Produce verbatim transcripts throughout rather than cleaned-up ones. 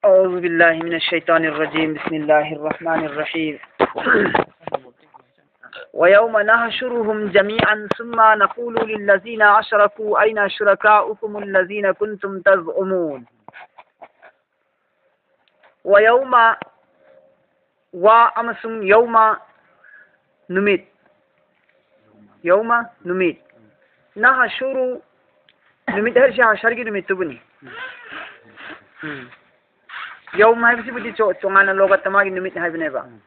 أعوذ بالله من الشيطان الرجيم. بسم الله الرحمن الرحيم. ويوم نحشرهم جميعا ثم نقول للذين أشركوا أين شركاؤكم الذين كنتم تزعمون. ويوم, wa ꯑꯃꯁꯨꯡ ꯌꯧꯃ, ꯅꯨꯃꯤꯠ. ꯌꯧꯃ, ꯅꯨꯃꯤꯠ. ꯅꯍꯁꯨꯔꯨ, ꯅꯨꯃꯤꯠ ꯍꯥꯏꯔꯤꯁꯦ ꯍꯁꯔꯒꯤ ꯅꯨꯃꯤꯠꯇꯨꯕꯨꯅꯤ. ꯎꯝ. ꯌꯧꯃ ꯍꯥꯏꯕꯁꯤꯕꯨꯗꯤ ꯆꯣ-, ꯇꯣꯉꯥꯟꯅ ꯂꯣꯒꯠꯇ ꯃꯥꯒꯤ ꯅꯨꯃꯤꯠ ꯍꯥꯏꯕꯅꯦꯕ. ꯎꯝ.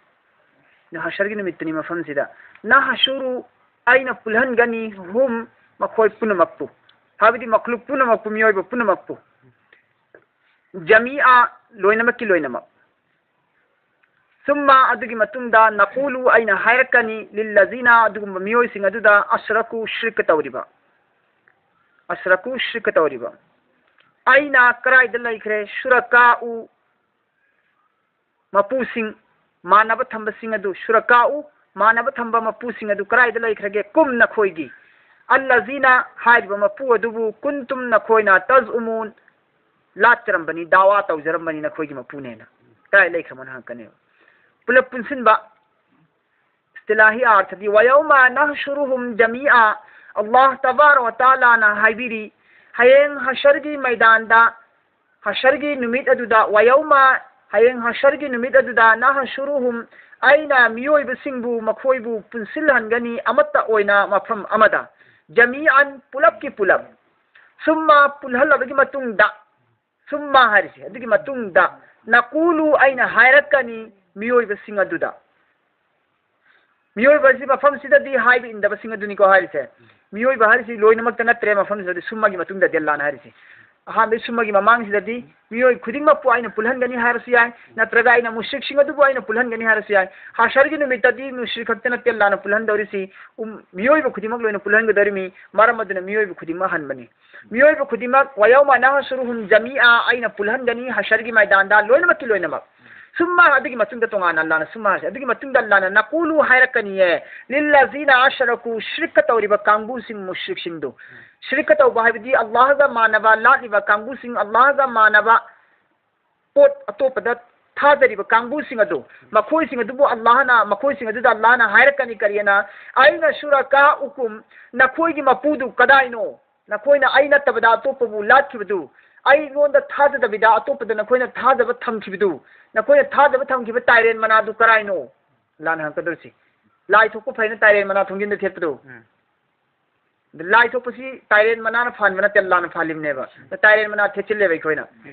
ꯑꯗꯣ ꯍꯁꯔꯒꯤ ꯅꯨꯃꯤꯠꯇꯨꯅꯤ ꯃꯐꯝꯁꯤꯗ. ꯅꯍꯁꯨꯔꯨ, ꯑꯩꯅ ꯄꯨꯜꯍꯟꯒꯅꯤ, ꯍꯨꯝ, ꯃꯈꯣꯏ ꯄꯨꯝꯅꯃꯛꯄꯨ. ꯍꯥꯏꯕꯗꯤ ꯃꯈꯂꯨꯛ ꯄꯨꯝꯅꯃꯛꯄꯨ, ꯃꯤꯑꯣꯏꯕ ꯄꯨꯝꯅꯃꯛꯄꯨ. ꯖꯃꯤꯑ, ꯂꯣꯏꯅꯃꯛꯀꯤ ꯂꯣꯏꯅꯃꯛ. ꯁꯨꯝꯃ, ꯑꯗꯨꯒꯤ ꯃꯇꯨꯡꯗ, ꯅꯀꯨꯂꯨ, ꯑꯩꯅ ꯍꯥꯏꯔꯛꯀꯅꯤ, ꯂꯤꯜꯂꯖꯤꯅ, ꯑꯗꯨꯒꯨꯝꯕ ꯃꯤꯑꯣꯏꯁꯤꯡ ꯑꯗꯨꯗ, ꯑꯁ꯭ꯔꯀꯨ, ꯁꯤꯔꯛꯀ ꯇꯧꯔꯤꯕ. ꯑꯁ꯭ꯔꯀꯨ, ꯁꯤꯔꯛꯀ ꯇꯧꯔꯤꯕ. ꯑꯩꯅ ꯀꯔꯥꯏꯗ ꯂꯩꯈ꯭ꯔꯦ? ꯁꯨꯔꯀꯥꯎ, ꯃꯄꯨꯁꯤꯡ, ꯃꯥꯟꯅꯕ ꯊꯝꯕꯁꯤꯡ ꯑꯗꯨ, ꯁꯨꯔꯀꯥꯎ, ꯃꯥꯟꯅꯕ ꯊꯝꯕ ꯃꯄꯨꯁꯤꯡ ꯑꯗꯨ ꯀꯔꯥꯏꯗ ꯂꯩꯈ꯭ꯔꯒꯦ? ꯀꯨꯝ, ꯅꯈꯣꯏꯒꯤ. ꯑꯜꯂꯖꯤꯅ, ꯍꯥꯏꯔꯤꯕ ꯃꯄꯨ ꯑꯗꯨꯕꯨ, ꯀꯨꯟꯇꯨꯝ, ꯅꯈꯣꯏꯅ, ꯇꯖꯎꯃꯨꯟ, ꯂꯥꯠꯆꯔꯝꯕꯅꯤ, ꯗꯥꯋꯥ ꯇꯧꯖꯔꯝꯕꯅꯤ ꯅꯈꯣꯏꯒꯤ ꯃꯄꯨꯅꯦꯅ. ꯀꯗꯥꯏ ꯂꯩꯈ꯭ꯔꯕꯅꯣ ꯍꯪꯉꯛꯀꯅꯦꯕ. ꯄꯨꯂꯞ ꯄꯨꯟꯁꯤꯟꯕ, ꯏꯁꯇꯤꯂꯥꯍꯤ ꯑꯥꯔꯊꯗꯤ, "ꯋꯌꯧꯃ ꯅꯍꯁꯨꯔꯨꯍꯨꯝ ꯖꯃꯤꯑ", ꯑꯜꯂꯥꯍ ꯇꯕꯥꯔ ꯋ ꯇꯥꯂꯥꯅ ꯍꯥꯏꯕꯤꯔꯤ, ꯍꯌꯦꯡ ꯍꯁꯔꯒꯤ ꯃꯩꯗꯥꯟꯗ, ꯍꯁꯔꯒꯤ ꯅꯨꯃꯤꯠ ꯑꯗꯨꯗ, "ꯋꯌꯧꯃ", ꯍꯌꯦꯡ ꯍꯁꯔꯒꯤ ꯅꯨꯃꯤꯠ ꯑꯗꯨꯗ, "ꯅꯍꯁꯨꯔꯨꯍꯨꯝ", ꯑꯩꯅ ꯃꯤꯑꯣꯏꯕꯁꯤꯡꯕꯨ, ꯃꯈꯣꯏꯕꯨ ꯄꯨꯟꯁꯤꯜꯍꯟꯒꯅꯤ ꯑꯃꯠꯇ ꯑꯣꯏꯅ ꯃꯐꯝ ꯑꯃꯗ, "ꯖꯃꯤꯑꯟ", ꯄꯨꯂꯞꯀꯤ ꯄꯨꯂꯞ, "ꯁꯨꯝꯃ", ꯄꯨꯜꯍꯜꯂꯕꯒꯤ ꯃꯇꯨꯡꯗ, "ꯁꯨꯝꯃ" ꯍꯥꯏꯔꯤꯁꯦ, ꯑꯗꯨꯒꯤ ꯃꯇꯨꯡꯗ, "ꯅꯀꯨꯂꯨ", ꯑꯩꯅ ꯍꯥꯏꯔꯛꯀꯅꯤ ꯃꯤꯑꯣꯏꯕꯁꯤꯡ ꯑꯗꯨꯗ꯫ ꯃꯤꯑꯣꯏꯕ ꯑꯁꯤ ꯃꯐꯝꯁꯤꯗꯗꯤ ꯍꯥꯏꯕ ꯏꯟꯗꯕꯁꯤꯡ ꯑꯗꯨꯅꯤꯀꯣ ꯍꯥꯏꯔꯤꯁꯦ꯫ ꯃꯤꯑꯣꯏꯕ ꯍꯥꯏꯔꯤꯁꯤ ꯂꯣꯏꯅꯃꯛꯇ ꯅꯠꯇ꯭ꯔꯦ, ꯃꯐꯝꯁꯤꯗꯗꯤ ꯁꯨꯝꯃꯒꯤ ꯃꯇꯨꯡꯗꯗꯤ ꯑꯜꯂꯥꯅ ꯍꯥꯏꯔꯤꯁꯦ꯫ ꯑꯍꯥꯟꯕ ꯁꯨꯝꯃꯒꯤ ꯃꯃꯥꯡꯁꯤꯗꯗꯤ ꯃꯤꯑꯣꯏ ꯈꯨꯗꯤꯡꯃꯛꯄꯨ ꯑꯩꯅ ꯄꯨꯜꯍꯟꯒꯅꯤ ꯍꯥꯏꯔꯁꯨ ꯌꯥꯏ, ꯅꯠꯇ꯭ꯔꯒ ꯑꯩꯅ ꯃꯨꯁ꯭ꯔꯤꯛꯁꯤꯡ ꯑꯗꯨꯕꯨ ꯑꯩꯅ ꯄꯨꯜꯍꯟꯒꯅꯤ ꯍꯥꯏꯔꯁꯨ ꯌꯥꯏ꯫ ꯍꯥꯁꯔꯒꯤ ꯅꯨꯃꯤꯠꯇꯗꯤ ꯃꯨꯁ꯭ꯔꯤꯛ ꯈꯛꯇ ꯅꯠꯇꯦ ꯑꯜꯂꯥꯅ ꯄꯨꯜꯍꯟꯗꯧꯔꯤꯁꯤ, ꯎꯝ, ꯃꯤꯑꯣꯏꯕ ꯈꯨꯗꯤꯡꯃꯛ ꯂꯣꯏꯅ ꯄꯨꯜꯍꯟꯒꯗꯧꯔꯤꯃꯤ꯫ ꯃꯔꯝ ꯑꯗꯨꯅ ꯃꯤꯑꯣꯏꯕ ꯈꯨꯗꯤꯡꯃꯛ ꯍꯟꯕꯅꯤ꯫ ꯃꯤꯑꯣꯏꯕ ꯈꯨꯗꯤꯡꯃꯛ, "ꯋꯌꯧꯃ ꯅꯍꯁꯨꯔꯨꯍꯨꯝ ꯖꯃꯤꯑ", ꯑꯩꯅ ꯄꯨꯜꯍꯟꯒꯅꯤ ꯍꯁꯔꯒꯤ ꯃꯩꯗꯥꯟꯗ ꯂꯣꯏꯅꯃꯛꯀꯤ ꯂꯣꯏꯅꯃꯛ꯫ ꯁꯨꯝꯃ, ꯑꯗꯨꯒꯤ ꯃꯇꯨꯡꯗ ꯇꯣꯉꯥꯟꯅ ꯑꯜꯂꯥꯅ ꯁꯨꯝꯃ ꯍꯥꯏꯁꯦ꯫ ꯑꯗꯨꯒꯤ ꯃꯇꯨꯡꯗ ꯑꯜꯂꯥꯅ "ꯅꯀꯨꯂꯨ" ꯍꯥꯏꯔꯛꯀꯅꯤꯌꯦ, "ꯂꯤꯜꯂꯖꯤꯅ ꯑꯁ꯭ꯔꯀꯨ", ꯁꯤꯔꯛꯀ ꯇꯧꯔꯤꯕ ꯀꯥꯡꯕꯨꯁꯤꯡ, ꯃꯨꯁ꯭ꯔꯤꯛꯁꯤꯡꯗꯨ꯫ ꯁꯤꯔꯛꯀ ꯇꯧꯕ ꯍꯥꯏꯕꯗꯤ ꯑꯜꯂꯥꯍꯒ ꯃꯥꯟꯅꯕ, ꯂꯥꯠꯂꯤꯕ ꯀꯥꯡꯕꯨꯁꯤꯡ, ꯑꯜꯂꯥꯍꯒ ꯃꯥꯟꯅꯕ ꯄꯣꯠ ꯑꯇꯣꯞꯄꯗ ꯊꯥꯖꯔꯤꯕ ꯀꯥꯡꯕꯨꯁꯤꯡ ꯑꯗꯨ, ꯃꯈꯣꯏꯁꯤꯡ ꯑꯗꯨꯕꯨ ꯑꯜꯂꯥꯍꯅ, ꯃꯈꯣꯏꯁꯤꯡ ꯑꯗꯨꯗ ꯑꯜꯂꯥꯍꯅ ꯍꯥꯏꯔꯛꯀꯅꯤ, ꯀꯔꯤꯅ? "ꯑꯩꯅ ꯁꯨꯔꯀꯥ ꯎꯀꯨꯝ, ꯅꯈꯣꯏꯒꯤ ꯃꯄꯨꯗꯨ ꯀꯗꯥꯏꯅꯣ? ꯅꯈꯣꯏꯅ ꯑꯩ ꯅꯠꯇꯕꯗ ꯑꯇꯣꯞꯄꯕꯨ ꯂꯥꯠꯈꯤꯕꯗꯨ, ꯑꯩꯉꯣꯟꯗ ꯊꯥꯖꯗꯕꯤꯗ ꯑꯇꯣꯞꯄꯗ ꯅꯈꯣꯏꯅ ꯊꯥꯖꯕ ꯊꯝꯈꯤꯕꯗꯨ, ꯅꯈꯣꯏꯅ ꯊꯥꯖꯕ ꯊꯝꯈꯤꯕ ꯇꯥꯏꯔꯦꯟ ꯃꯅꯥꯗꯨ ꯀꯔꯥꯏꯅꯣ?" ꯑꯜꯂꯥꯍꯅ ꯍꯪꯉꯛꯀꯗꯧꯔꯤꯁꯤ꯫ ꯂꯥꯏ ꯊꯣꯛꯄ ꯐꯩꯅ ꯇꯥꯏꯔꯦꯟ ꯃꯅꯥ ꯊꯣꯡꯖꯤꯟꯗ ꯊꯦꯠꯄꯗꯨ꯫ ꯎꯝ꯫ ꯂꯥꯏ ꯊꯣꯛꯄꯁꯤ ꯇꯥꯏꯔꯦꯟ ꯃꯅꯥꯅ ꯐꯍꯟꯕ ꯅꯠꯇꯦ, ꯑꯜꯂꯥꯍꯅ ꯐꯍꯜꯂꯤꯕꯅꯦꯕ꯫ ꯇꯥꯏꯔꯦꯟ ꯃꯅꯥ ꯊꯦꯠꯆꯤꯜꯂꯦꯕ ꯑꯩꯈꯣꯏꯅ꯫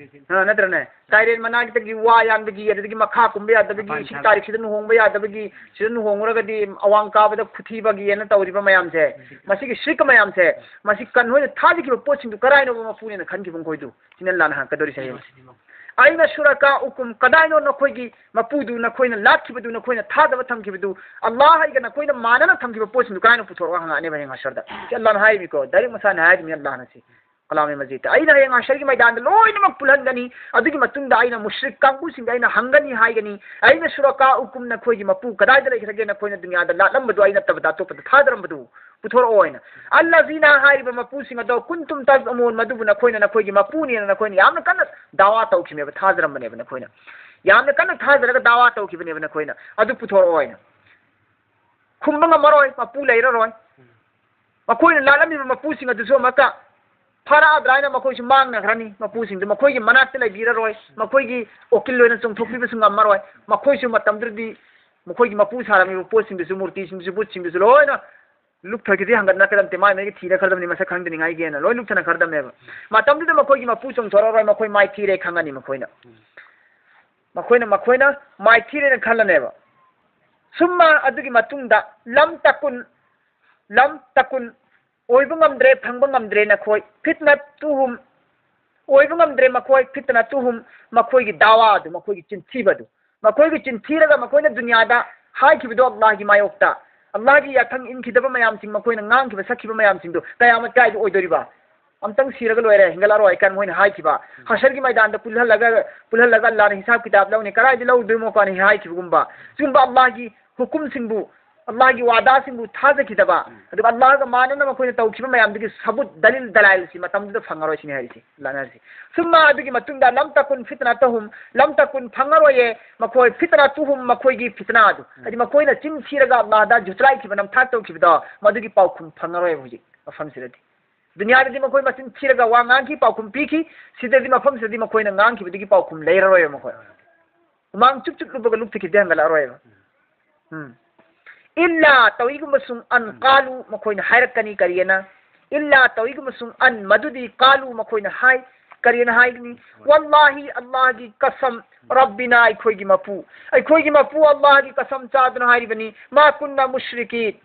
ꯑ, ꯅꯠꯇ꯭ꯔꯅꯦ? ꯇꯥꯏꯔꯦꯟ ꯃꯅꯥꯗꯒꯤ ꯋꯥ ꯌꯥꯟꯕꯒꯤ, ꯑꯗꯨꯗꯒꯤ ꯃꯈꯥ ꯀꯨꯝꯕ ꯌꯥꯗꯕꯒꯤ, ꯁꯤ ꯇꯥꯔꯤꯛꯁꯤꯗ ꯂꯨꯍꯣꯡꯕ ꯌꯥꯗꯕꯒꯤ, ꯁꯤꯗ ꯂꯨꯍꯣꯡꯉꯨꯔꯒꯗꯤ ꯑꯋꯥꯡ ꯀꯥꯕꯗ ꯈꯨꯊꯤꯕꯒꯤꯅ ꯇꯧꯔꯤꯕ ꯃꯌꯥꯝꯁꯦ, ꯃꯁꯤꯒꯤ ꯁꯤꯔꯛ ꯃꯌꯥꯝꯁꯦ, ꯃꯁꯤ ꯀꯟ ꯍꯣꯏꯅ ꯊꯥꯖꯈꯤꯕ ꯄꯣꯠꯁꯤꯡꯗꯨ ꯀꯔꯥꯏꯅꯣꯕ ꯃꯄꯨꯅꯦꯅ ꯈꯟꯈꯤꯕ ꯃꯈꯣꯏꯗꯨ? ꯁꯤꯅ ꯑꯜꯂꯥꯍꯅ ꯍꯪꯉꯛꯀꯗꯧꯔꯤꯁꯦ ꯍꯌꯦꯡ꯫ "ꯑꯩꯅ ꯁꯨꯔꯀꯥ ꯎꯀꯨꯝ, ꯀꯗꯥꯏꯅꯣ ꯅꯈꯣꯏꯒꯤ ꯃꯄꯨꯗꯨ, ꯅꯈꯣꯏꯅ ꯂꯥꯠꯈꯤꯕꯗꯨ, ꯅꯈꯣꯏꯅ ꯊꯥꯖꯕ ꯊꯝꯈꯤꯕꯗꯨ, ꯑꯜꯂꯥꯍ ꯑꯩꯒ ꯅꯈꯣꯏꯅ ꯃꯥꯟꯅꯅ ꯊꯝꯈꯤꯕ ꯄꯣꯠꯁꯤꯡꯗꯨ ꯀꯗꯥꯏꯅꯣ ꯄꯨꯊꯣꯔꯛꯑꯣ?" ꯍꯪꯉꯛꯑꯅꯦꯕ ꯍꯌꯦꯡ ꯍꯁꯔꯗ꯫ ꯁꯤ ꯑꯜꯂꯥꯍꯅ ꯍꯥꯏꯔꯤꯕꯅꯤꯀꯣ, ꯗꯥꯏꯔꯦꯛ ꯃꯁꯥꯅ ꯍꯥꯏꯔꯤꯕꯅꯤ ꯑꯜꯂꯥꯍꯅ ꯁꯤ꯫ ꯀꯂꯥꯃꯦ ꯃꯖꯤꯗꯇ ꯑꯩꯅ ꯍꯌꯦꯡ ꯍꯁꯔꯒꯤ ꯃꯩꯗꯥꯟꯗ ꯂꯣꯏꯅꯃꯛ ꯄꯨꯜꯍꯟꯒꯅꯤ꯫ ꯑꯗꯨꯒꯤ ꯃꯇꯨꯡꯗ ꯑꯩꯅ ꯃꯨꯁ꯭ꯔꯤꯛ ꯀꯥꯡꯕꯨꯁꯤꯡꯗ ꯑꯩꯅ ꯍꯪꯒꯅꯤ, ꯍꯥꯏꯒꯅꯤ, "ꯑꯩꯅ ꯁꯨꯔꯀꯥ ꯎꯀꯨꯝ, ꯅꯈꯣꯏꯒꯤ ꯃꯄꯨ ꯀꯗꯥꯏꯗ ꯂꯩꯈ꯭ꯔꯒꯦ? ꯅꯈꯣꯏꯅ ꯗꯨꯅꯤꯌꯥꯗ ꯂꯥꯠꯂꯝꯕꯗꯨ ꯑꯩ ꯅꯠꯇꯕꯗ ꯑꯇꯣꯞꯄꯗ ꯊꯥꯗꯔꯝꯕꯗꯨ ꯄꯨꯊꯣꯔꯛꯑꯣ" ꯍꯥꯏꯅ꯫ ꯑꯜꯂꯖꯤꯅ ꯍꯥꯏꯔꯤꯕ ꯃꯄꯨꯁꯤꯡ ꯑꯗꯣ, ꯀꯨꯟꯇꯨꯝ ꯇꯖꯑꯃꯨꯟ, ꯃꯗꯨꯕꯨ ꯅꯈꯣꯏꯅ ꯅꯈꯣꯏꯒꯤ ꯃꯄꯨꯅꯦꯅ ꯅꯈꯣꯏꯅ ꯌꯥꯝꯅ ꯀꯟꯅ ꯗꯥꯋꯥ ꯇꯧꯈꯤꯕꯅꯦꯕ, ꯊꯥꯖꯔꯝꯕꯅꯦꯕ ꯅꯈꯣꯏꯅ꯫ ꯌꯥꯝꯅ ꯀꯟꯅ ꯊꯥꯖꯔꯒ ꯗꯥꯋꯥ ꯇꯧꯈꯤꯕꯅꯦꯕ ꯅꯈꯣꯏꯅ꯫ ꯑꯗꯨ ꯄꯨꯊꯣꯔꯛꯑꯣ ꯍꯥꯏꯅ꯫ ꯈꯨꯝꯕ ꯉꯝꯃꯔꯣꯏ, ꯃꯄꯨ ꯂꯩꯔꯔꯣꯏ꯫ ꯃꯈꯣꯏꯅ ꯂꯥꯠꯂꯝꯃꯤꯕ ꯃꯄꯨꯁꯤꯡ ꯑꯗꯨꯁꯨ ꯑꯃꯨꯛꯀ ꯐꯥꯔꯛꯑꯗ꯭ꯔꯥ ꯍꯥꯏꯅ ꯃꯈꯣꯏꯁꯨ ꯃꯥꯡꯅꯈ꯭ꯔꯅꯤ꯫ ꯃꯄꯨꯁꯤꯡꯗꯨ ꯃꯈꯣꯏꯒꯤ ꯃꯅꯥꯛꯇ ꯂꯩꯕꯤꯔꯔꯣꯏ, ꯃꯈꯣꯏꯒꯤ ꯎꯀꯤꯜ ꯑꯣꯏꯅ ꯆꯣꯡꯊꯣꯛꯄꯤꯕꯁꯨ ꯉꯝꯃꯔꯣꯏ꯫ ꯃꯈꯣꯏꯁꯨ ꯃꯇꯝꯗꯨꯗꯗꯤ ꯃꯈꯣꯏꯒꯤ ꯃꯄꯨ ꯁꯥꯔꯝꯃꯤꯕ ꯄꯣꯠꯁꯤꯡꯗꯨꯁꯨ, ꯃꯨꯔꯇꯤꯁꯤꯡꯗꯨꯁꯨ, ꯕꯨꯠꯁꯤꯡꯗꯨꯁꯨ ꯂꯣꯏꯅ ꯂꯨꯞꯊꯈꯤꯗꯤ ꯍꯪꯒꯠꯅꯔꯛꯀꯗꯕ ꯅꯠꯇꯦ, ꯃꯥꯏ ꯃꯥꯏꯒꯤ ꯊꯤꯔ ꯈꯜꯂꯕꯅꯤ ꯃꯁꯛ ꯈꯪꯗꯅꯤꯡꯉꯥꯏꯒꯤꯅ ꯂꯣꯏ ꯂꯨꯞꯊꯅꯈ꯭ꯔꯗꯕꯅꯦꯕ꯫ ꯃꯇꯝꯗꯨꯗ ꯃꯈꯣꯏꯒꯤ ꯃꯄꯨ ꯆꯣꯡꯊꯣꯔꯛꯑꯔꯣꯏ, ꯃꯈꯣꯏ ꯃꯥꯏꯊꯤꯔꯦ ꯈꯪꯉꯅꯤ ꯃꯈꯣꯏꯅ꯫ ꯃꯈꯣꯏꯅ, ꯃꯈꯣꯏꯅ ꯃꯥꯏꯊꯤꯔꯦꯅ ꯈꯜꯂꯅꯦꯕ꯫ ꯁꯨꯝꯃ ꯑꯗꯨꯒꯤ ꯃꯇꯨꯡꯗ ꯂꯝ ꯇꯀꯨꯟ, ꯂꯝ ꯇꯀꯨꯟ, ꯑꯣꯏꯕ ꯉꯝꯗ꯭ꯔꯦ, ꯐꯪꯕ ꯉꯝꯗ꯭ꯔꯦ ꯅꯈꯣꯏ꯫ ꯐꯤꯠꯅ ꯇꯨꯍꯨꯝ, ꯑꯣꯏꯕ ꯉꯝꯗ꯭ꯔꯦ ꯃꯈꯣꯏ꯫ ꯐꯤꯠꯅ ꯇꯨꯍꯨꯝ, ꯃꯈꯣꯏꯒꯤ ꯗꯥꯋꯥꯗꯨ, ꯃꯈꯣꯏꯒꯤ ꯆꯤꯟꯊꯤꯕꯗꯨ꯫ ꯃꯈꯣꯏꯒꯤ ꯆꯤꯟꯊꯤꯔꯒ ꯃꯈꯣꯏꯅ ꯗꯨꯅꯤꯌꯥꯗ ꯍꯥꯏꯈꯤꯕꯗꯣ ꯑꯜꯂꯥꯍꯒꯤ ꯃꯥꯌꯣꯛꯇ, ꯑꯜꯂꯥꯍꯒꯤ ꯌꯥꯊꯪ ꯏꯟꯈꯤꯗꯕ ꯃꯌꯥꯝꯁꯤꯡ, ꯃꯈꯣꯏꯅ ꯉꯥꯡꯈꯤꯕ ꯁꯛꯈꯤꯕ ꯃꯌꯥꯝꯁꯤꯡꯗꯣ ꯀꯌꯥꯃꯠ ꯀꯥꯏꯗ ꯑꯣꯏꯗꯣꯔꯤꯕ? ꯑꯝꯇꯪ ꯁꯤꯔꯒ ꯂꯣꯏꯔꯦ, ꯍꯦꯟꯒꯠꯂꯛꯑꯔꯣꯏ ꯀꯥꯏꯅ ꯃꯣꯏꯅ ꯍꯥꯏꯈꯤꯕ꯫ ꯍꯁꯔꯒꯤ ꯃꯩꯗꯥꯟꯗ ꯄꯨꯜꯍꯜꯂꯒ, ꯄꯨꯜꯍꯜꯂꯒ ꯑꯜꯂꯥꯍꯅ ꯍꯤꯁꯥꯕ ꯀꯤꯇꯥꯕ ꯂꯧꯅꯤ, ꯀꯗꯥꯏꯗ ꯂꯧꯗꯣꯏꯃꯣ ꯀꯥꯏꯅ ꯍꯥꯏꯈꯤꯕꯒꯨꯝꯕ꯫ ꯁꯤꯒꯨꯝꯕ ꯑꯜꯂꯥꯍꯒꯤ ꯍꯨꯀꯨꯝꯁꯤꯡꯕꯨ ꯑꯜꯂꯥꯍꯒꯤ ꯋꯥꯗꯥꯁꯤꯡꯕꯨ ꯊꯥꯖꯈꯤꯗꯕ, ꯎꯝ꯫ ꯑꯗꯨꯒ ꯑꯜꯂꯥꯍꯒ ꯃꯥꯟꯅꯅ ꯃꯈꯣꯏꯅ ꯇꯧꯈꯤꯕ ꯃꯌꯥꯝꯗꯨꯒꯤ ꯁꯕꯨꯠ, ꯗꯂꯤꯜ, ꯗꯂꯥꯏꯜꯁꯤ ꯃꯇꯝꯗꯨꯗ ꯐꯪꯉꯔꯣꯏ ꯁꯤꯅꯤ ꯍꯥꯏꯔꯤꯁꯤ, ꯑꯜꯂꯥꯍꯅ ꯍꯥꯏꯔꯤꯁꯤ꯫ ꯁꯨꯝꯃ ꯑꯗꯨꯒꯤ ꯃꯇꯨꯡꯗ, "ꯂꯝ ꯇꯀꯨꯟ ꯐꯤꯇꯅꯇꯨꯍꯨꯝ", ꯂꯝ ꯇꯀꯨꯟ ꯐꯪꯉꯔꯣꯏꯌꯦ ꯃꯈꯣꯏ, "ꯐꯤꯇꯅꯇꯨꯍꯨꯝ", ꯃꯈꯣꯏꯒꯤ ꯐꯤꯇꯅꯥꯗꯨ, ꯎꯝ꯫ ꯍꯥꯏꯗꯤ ꯃꯈꯣꯏꯅ ꯆꯤꯟ ꯊꯤꯔꯒ ꯑꯜꯂꯥꯍꯗ ꯖꯨꯇꯂꯥꯏꯈꯤꯕ, ꯅꯝꯊꯥꯛ ꯇꯧꯈꯤꯕꯗꯣ, ꯃꯗꯨꯒꯤ ꯄꯥꯎꯈꯨꯝ ꯐꯪꯉꯔꯣꯏ ꯍꯧꯖꯤꯛ ꯃꯐꯝꯁꯤꯗꯗꯤ꯫ ꯗꯨꯅꯤꯌꯥꯗꯗꯤ ꯃꯈꯣꯏ ꯃꯆꯤꯟ ꯊꯤꯔꯒ ꯋꯥ ꯉꯥꯡꯈꯤ, ꯄꯥꯎꯈꯨꯝ ꯄꯤꯈꯤ, ꯁꯤꯗꯗꯤ, ꯃꯐꯝꯁꯤꯗꯗꯤ ꯃꯈꯣꯏꯅ ꯉꯥꯡꯈꯤꯕꯗꯒꯤ ꯄꯥꯎꯈꯨꯝ ꯂꯩꯔꯔꯣꯏꯕ ꯃꯈꯣꯏ꯫ ꯍꯨꯃꯥꯡ ꯆꯨꯞ ꯆꯨꯞ ꯂꯨꯞꯄꯒ ꯂꯨꯞꯊꯈꯤꯕꯗꯤ ꯍꯟꯒꯠꯂꯛꯑꯔꯣꯏꯕ꯫ ꯎꯝ꯫ "ꯏꯜꯂꯥ", ꯇꯧꯏꯒꯨꯝꯕꯁꯨꯡ, "ꯑꯟ", ꯎꯝ꯫ "ꯀꯥꯂꯨ", ꯃꯈꯣꯏꯅ ꯍꯥꯏꯔꯛꯀꯅꯤ꯫ ꯀꯔꯤꯑꯅ? "ꯏꯜꯂꯥ", ꯇꯧꯏꯒꯨꯝꯕꯁꯨꯡ, "ꯑꯟ", ꯃꯗꯨꯗꯤ, "ꯀꯥꯂꯨ", ꯃꯈꯣꯏꯅ ꯍꯥꯏ꯫ ꯀꯔꯤꯑꯅ ꯍꯥꯏꯒꯅꯤ? "ꯋꯜꯂꯥꯍꯤ", ꯑꯜꯂꯥꯍꯒꯤ ꯀꯁꯝ, "ꯔꯕꯤꯅꯥ", ꯑꯩꯈꯣꯏꯒꯤ ꯃꯄꯨ, ꯑꯩꯈꯣꯏꯒꯤ ꯃꯄꯨ ꯑꯜꯂꯥꯍꯒꯤ ꯀꯁꯝ ꯆꯥꯗꯨꯅ ꯍꯥꯏꯔꯤꯕꯅꯤ, "ꯃꯥ ꯀꯨꯟꯅ ꯃꯨꯁ꯭ꯔꯤꯀꯤꯟ",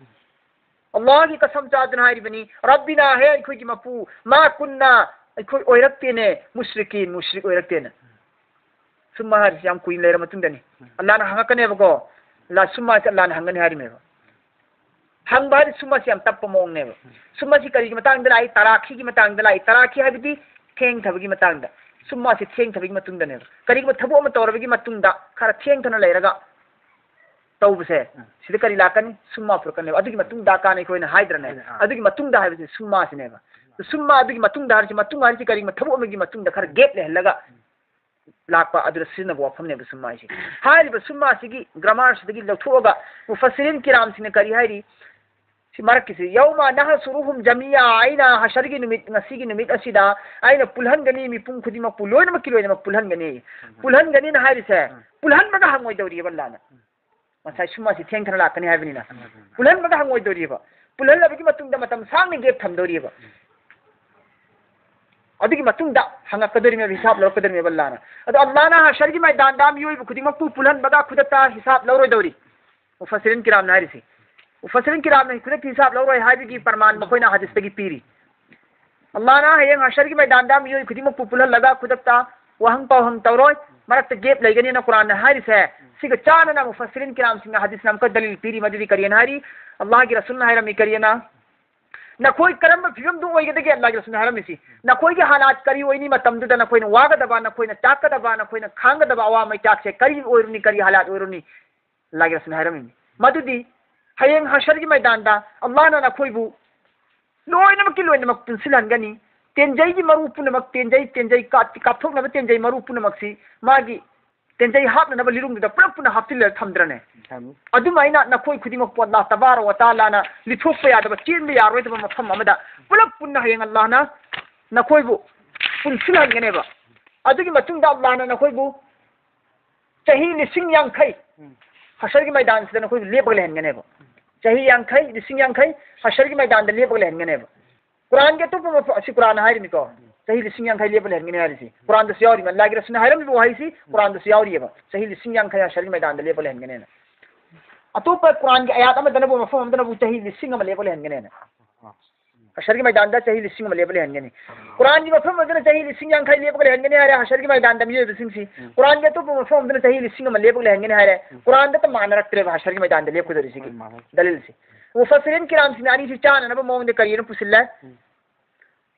ꯑꯜꯂꯥꯍꯒꯤ ꯀꯁꯝ ꯆꯥꯗꯨꯅ ꯍꯥꯏꯔꯤꯕꯅꯤ, "ꯔꯕꯤꯅꯥ", ꯍꯦ ꯑꯩꯈꯣꯏꯒꯤ ꯃꯄꯨ, "ꯃꯥ ꯀꯨꯟꯅ", ꯑꯩꯈꯣꯏ ꯑꯣꯏꯔꯛꯇꯦꯅꯦ, "ꯃꯨꯁ꯭ꯔꯤꯀꯤꯟ", ꯃꯨꯁ꯭ꯔꯤꯛ ꯑꯣꯏꯔꯛꯇꯦꯅ꯫ ꯁꯨꯝꯃ ꯍꯥꯏꯔꯤꯁꯤ ꯌꯥꯝ ꯀꯨꯏꯅ ꯂꯩꯔ ꯃꯇꯨꯡꯗꯅꯤ꯫ ꯎꯝ꯫ ꯑꯜꯂꯥꯍꯅ ꯍꯪꯉꯛꯀꯅꯦꯕꯀꯣ꯫ ꯑꯜꯂꯥꯍ, ꯁꯨꯝꯃ ꯍꯥꯏꯁꯦ ꯑꯜꯂꯥꯍꯅ ꯍꯪꯒꯅꯤ ꯍꯥꯏꯔꯤꯃꯦꯕ꯫ ꯍꯪꯕ ꯍꯥꯏꯗꯤ ꯁꯨꯝꯃꯁꯤ ꯌꯥꯝ ꯇꯞꯄ ꯃꯑꯣꯡꯅꯦꯕ꯫ ꯎꯝ꯫ ꯁꯨꯝꯃꯁꯤ ꯀꯔꯤꯒꯤ ꯃꯇꯥꯡꯗ ꯂꯥꯛꯏ? ꯇꯔꯥꯈꯤꯒꯤ ꯃꯇꯥꯡꯗ ꯂꯥꯛꯏ꯫ ꯇꯔꯥꯈꯤ ꯍꯥꯏꯕꯗꯤ ꯊꯦꯡꯊꯕꯒꯤ ꯃꯇꯥꯡꯗ꯫ ꯁꯨꯝꯃꯁꯤ ꯊꯦꯡꯊꯕꯒꯤ ꯃꯇꯨꯡꯗꯅꯦꯕ꯫ ꯀꯔꯤꯒꯨꯝꯕ ꯊꯕꯛ ꯑꯃ ꯇꯧꯔꯕꯒꯤ ꯃꯇꯨꯡꯗ ꯈꯔ ꯊꯦꯡꯊꯅ ꯂꯩꯔꯒ ꯇꯧꯕꯁꯦ, ꯎꯝ꯫ ꯁꯤꯗ ꯀꯔꯤ ꯂꯥꯛꯀꯅꯤ? ꯁꯨꯝꯃ ꯄꯨꯔꯛꯀꯅꯦꯕ꯫ ꯑꯗꯨꯒꯤ ꯃꯇꯨꯡꯗ ꯀꯥꯟꯅ ꯑꯩꯈꯣꯏꯅ ꯍꯥꯏꯗ꯭ꯔꯅꯦ? ꯑꯥ꯫ ꯑꯗꯨꯒꯤ ꯃꯇꯨꯡꯗ ꯍꯥꯏꯕꯁꯤ ꯁꯨꯝꯃꯁꯤꯅꯦꯕ꯫ ꯁꯨꯝꯃ ꯑꯗꯨꯒꯤ ꯃꯇꯨꯡꯗ ꯍꯥꯏꯔꯤꯁꯤ, ꯃꯇꯨꯡ ꯍꯥꯏꯔꯤꯁꯤ ꯀꯔꯤꯒꯨꯝꯕ ꯊꯕꯛ ꯑꯃꯒꯤ ꯃꯇꯨꯡꯗ ꯈꯔ gap ꯂꯩꯍꯜꯂꯒ ꯂꯥꯛꯄ, ꯑꯗꯨꯗ ꯁꯤꯖꯤꯟꯅꯕ ꯋꯥꯐꯝꯅꯦꯕ ꯁꯨꯝꯃ ꯍꯥꯏꯁꯦ꯫ ꯍꯥꯏꯔꯤꯕ ꯁꯨꯝꯃ ꯑꯁꯤꯒꯤ grammar ꯁꯤꯗꯒꯤ ꯂꯧꯊꯣꯛꯑꯒ ꯃꯨꯐꯁꯤꯔꯤꯟ ꯀꯤꯔꯥꯝꯁꯤꯡꯅ ꯀꯔꯤ ꯍꯥꯏꯔꯤ? ꯁꯤ ꯃꯔꯛꯀꯤꯁꯤ, "ꯌꯧꯃ ꯅꯍꯁꯨꯔꯨꯍꯨꯝ ꯖꯃꯤꯌꯥ", ꯑꯩꯅ ꯍꯁꯔꯒꯤ ꯅꯨꯃꯤꯠ, ꯉꯁꯤꯒꯤ ꯅꯨꯃꯤꯠ ꯑꯁꯤꯗ ꯑꯩꯅ ꯄꯨꯜꯍꯟꯒꯅꯤ, ꯃꯤꯄꯨꯝ ꯈꯨꯗꯤꯡꯃꯛꯄꯨ, ꯂꯣꯏꯅꯃꯛꯀꯤ ꯂꯣꯏꯅꯃꯛ ꯄꯨꯜꯍꯟꯒꯅꯤ꯫ ꯎꯝ꯫ ꯄꯨꯜꯍꯟꯒꯅꯤꯅ ꯍꯥꯏꯔꯤꯁꯦ, ꯎꯝ꯫ ꯄꯨꯜꯍꯟꯕꯒ ꯍꯪꯉꯣꯏꯗꯧꯔꯤꯕ ꯑꯜꯂꯥꯍꯅ꯫ ꯎꯝ꯫ ꯉꯁꯥꯏ ꯁꯨꯝꯃꯁꯤ ꯊꯦꯡꯊꯅ ꯂꯥꯛꯀꯅꯤ ꯍꯥꯏꯕꯅꯤꯅ꯫ ꯎꯝ, ꯎꯝ, ꯎꯝ꯫ ꯄꯨꯜꯍꯟꯕꯒ ꯍꯪꯉꯣꯏꯗꯧꯔꯤꯕ꯫ ꯄꯨꯜꯍꯜꯂꯕꯒꯤ ꯃꯇꯨꯡꯗ ꯃꯇꯝ ꯁꯥꯡꯅ gap ꯊꯝꯗꯧꯔꯤꯕ꯫ ꯎꯝ꯫ ꯑꯗꯨꯒꯤ ꯃꯇꯨꯡꯗ ꯍꯪꯉꯛꯀꯗꯧꯔꯤꯕ, ꯍꯤꯁꯥꯕ ꯂꯧꯔꯛꯀꯗꯧꯔꯤꯕ ꯑꯜꯂꯥꯍꯅ꯫ ꯑꯗꯣ ꯑꯜꯂꯥꯍꯅ ꯍꯁꯔꯒꯤ ꯃꯩꯗꯥꯟꯗ ꯃꯤꯑꯣꯏꯕ ꯈꯨꯗꯤꯡꯃꯛꯄꯨ ꯄꯨꯜꯍꯟꯕꯗ ꯈꯨꯗꯛꯇ ꯍꯤꯁꯥꯕ ꯂꯧꯔꯣꯏꯗꯧꯔꯤ꯫ ꯃꯨꯐꯁꯤꯔꯤꯟ ꯀꯤꯔꯥꯝꯅ ꯍꯥꯏꯔꯤꯁꯤ꯫ ꯃꯨꯐꯁꯤꯔꯤꯟ ꯀꯤꯔꯥꯝꯅ ꯈꯨꯗꯛꯇ ꯍꯤꯁꯥꯕ ꯂꯧꯔꯣꯏ ꯍꯥꯏꯕꯒꯤ ꯄ꯭ꯔꯃꯥꯟ ꯃꯈꯣꯏꯅ ꯍꯗꯤꯁꯇꯒꯤ ꯄꯤꯔꯤ꯫ ꯑꯜꯂꯥꯍꯅ ꯍꯌꯦꯡ ꯍꯁꯔꯒꯤ ꯃꯩꯗꯥꯟꯗ ꯃꯤꯑꯣꯏ ꯈꯨꯗꯤꯡꯃꯛꯄꯨ ꯄꯨꯜꯍꯜꯂꯒ ꯈꯨꯗꯛꯇ ꯋꯥꯍꯪ ꯄꯥꯎꯍꯪ ꯇꯧꯔꯣꯏ, ꯃꯔꯛꯇ gap ꯂꯩꯒꯅꯤꯅ ꯀꯨꯔꯥꯟꯅ ꯍꯥꯏꯔꯤꯁꯦ꯫ ꯁꯤꯒ ꯆꯥꯟꯅꯅ ꯃꯨꯐꯁꯤꯔꯤꯟ ꯀꯤꯔꯥꯝꯁꯤꯡꯅ ꯍꯗꯤꯁꯅ ꯑꯃꯨꯛꯀ ꯗꯂꯤꯜ ꯄꯤꯔꯤ꯫ ꯃꯗꯨꯗꯤ ꯀꯔꯤꯅ ꯍꯥꯏꯔꯤ? ꯑꯜꯂꯥꯍꯒꯤ ꯔꯁꯨꯜꯅ ꯍꯥꯏꯔꯝꯃꯤ ꯀꯔꯤꯑꯅ? "ꯅꯈꯣꯏ ꯀꯔꯝꯕ ꯐꯤꯕꯝꯗꯨ ꯑꯣꯏꯒꯗꯒꯦ?" ꯑꯜꯂꯥꯍꯒꯤ ꯔꯁꯨꯜꯅ ꯍꯥꯏꯔꯝꯃꯤꯁꯤ, "ꯅꯈꯣꯏꯒꯤ ꯍꯥꯂꯥꯠ ꯀꯔꯤ ꯑꯣꯏꯅꯤ ꯃꯇꯝꯗꯨꯗ? ꯅꯈꯣꯏꯅ ꯋꯥꯒꯗꯕ, ꯅꯈꯣꯏꯅ ꯆꯥꯛꯀꯗꯕ, ꯅꯈꯣꯏꯅ ꯈꯥꯡꯒꯗꯕ ꯑꯋꯥ ꯃꯩꯆꯥꯛꯁꯦ ꯀꯔꯤ ꯑꯣꯏꯔꯨꯅꯤ, ꯀꯔꯤ ꯍꯥꯂꯥꯠ ꯑꯣꯏꯔꯨꯅꯤ?" ꯑꯜꯂꯥꯍꯒꯤ ꯔꯁꯨꯜꯅ ꯍꯥꯏꯔꯝꯃꯤꯅꯤ꯫ ꯃꯗꯨꯗꯤ ꯍꯌꯦꯡ ꯍꯁꯔꯒꯤ ꯃꯩꯗꯥꯟꯗ ꯑꯜꯂꯥꯍꯅ ꯅꯈꯣꯏꯕꯨ ꯂꯣꯏꯅꯃꯛꯀꯤ ꯂꯣꯏꯅꯃꯛ ꯄꯨꯟꯁꯤꯜꯍꯟꯒꯅꯤ꯫ ꯇꯦꯟꯖꯩꯒꯤ ꯃꯔꯨ ꯄꯨꯝꯅꯃꯛ, ꯇꯦꯟꯖꯩ, ꯇꯦꯟꯖꯩ ꯀꯥꯞ-, ꯀꯥꯞꯊꯣꯛꯅꯕ ꯇꯦꯟꯖꯩ ꯃꯔꯨ ꯄꯨꯝꯅꯃꯛꯁꯤ ꯃꯥꯒꯤ ꯇꯦꯟꯖꯩ ꯍꯥꯞꯅꯅꯕ ꯂꯤꯔꯨꯡꯗꯨꯗ ꯄꯨꯂꯞ ꯄꯨꯟꯅ ꯍꯥꯞꯆꯤꯜꯂꯒ ꯊꯝꯗ꯭ꯔꯅꯦ? ꯊꯝꯃꯤ꯫ ꯑꯗꯨꯃꯥꯏꯅ ꯅꯈꯣꯏ ꯈꯨꯗꯤꯡꯃꯛꯄꯨ ꯑꯜꯂꯥꯍ ꯇꯕꯥꯔꯛ ꯋ ꯇꯥꯂꯥꯅ ꯂꯤꯊꯣꯛꯄ ꯌꯥꯗꯕ, ꯆꯦꯟꯕ ꯌꯥꯔꯣꯏꯗꯕ ꯃꯐꯝ ꯑꯃꯗ ꯄꯨꯂꯞ ꯄꯨꯟꯅ ꯍꯌꯦꯡ ꯑꯜꯂꯥꯍꯅ ꯅꯈꯣꯏꯕꯨ ꯄꯨꯟꯁꯤꯜꯍꯟꯒꯅꯦꯕ꯫ ꯑꯗꯨꯒꯤ ꯃꯇꯨꯡꯗ ꯑꯜꯂꯥꯍꯅ ꯅꯈꯣꯏꯕꯨ ꯆꯍꯤ ꯂꯤꯁꯤꯡ ꯌꯥꯡꯈꯩ ꯎꯝ꯫ ꯍꯁꯔꯒꯤ ꯃꯩꯗꯥꯟꯁꯤꯗ ꯅꯈꯣꯏꯕꯨ ꯂꯦꯞꯄꯒ ꯂꯩꯍꯟꯒꯅꯦꯕ꯫ ꯆꯍꯤ ꯌꯥꯡꯈꯩ, ꯂꯤꯁꯤꯡ ꯌꯥꯡꯈꯩ ꯍꯁꯔꯒꯤ ꯃꯩꯗꯥꯟꯗ ꯂꯦꯞꯄꯒ ꯂꯩꯍꯟꯒꯅꯦꯕ꯫ ꯀꯨꯔꯥꯟꯒꯤ ꯑꯇꯣꯞꯄ ꯃꯐꯝ, ꯑꯁꯤ ꯀꯨꯔꯥꯟꯅ ꯍꯥꯏꯔꯤꯅꯤꯀꯣ, ꯆꯍꯤ ꯂꯤꯁꯤꯡ ꯌꯥꯡꯈꯩ ꯂꯦꯞꯄ ꯂꯩꯍꯟꯒꯅꯤ ꯍꯥꯏꯔꯤꯁꯤ꯫ ꯀꯨꯔꯥꯟꯗꯁꯨ ꯌꯥꯎꯔꯤꯕ, ꯑꯜꯂꯥꯍꯒꯤ ꯔꯁꯨꯜꯅ ꯍꯥꯏꯔꯝꯃꯤꯕ ꯋꯥꯍꯩꯁꯤ ꯀꯨꯔꯥꯟꯗꯁꯨ ꯌꯥꯎꯔꯤꯑꯕ, ꯆꯍꯤ ꯂꯤꯁꯤꯡ ꯌꯥꯡꯈꯩ ꯍꯁꯔꯒꯤ ꯃꯩꯗꯥꯟꯗ ꯂꯦꯞꯄ ꯂꯩꯍꯟꯒꯅꯦꯅ꯫ ꯑꯇꯣꯞꯄ ꯀꯨꯔꯥꯟꯒꯤ ꯑꯌꯥꯠ ꯑꯃꯗꯅꯕꯨ, ꯃꯐꯝ ꯑꯃꯗꯅꯕꯨ ꯆꯍꯤ ꯂꯤꯁꯤꯡ ꯑꯃ ꯂꯦꯞꯄ ꯂꯩꯍꯟꯒꯅꯦꯅ꯫ ꯍꯁꯔꯒꯤ ꯃꯩꯗꯥꯟꯗ ꯆꯍꯤ ꯂꯤꯁꯤꯡ ꯑꯃ ꯂꯦꯞꯄ ꯂꯩꯍꯟꯒꯅꯤ꯫ ꯀꯨꯔꯥꯟꯒꯤ ꯃꯐꯝ ꯑꯗꯨꯅ ꯆꯍꯤ ꯂꯤꯁꯤꯡ ꯌꯥꯡꯈꯩ ꯂꯦꯞꯄꯒ ꯂꯩꯍꯟꯒꯅꯤ ꯍꯥꯏꯔꯦ ꯍꯁꯔꯒꯤ ꯃꯩꯗꯥꯟꯗ ꯃꯤꯑꯣꯏꯕꯁꯤꯡꯁꯤ꯫ ꯎꯝ꯫ ꯀꯨꯔꯥꯟꯒꯤ ꯑꯇꯣꯞꯄ ꯃꯐꯝ ꯑꯗꯨꯅ ꯆꯍꯤ ꯂꯤꯁꯤꯡ ꯑꯃ ꯂꯦꯞꯄꯒ ꯂꯩꯍꯟꯒꯅꯤ ꯍꯥꯏꯔꯦ꯫ ꯎꯝ꯫ ꯀꯨꯔꯥꯟꯗꯇ ꯃꯥꯟꯅꯔꯛꯇ꯭ꯔꯦꯕ ꯍꯁꯔꯒꯤ ꯃꯩꯗꯥꯟꯗ ꯂꯦꯞꯀꯗꯧꯔꯤꯁꯤꯒꯤ ꯍꯣꯏ, ꯃꯥꯅꯦ꯫ ꯗꯂꯤꯜꯁꯤ꯫ ꯃꯨꯐꯁꯤꯔꯤꯟ ꯀꯤꯔꯥꯝꯁꯤꯡꯅ ꯑꯅꯤꯁꯤ ꯆꯥꯟꯅꯅꯕ ꯃꯑꯣꯡꯗ ꯀꯔꯤꯅ ꯄꯨꯁꯤꯜꯂꯦ? ꯎꯝ꯫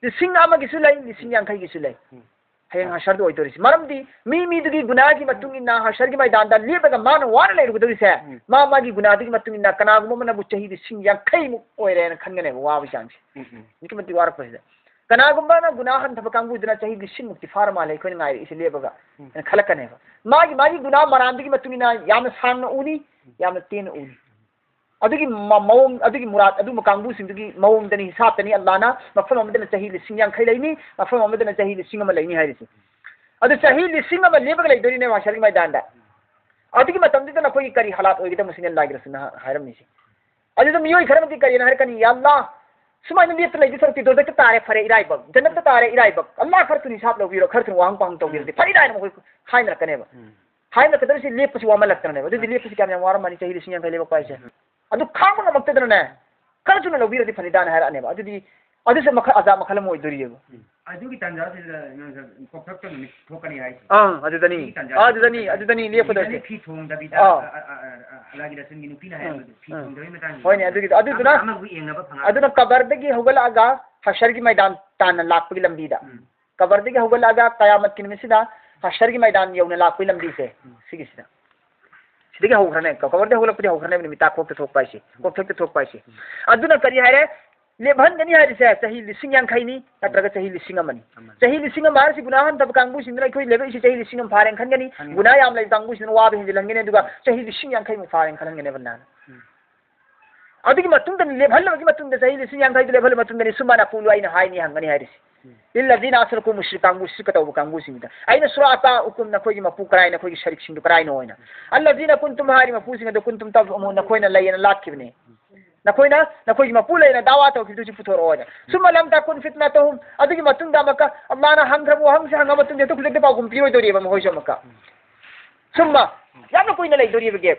ꯂꯤꯁꯤꯡ ꯑꯃꯒꯤꯁꯨ ꯂꯩ, ꯂꯤꯁꯤꯡ ꯌꯥꯡꯈꯩꯒꯤꯁꯨ ꯂꯩ꯫ ꯎꯝ꯫ ꯍꯌꯦꯡ ꯍꯁꯔꯗ ꯑꯣꯏꯗꯧꯔꯤꯁꯤ꯫ ꯃꯔꯝꯗꯤ ꯃꯤ ꯃꯤꯗꯨꯒꯤ ꯒꯨꯅꯥꯒꯤ ꯃꯇꯨꯡ ꯏꯟꯅ ꯍꯁꯔꯒꯤ ꯃꯩꯗꯥꯟꯗ ꯂꯦꯞꯂꯒ ꯃꯥꯅ ꯋꯥꯅ ꯂꯩꯔꯨꯒꯗꯧꯔꯤꯁꯦ, ꯎꯝ꯫ ꯃꯥ ꯃꯥꯒꯤ ꯒꯨꯅꯥꯗꯨꯒꯤ ꯃꯇꯨꯡ ꯏꯟꯅ ꯀꯅꯥꯒꯨꯝꯕ ꯑꯃꯅꯕꯨ ꯆꯍꯤ ꯂꯤꯁꯤꯡ ꯌꯥꯡꯈꯩꯃꯨꯛ ꯑꯣꯏꯔꯦꯅ ꯈꯟꯒꯅꯦꯕ, ꯋꯥꯕꯒꯤ ꯆꯥꯡꯁꯦ꯫ ꯎꯝ, ꯎꯝ꯫ ꯑꯗꯨꯛꯀꯤ ꯃꯇꯤꯛ ꯋꯥꯔꯛꯄꯁꯤꯗ꯫ ꯀꯅꯥꯒꯨꯝꯕꯅ ꯒꯨꯅꯥ ꯍꯟꯊꯕ ꯀꯥꯡꯕꯨꯗꯨꯅ ꯆꯍꯤ ꯂꯤꯁꯤꯡꯃꯨꯛꯇꯤ ꯐꯥꯔ ꯃꯥꯜꯂꯦ ꯑꯩꯈꯣꯏꯅ ꯉꯥꯏꯔꯛꯏꯁꯦ ꯂꯦꯞꯄꯒ, ꯎꯝ꯫ ꯍꯥꯏꯅ ꯈꯜꯂꯛꯀꯅꯦꯕ꯫ ꯃꯥꯒꯤ, ꯃꯥꯒꯤ ꯒꯨꯅꯥ ꯃꯔꯥꯟꯗꯨꯒꯤ ꯃꯇꯨꯡ ꯏꯟꯅ ꯌꯥꯝꯅ ꯁꯥꯡꯅ ꯎꯅꯤ, ꯌꯥꯝꯅ ꯇꯦꯟꯅ ꯎꯅꯤ꯫ ꯑꯗꯨꯒꯤ ꯃ-, ꯃꯑꯣꯡ, ꯑꯗꯨꯒꯤ ꯃꯨꯔꯥꯠ, ꯑꯗꯨꯝꯕ ꯀꯥꯡꯕꯨꯁꯤꯡꯗꯨꯒꯤ ꯃꯑꯣꯡꯗꯅꯤ, ꯍꯤꯁꯥꯕꯇꯅꯤ ꯑꯜꯂꯥꯍꯅ ꯃꯐꯝ ꯑꯃꯗꯅ ꯆꯍꯤ ꯂꯤꯁꯤꯡ ꯌꯥꯡꯈꯩ ꯂꯩꯅꯤ, ꯃꯐꯝ ꯑꯃꯗꯅ ꯆꯍꯤ ꯂꯤꯁꯤꯡ ꯑꯃ ꯂꯩꯅꯤ ꯍꯥꯏꯔꯤꯁꯦ꯫ ꯑꯗꯨ ꯆꯍꯤ ꯂꯤꯁꯤꯡ ꯑꯃ ꯂꯦꯞꯄꯒ ꯂꯩꯗꯣꯔꯤꯅꯦꯕ ꯍꯁꯔꯒꯤ ꯃꯩꯗꯥꯟꯗ꯫ ꯑꯗꯨꯒꯤ ꯃꯇꯝꯗꯨꯗ ꯅꯈꯣꯏꯒꯤ ꯀꯔꯤ ꯍꯥꯂꯥꯠ ꯑꯣꯏꯒꯗꯕ, ꯃꯁꯤꯅ ꯑꯜꯂꯥꯍꯒꯤ ꯔꯁꯨꯜꯅ ꯍꯥꯏꯔꯝꯃꯤꯁꯦ꯫ ꯑꯗꯨꯗ ꯃꯤꯑꯣꯏ ꯈꯔꯅꯗꯤ ꯀꯔꯤꯅ ꯍꯥꯏꯔꯛꯀꯅꯤ, "ꯌꯥ ꯑꯜꯂꯥꯍ, ꯁꯨꯃꯥꯏꯅ ꯂꯦꯞꯇ ꯂꯩꯗꯣꯏ ꯁꯔꯨꯛꯇꯤ ꯗꯣꯖꯛꯇ ꯇꯥꯔꯦ ꯐꯔꯦ ꯏꯔꯥꯏꯕꯛ, ꯖꯟꯅꯠꯇ ꯇꯥꯔꯦ ꯏꯔꯥꯏꯕꯛ, ꯑꯜꯂꯥꯍ ꯈꯔ ꯊꯨꯅ ꯍꯤꯁꯥꯕ ꯂꯧꯕꯤꯔꯣ, ꯈꯔ ꯊꯨꯅ ꯋꯥꯍꯪ ꯄꯥꯎꯍꯪ ꯇꯧꯕꯤꯔꯗꯤ ꯐꯔꯦ" ꯍꯥꯏꯅ ꯃꯈꯣꯏ ꯍꯥꯏꯅꯔꯛꯀꯅꯦꯕ꯫ ꯎꯝ꯫ ꯍꯥꯏꯅꯔꯛꯀꯗꯧꯔꯤꯁꯤ ꯂꯦꯞꯄꯁꯤ ꯋꯥꯃꯜꯂꯛꯇꯅꯅꯦꯕ꯫ ꯑꯗꯨꯗꯤ ꯂꯦꯞꯄꯁꯤ ꯀꯌꯥꯝ ꯌꯥꯝ ꯋꯥꯔꯝꯃꯅꯤ, ꯆꯍꯤ ꯂꯤꯁꯤꯡ ꯌꯥꯡꯈꯩ ꯂꯦꯞꯄꯛꯄ ꯍꯥꯏꯁꯦ꯫ ꯎꯝ꯫ ꯑꯗꯨ ꯈꯥꯡꯕ ꯉꯝꯃꯛꯇꯗꯅꯅꯦ, ꯈꯔ ꯊꯨꯅ ꯂꯧꯕꯤꯔꯗꯤ ꯐꯅꯤꯗꯥꯅ ꯍꯥꯏꯔꯛꯑꯅꯦꯕ꯫ ꯑꯗꯨꯗꯤ ꯑꯗꯨꯁꯨ ꯃꯈꯜ, ꯑꯖꯥꯕ ꯃꯈꯜ ꯑꯃ ꯑꯣꯏꯗꯣꯔꯤꯑꯕ꯫ ꯎꯝ꯫ ꯑꯗꯨꯒꯤ ꯇꯥꯟꯖꯥꯁꯤꯗ ꯅꯪꯁꯨ ꯀꯣꯛꯊꯛꯇ ꯅꯨꯃꯤꯠ ꯊꯣꯛꯀꯅꯤ ꯍꯥꯏꯁꯦ꯫ ꯑꯪ, ꯑꯗꯨꯗꯅꯤ꯫ ꯑꯗꯨꯒꯤ ꯇꯥꯟꯖꯥ ꯑꯗꯨꯗꯅꯤ, ꯊꯣꯛꯀꯅꯤ꯫ ꯑꯗꯨꯗꯅꯤ ꯂꯦꯞꯀꯗꯣꯏꯁꯦ꯫ ꯅꯨꯃꯤꯠ ꯐꯤ ꯊꯣꯡꯗꯕꯤꯗ, ꯑꯥ꯫ ꯑ, ꯑ, ꯑ, ꯑ, ꯑꯜꯂꯥꯍꯒꯤ ꯔꯁꯨꯜꯒꯤ ꯅꯨꯄꯤꯅ ꯎꯝ, ꯍꯥꯏꯔꯝꯕꯗꯣ, ꯐꯤ ꯎꯝ꯫ ꯊꯣꯡꯗꯕꯒꯤ ꯃꯇꯥꯡꯁꯦ꯫ ꯍꯣꯏꯅꯦ, ꯑꯗꯨꯒꯤꯗꯣ, ꯑꯗꯨꯗꯨꯅ, ꯑꯃ-, ꯑꯃꯕꯨ ꯌꯦꯡꯅꯕ ꯐꯪꯉꯛꯑꯔꯣꯏ꯫ ꯑꯗꯨꯅ ꯀꯕꯔꯗꯒꯤ ꯍꯧꯒꯠꯂꯛꯑꯒ ꯍꯁꯔꯒꯤ ꯃꯩꯗꯥꯟ ꯇꯥꯟꯅ ꯂꯥꯛꯄꯒꯤ ꯂꯝꯕꯤꯗ꯫ ꯎꯝ꯫ ꯀꯕꯔꯗꯒꯤ ꯍꯧꯒꯠꯂꯛꯑꯒ ꯀꯌꯥꯃꯠꯀꯤ ꯅꯨꯃꯤꯠꯁꯤꯗ ꯍꯁꯔꯒꯤ ꯃꯩꯗꯥꯟ ꯌꯧꯅ ꯂꯥꯛꯄꯒꯤ ꯂꯝꯕꯤꯁꯦ, ꯎꯝ꯫ ꯁꯤꯒꯤꯁꯤꯗ꯫ ꯁꯤꯗꯒꯤ ꯍꯧꯈ꯭ꯔꯅꯦ, ꯀ-, ꯀꯕꯔꯗꯒꯤ ꯍꯧꯒꯠꯂꯛꯄꯗꯒꯤ ꯍꯧꯈ꯭ꯔꯅꯦꯕ ꯅꯨꯃꯤꯠ ꯇꯥ ꯀꯣꯛꯇ ꯊꯣꯛꯄ ꯍꯥꯏꯁꯦ, ꯀꯣꯛꯊꯛꯇ ꯊꯣꯛꯄ ꯍꯥꯏꯁꯦ꯫ ꯑꯗꯨꯅ ꯀꯔꯤ ꯍꯥꯏꯔꯦ? ꯂꯦꯞꯍꯟꯒꯅꯤ ꯍꯥꯏꯔꯤꯁꯦ ꯆꯍꯤ ꯂꯤꯁꯤꯡ ꯌꯥꯡꯈꯩꯅꯤ, ꯅꯠꯇ꯭ꯔꯒ ꯆꯍꯤ ꯂꯤꯁꯤꯡ ꯑꯃꯅꯤ꯫ ꯑꯃꯅꯤ꯫ ꯆꯍꯤ ꯂꯤꯁꯤꯡ ꯑꯃ ꯍꯥꯏꯔꯤꯁꯤ ꯒꯨꯅꯥ ꯍꯟꯊꯕ ꯀꯥꯡꯕꯨꯁꯤꯡꯗꯨꯅ ꯑꯩꯈꯣꯏ ꯂꯦꯞꯄꯛꯏꯁꯤ ꯆꯍꯤ ꯂꯤꯁꯤꯡ ꯑꯃ ꯐꯥꯔꯦꯅ ꯈꯟꯒꯅꯤ, ꯈꯟꯒꯅꯤ꯫ ꯒꯨꯅꯥ ꯌꯥꯝ ꯂꯩꯕ ꯀꯥꯡꯕꯨꯁꯤꯡꯗꯨꯅ ꯋꯥꯕ ꯍꯦꯟꯖꯤꯜꯍꯟꯒꯅꯤ, ꯑꯗꯨꯒ ꯆꯍꯤ ꯂꯤꯁꯤꯡ ꯌꯥꯡꯈꯩꯃꯨꯛ ꯐꯥꯔꯦꯅ ꯈꯜꯍꯟꯒꯅꯦꯕ ꯅꯥꯅ꯫ ꯎꯝ꯫ ꯑꯗꯨꯒꯤ ꯃꯇꯨꯡꯗ, ꯂꯦꯞꯍꯜꯂꯕꯒꯤ ꯃꯇꯨꯡꯗ, ꯆꯍꯤ ꯂꯤꯁꯤꯡ ꯌꯥꯡꯈꯩꯗꯨ ꯂꯦꯞꯍꯜꯂꯕ ꯃꯇꯨꯡꯗꯅꯤ ꯁꯨꯃꯥꯏꯅ ꯀꯨꯂꯨ ꯑꯩꯅ ꯍꯥꯏꯅꯤ ꯍꯪꯒꯅꯤ ꯍꯥꯏꯔꯤꯁꯤ꯫ ꯎꯝ꯫ ꯂꯤꯜꯂꯖꯤꯅ ꯑꯁ꯭ꯔꯀꯨ, ꯃꯨꯁ꯭ꯔꯤꯛ ꯀꯥꯡꯕꯨ, ꯁꯤꯔꯛ ꯇꯧꯕ ꯀꯥꯡꯕꯨꯁꯤꯡꯗ꯫ ꯑꯩꯅ ꯁꯨꯔꯥꯀꯥ ꯎꯀꯨꯝ, ꯅꯈꯣꯏꯒꯤ ꯃꯄꯨ ꯀꯔꯥꯏ, ꯅꯈꯣꯏꯒꯤ ꯁꯔꯤꯛꯁꯤꯡꯗꯨ ꯀꯔꯥꯏꯅꯣ ꯍꯥꯏꯅ꯫ ꯑꯜꯂꯖꯤꯅ ꯀꯨꯟꯇꯨꯝ ꯍꯥꯏꯔꯤ ꯃꯄꯨꯁꯤꯡ ꯑꯗꯨ ꯀꯨꯟꯇꯨꯝ ꯇꯕꯨ ꯅꯈꯣꯏꯅ ꯂꯩꯌꯦꯅ ꯂꯥꯠꯈꯤꯕꯅꯤ꯫ ꯅꯈꯣꯏꯅ ꯅꯈꯣꯏꯒꯤ ꯃꯄꯨ ꯂꯩꯅ ꯗꯥꯋꯥ ꯇꯧꯈꯤꯕꯗꯨ ꯍꯧꯖꯤꯛ ꯄꯨꯊꯣꯔꯛꯑꯣ ꯍꯥꯏꯅ꯫ ꯁꯨꯝꯃ ꯂꯝ ꯇꯀꯨꯟ ꯐꯤꯠꯅꯇꯨꯍꯨꯝ, ꯑꯗꯨꯒꯤ ꯃꯇꯨꯡꯗ ꯑꯃꯨꯛꯀ ꯑꯜꯂꯥꯍꯅ ꯍꯪꯈ꯭ꯔꯕ ꯋꯥꯍꯪꯁꯦ ꯍꯪꯉ ꯃꯇꯨꯡꯗ ꯍꯦꯛꯇ ꯈꯨꯗꯛꯇ ꯄꯥꯎꯈꯨꯝ ꯄꯤꯔꯣꯏꯗꯧꯔꯤꯕ ꯃꯈꯣꯏꯁꯨ ꯑꯃꯨꯛꯀ꯫ ꯁꯨꯝꯃ ꯌꯥꯝꯅ ꯀꯨꯏꯅ ꯂꯩꯗꯣꯔꯤꯕ gap꯫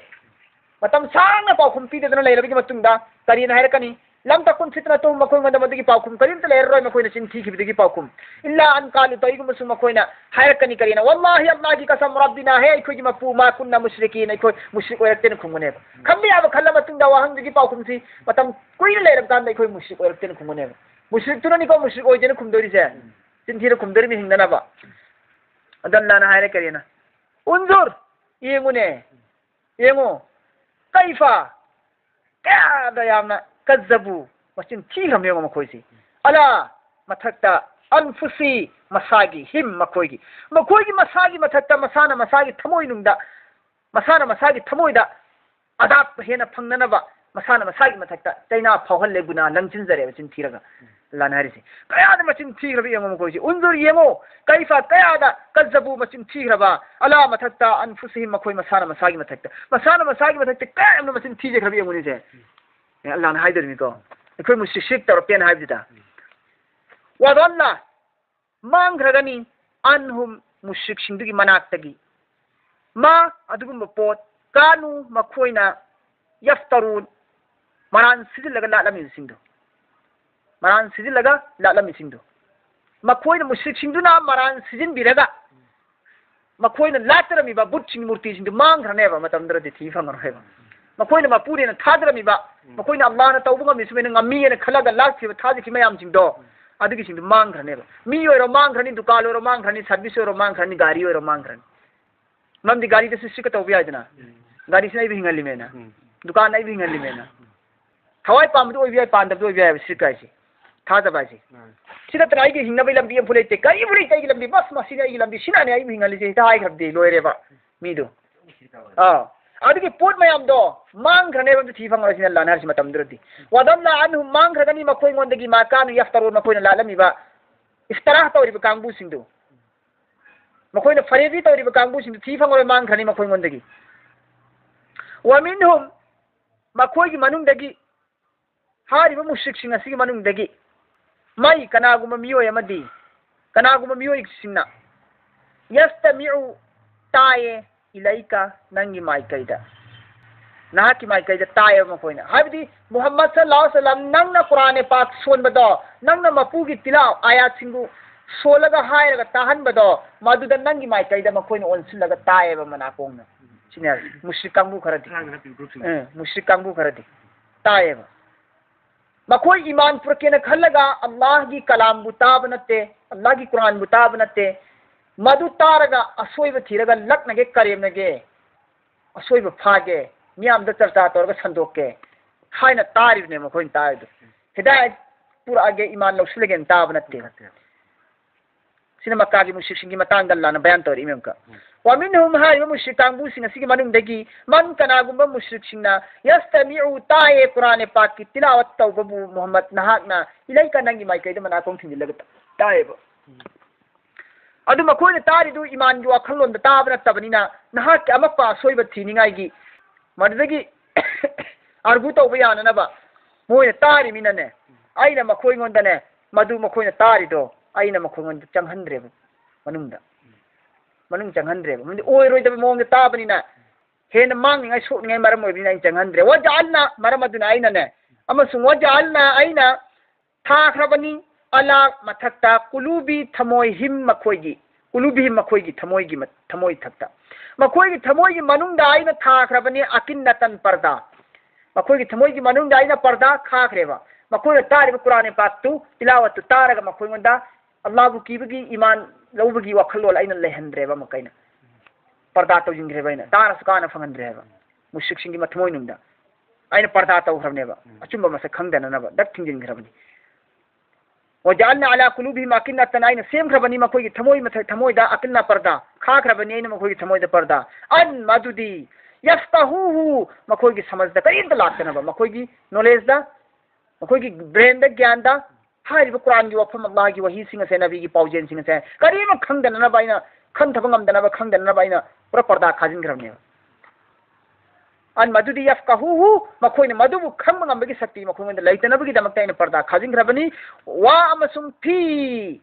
ꯃꯇꯝ ꯁꯥꯡꯅ ꯄꯥꯎꯈꯨꯝ ꯄꯤꯗꯗꯅ ꯂꯩꯔꯕꯒꯤ ꯃꯇꯨꯡꯗ ꯀꯔꯤꯅ ꯍꯥꯏꯔꯛꯀꯅꯤ? ꯂꯝ ꯇꯀꯨꯟ ꯐꯤꯠꯅꯇꯨꯍꯨꯝ, ꯃꯈꯣꯏꯉꯣꯟꯗ ꯃꯗꯨꯒꯤ ꯄꯥꯎꯈꯨꯝ ꯀꯔꯤꯝꯇ ꯂꯩꯔꯔꯣꯏ, ꯃꯈꯣꯏꯅ ꯆꯤꯟ ꯊꯤꯈꯤꯕꯗꯒꯤ ꯄꯥꯎꯈꯨꯝ꯫ ꯏꯜꯂꯥ ꯑꯟ ꯀꯥꯂꯨ, ꯀꯔꯤꯒꯨꯝꯕꯁꯨ ꯃꯈꯣꯏꯅ ꯍꯥꯏꯔꯛꯀꯅꯤ ꯀꯔꯤꯅ? ꯋꯥꯜꯂꯥꯍꯤ, ꯑꯜꯂꯥꯍꯒꯤ ꯀꯁꯝ, ꯔꯕꯤꯅꯥ, ꯍꯦ ꯑꯩꯈꯣꯏꯒꯤ ꯃꯄꯨ, ꯃꯥ ꯀꯨꯟꯅ ꯃꯨꯁ꯭ꯔꯤꯀꯤꯟ, ꯑꯩꯈꯣꯏ ꯃꯨꯁ꯭ꯔꯤꯛ ꯑꯣꯏꯔꯛꯇꯦꯅ ꯈꯨꯝꯒꯅꯦꯕ꯫ ꯈꯟꯕ ꯌꯥꯕ ꯈꯜꯂ ꯃꯇꯨꯡꯗ ꯋꯥꯍꯪꯗꯨꯒꯤ ꯄꯥꯎꯈꯨꯝꯁꯤ ꯃꯇꯝ ꯀꯨꯏꯅ ꯂꯩꯔꯕ ꯀꯥꯟꯗ ꯑꯩꯈꯣꯏ ꯃꯨꯁ꯭ꯔꯤꯛ ꯑꯣꯏꯔꯛꯇꯦꯅ ꯈꯨꯝꯒꯅꯦꯕ꯫ ꯃꯨꯁ꯭ꯔꯤꯛꯇꯨꯅꯅꯤꯀꯣ ꯃꯨꯁ꯭ꯔꯤꯛ ꯑꯣꯏꯗꯦꯅ ꯈꯨꯝꯗꯣꯔꯤꯁꯦ꯫ ꯆꯤꯟ ꯊꯤꯔ ꯈꯨꯝꯗꯣꯔꯤꯕ ꯍꯤꯡꯅꯅꯕ꯫ ꯑꯗꯣ ꯑꯜꯂꯥꯍꯅ ꯍꯥꯏꯔꯦ ꯀꯔꯤꯅ? ꯎꯟꯖꯨꯔ, ꯌꯦꯡꯉꯨꯅꯦ, ꯌꯦꯡꯉꯨ꯫ ꯀꯩꯐ, ꯀꯌꯥꯗ ꯌꯥꯝꯅ ꯀꯖꯕꯨ, ꯃꯆꯤꯟ ꯊꯤꯈ꯭ꯔꯕ ꯌꯦꯡꯉꯣ ꯃꯈꯣꯏꯁꯤ꯫ ꯑꯂꯥ, ꯃꯊꯛꯇ, ꯑꯟꯐꯨꯁꯤ, ꯃꯁꯥꯒꯤ, ꯍꯤꯝ, ꯃꯈꯣꯏꯒꯤ, ꯃꯈꯣꯏꯒꯤ ꯃꯁꯥꯒꯤ ꯃꯊꯛꯇ, ꯃꯁꯥꯅ ꯃꯁꯥꯒꯤ ꯊꯃꯣꯏꯅꯨꯡꯗ, ꯃꯁꯥꯅ ꯃꯁꯥꯒꯤ ꯊꯃꯣꯏꯗ ꯑꯗꯥꯞ ꯍꯦꯟꯅ ꯐꯪꯅꯅꯕ ꯃꯁꯥꯅ ꯃꯁꯥꯒꯤ ꯃꯊꯛꯇ ꯆꯩꯅꯥ ꯐꯥꯎꯍꯜꯂꯦ, ꯒꯨꯅꯥ ꯂꯪꯁꯤꯟꯖꯔꯦꯕ ꯆꯤꯟ ꯊꯤꯔꯒ꯫ ꯑꯜꯂꯥꯍꯅ ꯍꯥꯏꯔꯤꯁꯦ꯫ ꯀꯌꯥꯗ ꯃꯆꯤꯟ ꯊꯤꯈ꯭ꯔꯕ ꯌꯦꯡꯉꯣ ꯃꯈꯣꯏꯁꯦ꯫ ꯎꯟꯖꯨꯔ, ꯌꯦꯡꯉꯣ, ꯀꯩꯐ, ꯀꯌꯥꯗ ꯀꯖꯕꯨ, ꯃꯆꯤꯟ ꯊꯤꯈ꯭ꯔꯕ, ꯑꯂꯥ, ꯃꯊꯛꯇ, ꯑꯟꯐꯨꯁꯤꯍꯤꯝ, ꯃꯈꯣꯏ ꯃꯁꯥꯅ ꯃꯁꯥꯒꯤ ꯃꯊꯛꯇ, ꯃꯁꯥꯅ ꯃꯁꯥꯒꯤ ꯃꯊꯛꯇ ꯀꯌꯥ ꯌꯥꯝꯅ ꯃꯆꯤꯟ ꯊꯤꯖꯈ꯭ꯔꯕ ꯌꯦꯡꯉꯨꯅꯦꯁꯦ꯫ ꯑꯦ, ꯑꯜꯂꯥꯍꯅ ꯍꯥꯏꯗꯣꯔꯤꯅꯤꯀꯣ, ꯑꯩꯈꯣꯏ ꯃꯨꯁ꯭ꯔꯤꯛ ꯁꯤꯔꯛ ꯇꯧꯔꯛꯇꯦꯅ ꯍꯥꯏꯕꯗꯨꯗ꯫ ꯋꯥꯗꯜꯂ, ꯃꯥꯡꯈ꯭ꯔꯒꯅꯤ, ꯑꯟꯍꯨꯝ, ꯃꯨꯁ꯭ꯔꯤꯛꯁꯤꯡꯗꯨꯒꯤ ꯃꯅꯥꯛꯇꯒꯤ, ꯃꯥ, ꯑꯗꯨꯒꯨꯝꯕ ꯄꯣꯠ, ꯀꯥꯅꯨ, ꯃꯈꯣꯏꯅ, ꯌꯐꯇꯔꯨꯟ, ꯃꯔꯥꯟ ꯁꯤꯖꯤꯜꯂꯒ ꯂꯥꯠꯂꯝꯃꯤꯕꯁꯤꯡꯗꯣ, ꯃꯔꯥꯟ ꯁꯤꯖꯤꯜꯂꯒ ꯂꯥꯠꯂꯝꯃꯤꯁꯤꯡꯗꯣ, ꯃꯈꯣꯏꯅ, ꯃꯨꯁ꯭ꯔꯤꯛꯁꯤꯡꯗꯨꯅ ꯃꯔꯥꯟ ꯁꯤꯖꯤꯟꯕꯤꯔꯒ ꯃꯈꯣꯏꯅ ꯂꯥꯠꯆꯔꯝꯃꯤꯕ ꯕꯨꯠꯁꯤꯡ, ꯃꯨꯔꯇꯤꯁꯤꯡꯗꯨ ꯃꯥꯡꯈ꯭ꯔꯅꯦꯕ, ꯃꯇꯝꯗꯨꯗꯗꯤ ꯊꯤ ꯐꯪꯉꯔꯣꯏꯕ꯫ ꯃꯈꯣꯏꯅ ꯃꯄꯨꯅꯦꯅ ꯊꯥꯖꯔꯝꯃꯤꯕ, ꯎꯝ꯫ ꯃꯈꯣꯏꯅ ꯑꯜꯂꯥꯍꯅ ꯇꯧꯕ ꯉꯝꯃꯤ, ꯁꯨꯃꯥꯏꯅ ꯉꯝꯃꯤꯅ ꯈꯜꯂꯒ ꯂꯥꯠꯈꯤꯕ, ꯊꯥꯖꯈꯤꯕ ꯃꯌꯥꯝꯁꯤꯡꯗꯣ, ꯎꯝ꯫ ꯑꯗꯨꯒꯤꯁꯤꯡꯗꯣ ꯃꯥꯡꯈ꯭ꯔꯅꯦꯕ꯫ ꯃꯤ ꯑꯣꯏꯔꯣ ꯃꯥꯡꯈ꯭ꯔꯅꯤ, ꯗꯨꯀꯥꯟ ꯑꯣꯏꯔꯣ ꯃꯥꯡꯈ꯭ꯔꯅꯤ, ꯁꯥꯔꯚꯤꯁ ꯑꯣꯏꯔꯣ ꯃꯥꯡꯈ꯭ꯔꯅꯤ, ꯒꯥꯔꯤ ꯑꯣꯏꯔꯣ ꯃꯥꯡꯈ꯭ꯔꯅꯤ꯫ ꯃꯔꯝꯗꯤ ꯒꯥꯔꯤꯗꯁꯨ ꯁꯤꯔꯛ ꯇꯧꯕ ꯌꯥꯏꯗꯅ꯫ ꯎꯝ꯫ ꯒꯥꯔꯤꯁꯤꯅ ꯑꯩꯕꯨ ꯍꯤꯡꯍꯜꯂꯤꯃꯦꯅ, ꯗꯨꯀꯥꯟꯅ ꯑꯩꯕꯨ ꯍꯤꯡꯍꯜꯂꯤꯃꯦꯅ꯫ ꯊꯋꯥꯏ ꯄꯥꯝꯕꯗꯨ ꯑꯣꯏꯕ ꯌꯥꯏ, ꯄꯥꯝꯗꯕꯗꯨ ꯑꯣꯏꯕ ꯌꯥꯏ ꯍꯥꯏꯕ ꯁꯤꯔꯛ ꯍꯥꯏꯁꯦ꯫ ꯊꯥꯖꯕ ꯍꯥꯏꯁꯦ꯫ ꯁꯤ ꯅꯠꯇꯅ ꯑꯩꯒꯤ ꯍꯤꯡꯅꯕꯒꯤ ꯂꯝꯕꯤ ꯑꯃꯐꯥꯎ ꯂꯩꯇꯦ, ꯀꯔꯤꯕꯨ ꯂꯩꯇꯦ ꯑꯩꯒꯤ ꯂꯝꯕꯤ, ꯕꯁ ꯃꯁꯤꯅꯤ ꯑꯩꯒꯤ ꯂꯝꯕꯤ, ꯁꯤꯅꯅꯦ ꯑꯩꯕꯨ ꯍꯤꯡꯍꯜꯂꯤꯁꯦ, ꯍꯦꯛꯇ ꯍꯥꯏꯈ꯭ꯔꯕꯗꯤ ꯂꯣꯏꯔꯦꯕ ꯃꯤꯗꯨ꯫ ꯑꯥ꯫ ꯑꯗꯨꯒꯤ ꯄꯣꯠ ꯃꯌꯥꯝꯗꯣ ꯃꯥꯡꯈ꯭ꯔꯅꯦꯕ, ꯑꯝꯇ ꯊꯤ ꯐꯪꯉꯔꯣꯏ ꯁꯤꯅ ꯑꯜꯂꯥꯅ ꯍꯥꯏꯔꯤꯁꯤ ꯃꯇꯝꯗꯨꯗꯗꯤ꯫ ꯋꯥꯗꯜꯂ ꯑꯟꯍꯨꯝ, ꯃꯥꯡꯈ꯭ꯔꯒꯅꯤ ꯃꯈꯣꯏꯉꯣꯟꯗꯒꯤ, ꯃꯥ ꯀꯥꯅꯨ ꯌꯐꯇꯔꯣꯟ, ꯃꯈꯣꯏꯅ ꯂꯥꯠꯂꯝꯃꯤꯕ, ꯏꯐꯇꯔꯥ ꯇꯧꯔꯤꯕ ꯀꯥꯡꯕꯨꯁꯤꯡꯗꯨ꯫ ꯃꯈꯣꯏꯅ ꯐꯔꯦꯖꯤ ꯇꯧꯔꯤꯕ ꯀꯥꯡꯕꯨꯁꯤꯡꯗꯨ ꯊꯤ ꯐꯪꯉꯔꯣꯏ, ꯃꯥꯡꯈ꯭ꯔꯅꯤ ꯃꯈꯣꯏꯉꯣꯟꯗꯒꯤ꯫ ꯋꯥꯃꯤꯟꯍꯨꯝ, ꯃꯈꯣꯏꯒꯤ ꯃꯅꯨꯡꯗꯒꯤ, ꯍꯥꯏꯔꯤꯕ ꯃꯨꯁ꯭ꯔꯤꯛꯁꯤꯡ ꯑꯁꯤꯒꯤ ꯃꯅꯨꯡꯗꯒꯤ, ꯃꯩ ꯀꯅꯥꯒꯨꯝꯕ ꯃꯤꯑꯣꯏ ꯑꯃꯗꯤ, ꯀꯅꯥꯒꯨꯝꯕ ꯃꯤꯑꯣꯏꯁꯤꯡꯅ, ꯌꯁꯇꯃꯤꯎ, ꯇꯥꯏꯌꯦ, ꯏꯂꯩꯀ, ꯅꯪꯒꯤ ꯃꯥꯏꯀꯩꯗ, ꯅꯍꯥꯛꯀꯤ ꯃꯥꯏꯀꯩꯗ ꯇꯥꯏꯌꯦꯕ ꯃꯈꯣꯏꯅ꯫ ꯍꯥꯏꯕꯗꯤ ꯃꯨꯍꯝꯃꯗ ꯁꯜꯂꯜꯂꯥꯍꯨ ꯑꯂꯩꯍꯤ ꯋꯥꯁꯜꯂꯝ, ꯅꯪꯅ ꯀꯨꯔꯥꯟ ꯄꯥꯛ ꯁꯣꯟꯕꯗꯣ, ꯅꯪꯅ ꯃꯄꯨꯒꯤ ꯇꯤꯂꯥ ꯑꯥꯌꯥꯠꯁꯤꯡꯕꯨ ꯁꯣꯜꯂꯒ ꯍꯥꯏꯔꯒ ꯇꯥꯍꯟꯕꯗꯣ, ꯃꯗꯨꯗ ꯅꯪꯒꯤ ꯃꯥꯏꯀꯩꯗ ꯃꯈꯣꯏꯅ ꯑꯣꯟꯁꯤꯜꯂꯒ ꯇꯥꯏꯌꯦꯕ ꯃꯅꯥꯀꯣꯡꯅ꯫ ꯁꯤꯅꯦ ꯃꯨꯁ꯭ꯔꯤꯛ ꯀꯥꯡꯕꯨ ꯈꯔꯗꯤ꯫ ꯑꯉꯥꯡꯅ ꯍꯥꯞꯄꯤꯕ group ꯁꯤꯡ꯫ ꯑꯦ, ꯃꯨꯁ꯭ꯔꯤꯛ ꯀꯥꯡꯕꯨ ꯈꯔꯗꯤ ꯇꯥꯏꯌꯦꯕ꯫ ꯃꯈꯣꯏ ꯏꯃꯥꯟ ꯄꯨꯔꯛꯀꯦꯅ ꯈꯜꯂꯒ ꯑꯜꯂꯥꯍꯒꯤ ꯀꯂꯥꯝꯕꯨ ꯇꯥꯕ ꯅꯠꯇꯦ, ꯑꯜꯂꯥꯍꯒꯤ ꯀꯨꯔꯥꯟꯕꯨ ꯇꯥꯕ ꯅꯠꯇꯦ꯫ ꯃꯗꯨ ꯇꯥꯔꯒ ꯑꯁꯣꯏꯕ ꯊꯤꯔꯒ ꯂꯛꯅꯒꯦ, ꯀꯔꯦꯝꯅꯒꯦ, ꯑꯁꯣꯏꯕ ꯐꯥꯒꯦ, ꯃꯤꯌꯥꯝꯗ ꯆꯔꯆꯥ ꯇꯧꯔꯒ ꯁꯟꯗꯣꯛꯀꯦ ꯍꯥꯏꯅ ꯇꯥꯔꯤꯕꯅꯦ ꯃꯈꯣꯏꯅ ꯇꯥꯔꯤꯗꯣ꯫ ꯍꯤꯗꯥꯌꯠ ꯄꯨꯔꯛꯑꯒꯦ, ꯏꯃꯥꯟ ꯂꯧꯁꯤꯜꯂꯒꯦꯅ ꯇꯥꯕ ꯅꯠꯇꯦ꯫ ꯅꯠꯇꯦ꯫ ꯁꯤꯅ ꯃꯛꯀꯥꯒꯤ ꯃꯨꯁ꯭ꯔꯤꯛꯁꯤꯡꯒꯤ ꯃꯇꯥꯡꯗ ꯑꯜꯂꯥꯅ ꯕꯌꯥꯟ ꯇꯧꯔꯛꯏ ꯑꯃꯨꯛꯀ꯫ ꯎꯝ꯫ ꯋꯥꯃꯤꯟꯍꯨꯝ ꯍꯥꯏꯔꯤꯕ ꯃꯨꯁ꯭ꯔꯤꯛ ꯀꯥꯡꯕꯨꯁꯤꯡ ꯑꯁꯤꯒꯤ ꯃꯅꯨꯡꯗꯒꯤ ꯃꯟ, ꯀꯅꯥꯒꯨꯝꯕ ꯃꯨꯁ꯭ꯔꯤꯛꯁꯤꯡꯅ, ꯌꯁꯇꯃꯤꯎ, ꯇꯥꯏꯌꯦ, ꯀꯨꯔꯥꯟ ꯄꯥꯛꯀꯤ ꯇꯤꯂꯥꯋꯠ ꯇꯧꯕꯕꯨ ꯃꯨꯍꯝꯃꯗ ꯅꯍꯥꯛꯅ, ꯏꯂꯩꯀ, ꯅꯪꯒꯤ ꯃꯥꯏꯀꯩꯗ ꯃꯅꯥꯀꯣꯡ ꯊꯤꯡꯖꯤꯜꯂꯒ ꯇꯥꯏꯌꯦꯕ꯫ ꯎꯝ꯫ ꯑꯗꯨ ꯃꯈꯣꯏꯅ ꯇꯥꯔꯤꯗꯨ ꯏꯃꯥꯟꯒꯤ ꯋꯥꯈꯜꯂꯣꯟꯗ ꯇꯥꯕ ꯅꯠꯇꯕꯅꯤꯅ, ꯅꯍꯥꯛꯀꯤ ꯑꯃꯛꯄ ꯑꯁꯣꯏꯕ ꯊꯤꯅꯤꯡꯉꯥꯏꯒꯤ, ꯃꯗꯨꯗꯒꯤ argue ꯇꯧꯕ ꯌꯥꯅꯅꯕ ꯃꯣꯏꯅ ꯇꯥꯔꯤꯃꯤꯅꯅꯦ, ꯑꯩꯅ ꯃꯈꯣꯏꯉꯣꯟꯗꯅꯦ, ꯃꯗꯨ ꯃꯈꯣꯏꯅ ꯇꯥꯔꯤꯗꯣ ꯑꯩꯅ ꯃꯈꯣꯏꯉꯣꯟꯗ ꯆꯪꯍꯟꯗ꯭ꯔꯦꯕ, ꯃꯅꯨꯡꯗ, ꯃꯅꯨꯡ ꯆꯪꯍꯟꯗ꯭ꯔꯦꯕ꯫ ꯃꯔꯝꯗꯤ ꯑꯣꯏꯔꯣꯏꯗꯕ ꯃꯑꯣꯡꯗ ꯇꯥꯕꯅꯤꯅ, ꯍꯦꯟꯅ ꯃꯥꯡꯅꯤꯡꯉꯥꯏ, ꯁꯣꯛꯅꯤꯡꯉꯥꯏ ꯃꯔꯝ ꯑꯣꯏꯕꯅꯤꯅ ꯑꯩꯅ ꯆꯪꯍꯟꯗ꯭ꯔꯦ꯫ ꯋꯖꯥꯜꯅ, ꯃꯔꯝ ꯑꯗꯨꯅ ꯑꯩꯅꯅꯦ, ꯑꯃꯁꯨꯡ ꯋꯖꯥꯜꯅ, ꯑꯩꯅ ꯊꯥꯈ꯭ꯔꯕꯅꯤ, ꯑꯂꯥ, ꯃꯊꯛꯇ, ꯀꯨꯂꯨꯕꯤ, ꯊꯃꯣꯏ, ꯍꯤꯝ, ꯃꯈꯣꯏꯒꯤ, ꯀꯨꯂꯨꯕꯤꯍꯤꯝ, ꯃꯈꯣꯏꯒꯤ ꯊꯃꯣꯏꯒꯤ ꯃ-, ꯊꯃꯣꯏ ꯊꯛꯇ, ꯃꯈꯣꯏꯒꯤ ꯊꯃꯣꯏꯒꯤ ꯃꯅꯨꯡꯗ ꯑꯩꯅ ꯊꯥꯈ꯭ꯔꯕꯅꯤ, ꯑꯀꯤꯟꯅꯇꯟ, ꯄꯔꯗꯥ꯫ ꯃꯈꯣꯏꯒꯤ ꯊꯃꯣꯏꯒꯤ ꯃꯅꯨꯡꯗ ꯑꯩꯅ ꯄꯔꯗꯥ ꯈꯥꯈ꯭ꯔꯦꯕ꯫ ꯃꯈꯣꯏꯅ ꯇꯥꯔꯤꯕ ꯀꯨꯔꯥꯟ ꯄꯥꯛꯇꯨ, ꯇꯤꯂꯥꯋꯠꯇꯨ ꯇꯥꯔꯒ ꯃꯈꯣꯏꯉꯣꯟꯗ ꯑꯜꯂꯥꯍꯕꯨ ꯀꯤꯕꯒꯤ, ꯏꯃꯥꯟ ꯂꯧꯕꯒꯤ ꯋꯥꯈꯜꯂꯣꯟ ꯑꯩꯅ ꯂꯩꯍꯟꯗ꯭ꯔꯦꯕ ꯑꯃꯨꯛꯀ ꯑꯩꯅ꯫ ꯄꯔꯗꯥ ꯇꯧꯁꯤꯟꯈ꯭ꯔꯦꯕ ꯑꯩꯅ꯫ ꯇꯥꯔꯁꯨ ꯀꯥꯅ ꯐꯪꯍꯟꯗ꯭ꯔꯦꯕ꯫ ꯃꯨꯁ꯭ꯔꯤꯛꯁꯤꯡꯒꯤ ꯃꯊꯃꯣꯏꯅꯨꯡꯗ ꯑꯩꯅ ꯄꯔꯗꯥ ꯇꯧꯈ꯭ꯔꯕꯅꯦꯕ꯫ ꯎꯝ꯫ ꯑꯆꯨꯝꯕ ꯃꯁꯛ ꯈꯪꯗꯅꯅꯕ ꯗꯛ ꯊꯤꯡꯖꯤꯟꯈ꯭ꯔꯕꯅꯤ꯫ "وجعلنا على قلوبهم أكنة"، ꯑꯩꯅ ꯁꯦꯝꯈ꯭ꯔꯕꯅꯤ ꯃꯈꯣꯏꯒꯤ ꯊꯃꯣꯏ ꯃꯊꯛ, ꯊꯃꯣꯏꯗ "أكنة" ꯄꯔꯗꯥ, ꯈꯥꯈ꯭ꯔꯕꯅꯤ ꯑꯩꯅ ꯃꯈꯣꯏꯒꯤ ꯊꯃꯣꯏꯗ ꯄꯔꯗꯥ꯫ "أن" ꯃꯗꯨꯗꯤ "يفقهوه" ꯃꯈꯣꯏꯒꯤ ꯁꯃꯖꯗ ꯀꯔꯤꯝꯇ ꯂꯥꯛꯇꯅꯕ, ꯃꯈꯣꯏꯒꯤ ꯅꯣꯂꯦꯖꯇ, ꯃꯈꯣꯏꯒꯤ ꯕ꯭ꯔꯦꯟꯗ, ꯒ꯭ꯌꯥꯟꯗ ꯍꯥꯏꯔꯤꯕ ꯀꯨꯔꯥꯟꯒꯤ ꯋꯥꯐꯝ, ꯑꯜꯂꯥꯍꯒꯤ ꯋꯥꯍꯤꯁꯤꯡ ꯑꯁꯦ, ꯅꯕꯤꯒꯤ ꯄꯥꯎꯖꯦꯜꯁꯤꯡ ꯑꯁꯦ ꯀꯔꯤꯃ ꯈꯪꯗꯅꯅꯕ ꯑꯩꯅ, ꯈꯟꯊꯕ ꯉꯝꯗꯅꯕ, ꯈꯪꯗꯅꯅꯕ ꯑꯩꯅ ꯄꯨꯔꯥ ꯄꯔꯗꯥ ꯈꯥꯖꯤꯟꯈ꯭ꯔꯕꯅꯦꯕ꯫ "أن" ꯃꯗꯨꯗꯤ "يفقهوه" ꯃꯈꯣꯏꯅ ꯃꯗꯨꯕꯨ ꯈꯪꯕ ꯉꯝꯕꯒꯤ ꯁꯛꯇꯤ ꯃꯈꯣꯏꯉꯣꯟꯗ ꯂꯩꯇꯅꯕꯒꯤꯗꯃꯛꯇ ꯑꯩꯅ ꯄꯔꯗꯥ ꯈꯥꯖꯤꯟꯈ꯭ꯔꯕꯅꯤ꯫ "و" ꯑꯃꯁꯨꯡ "في",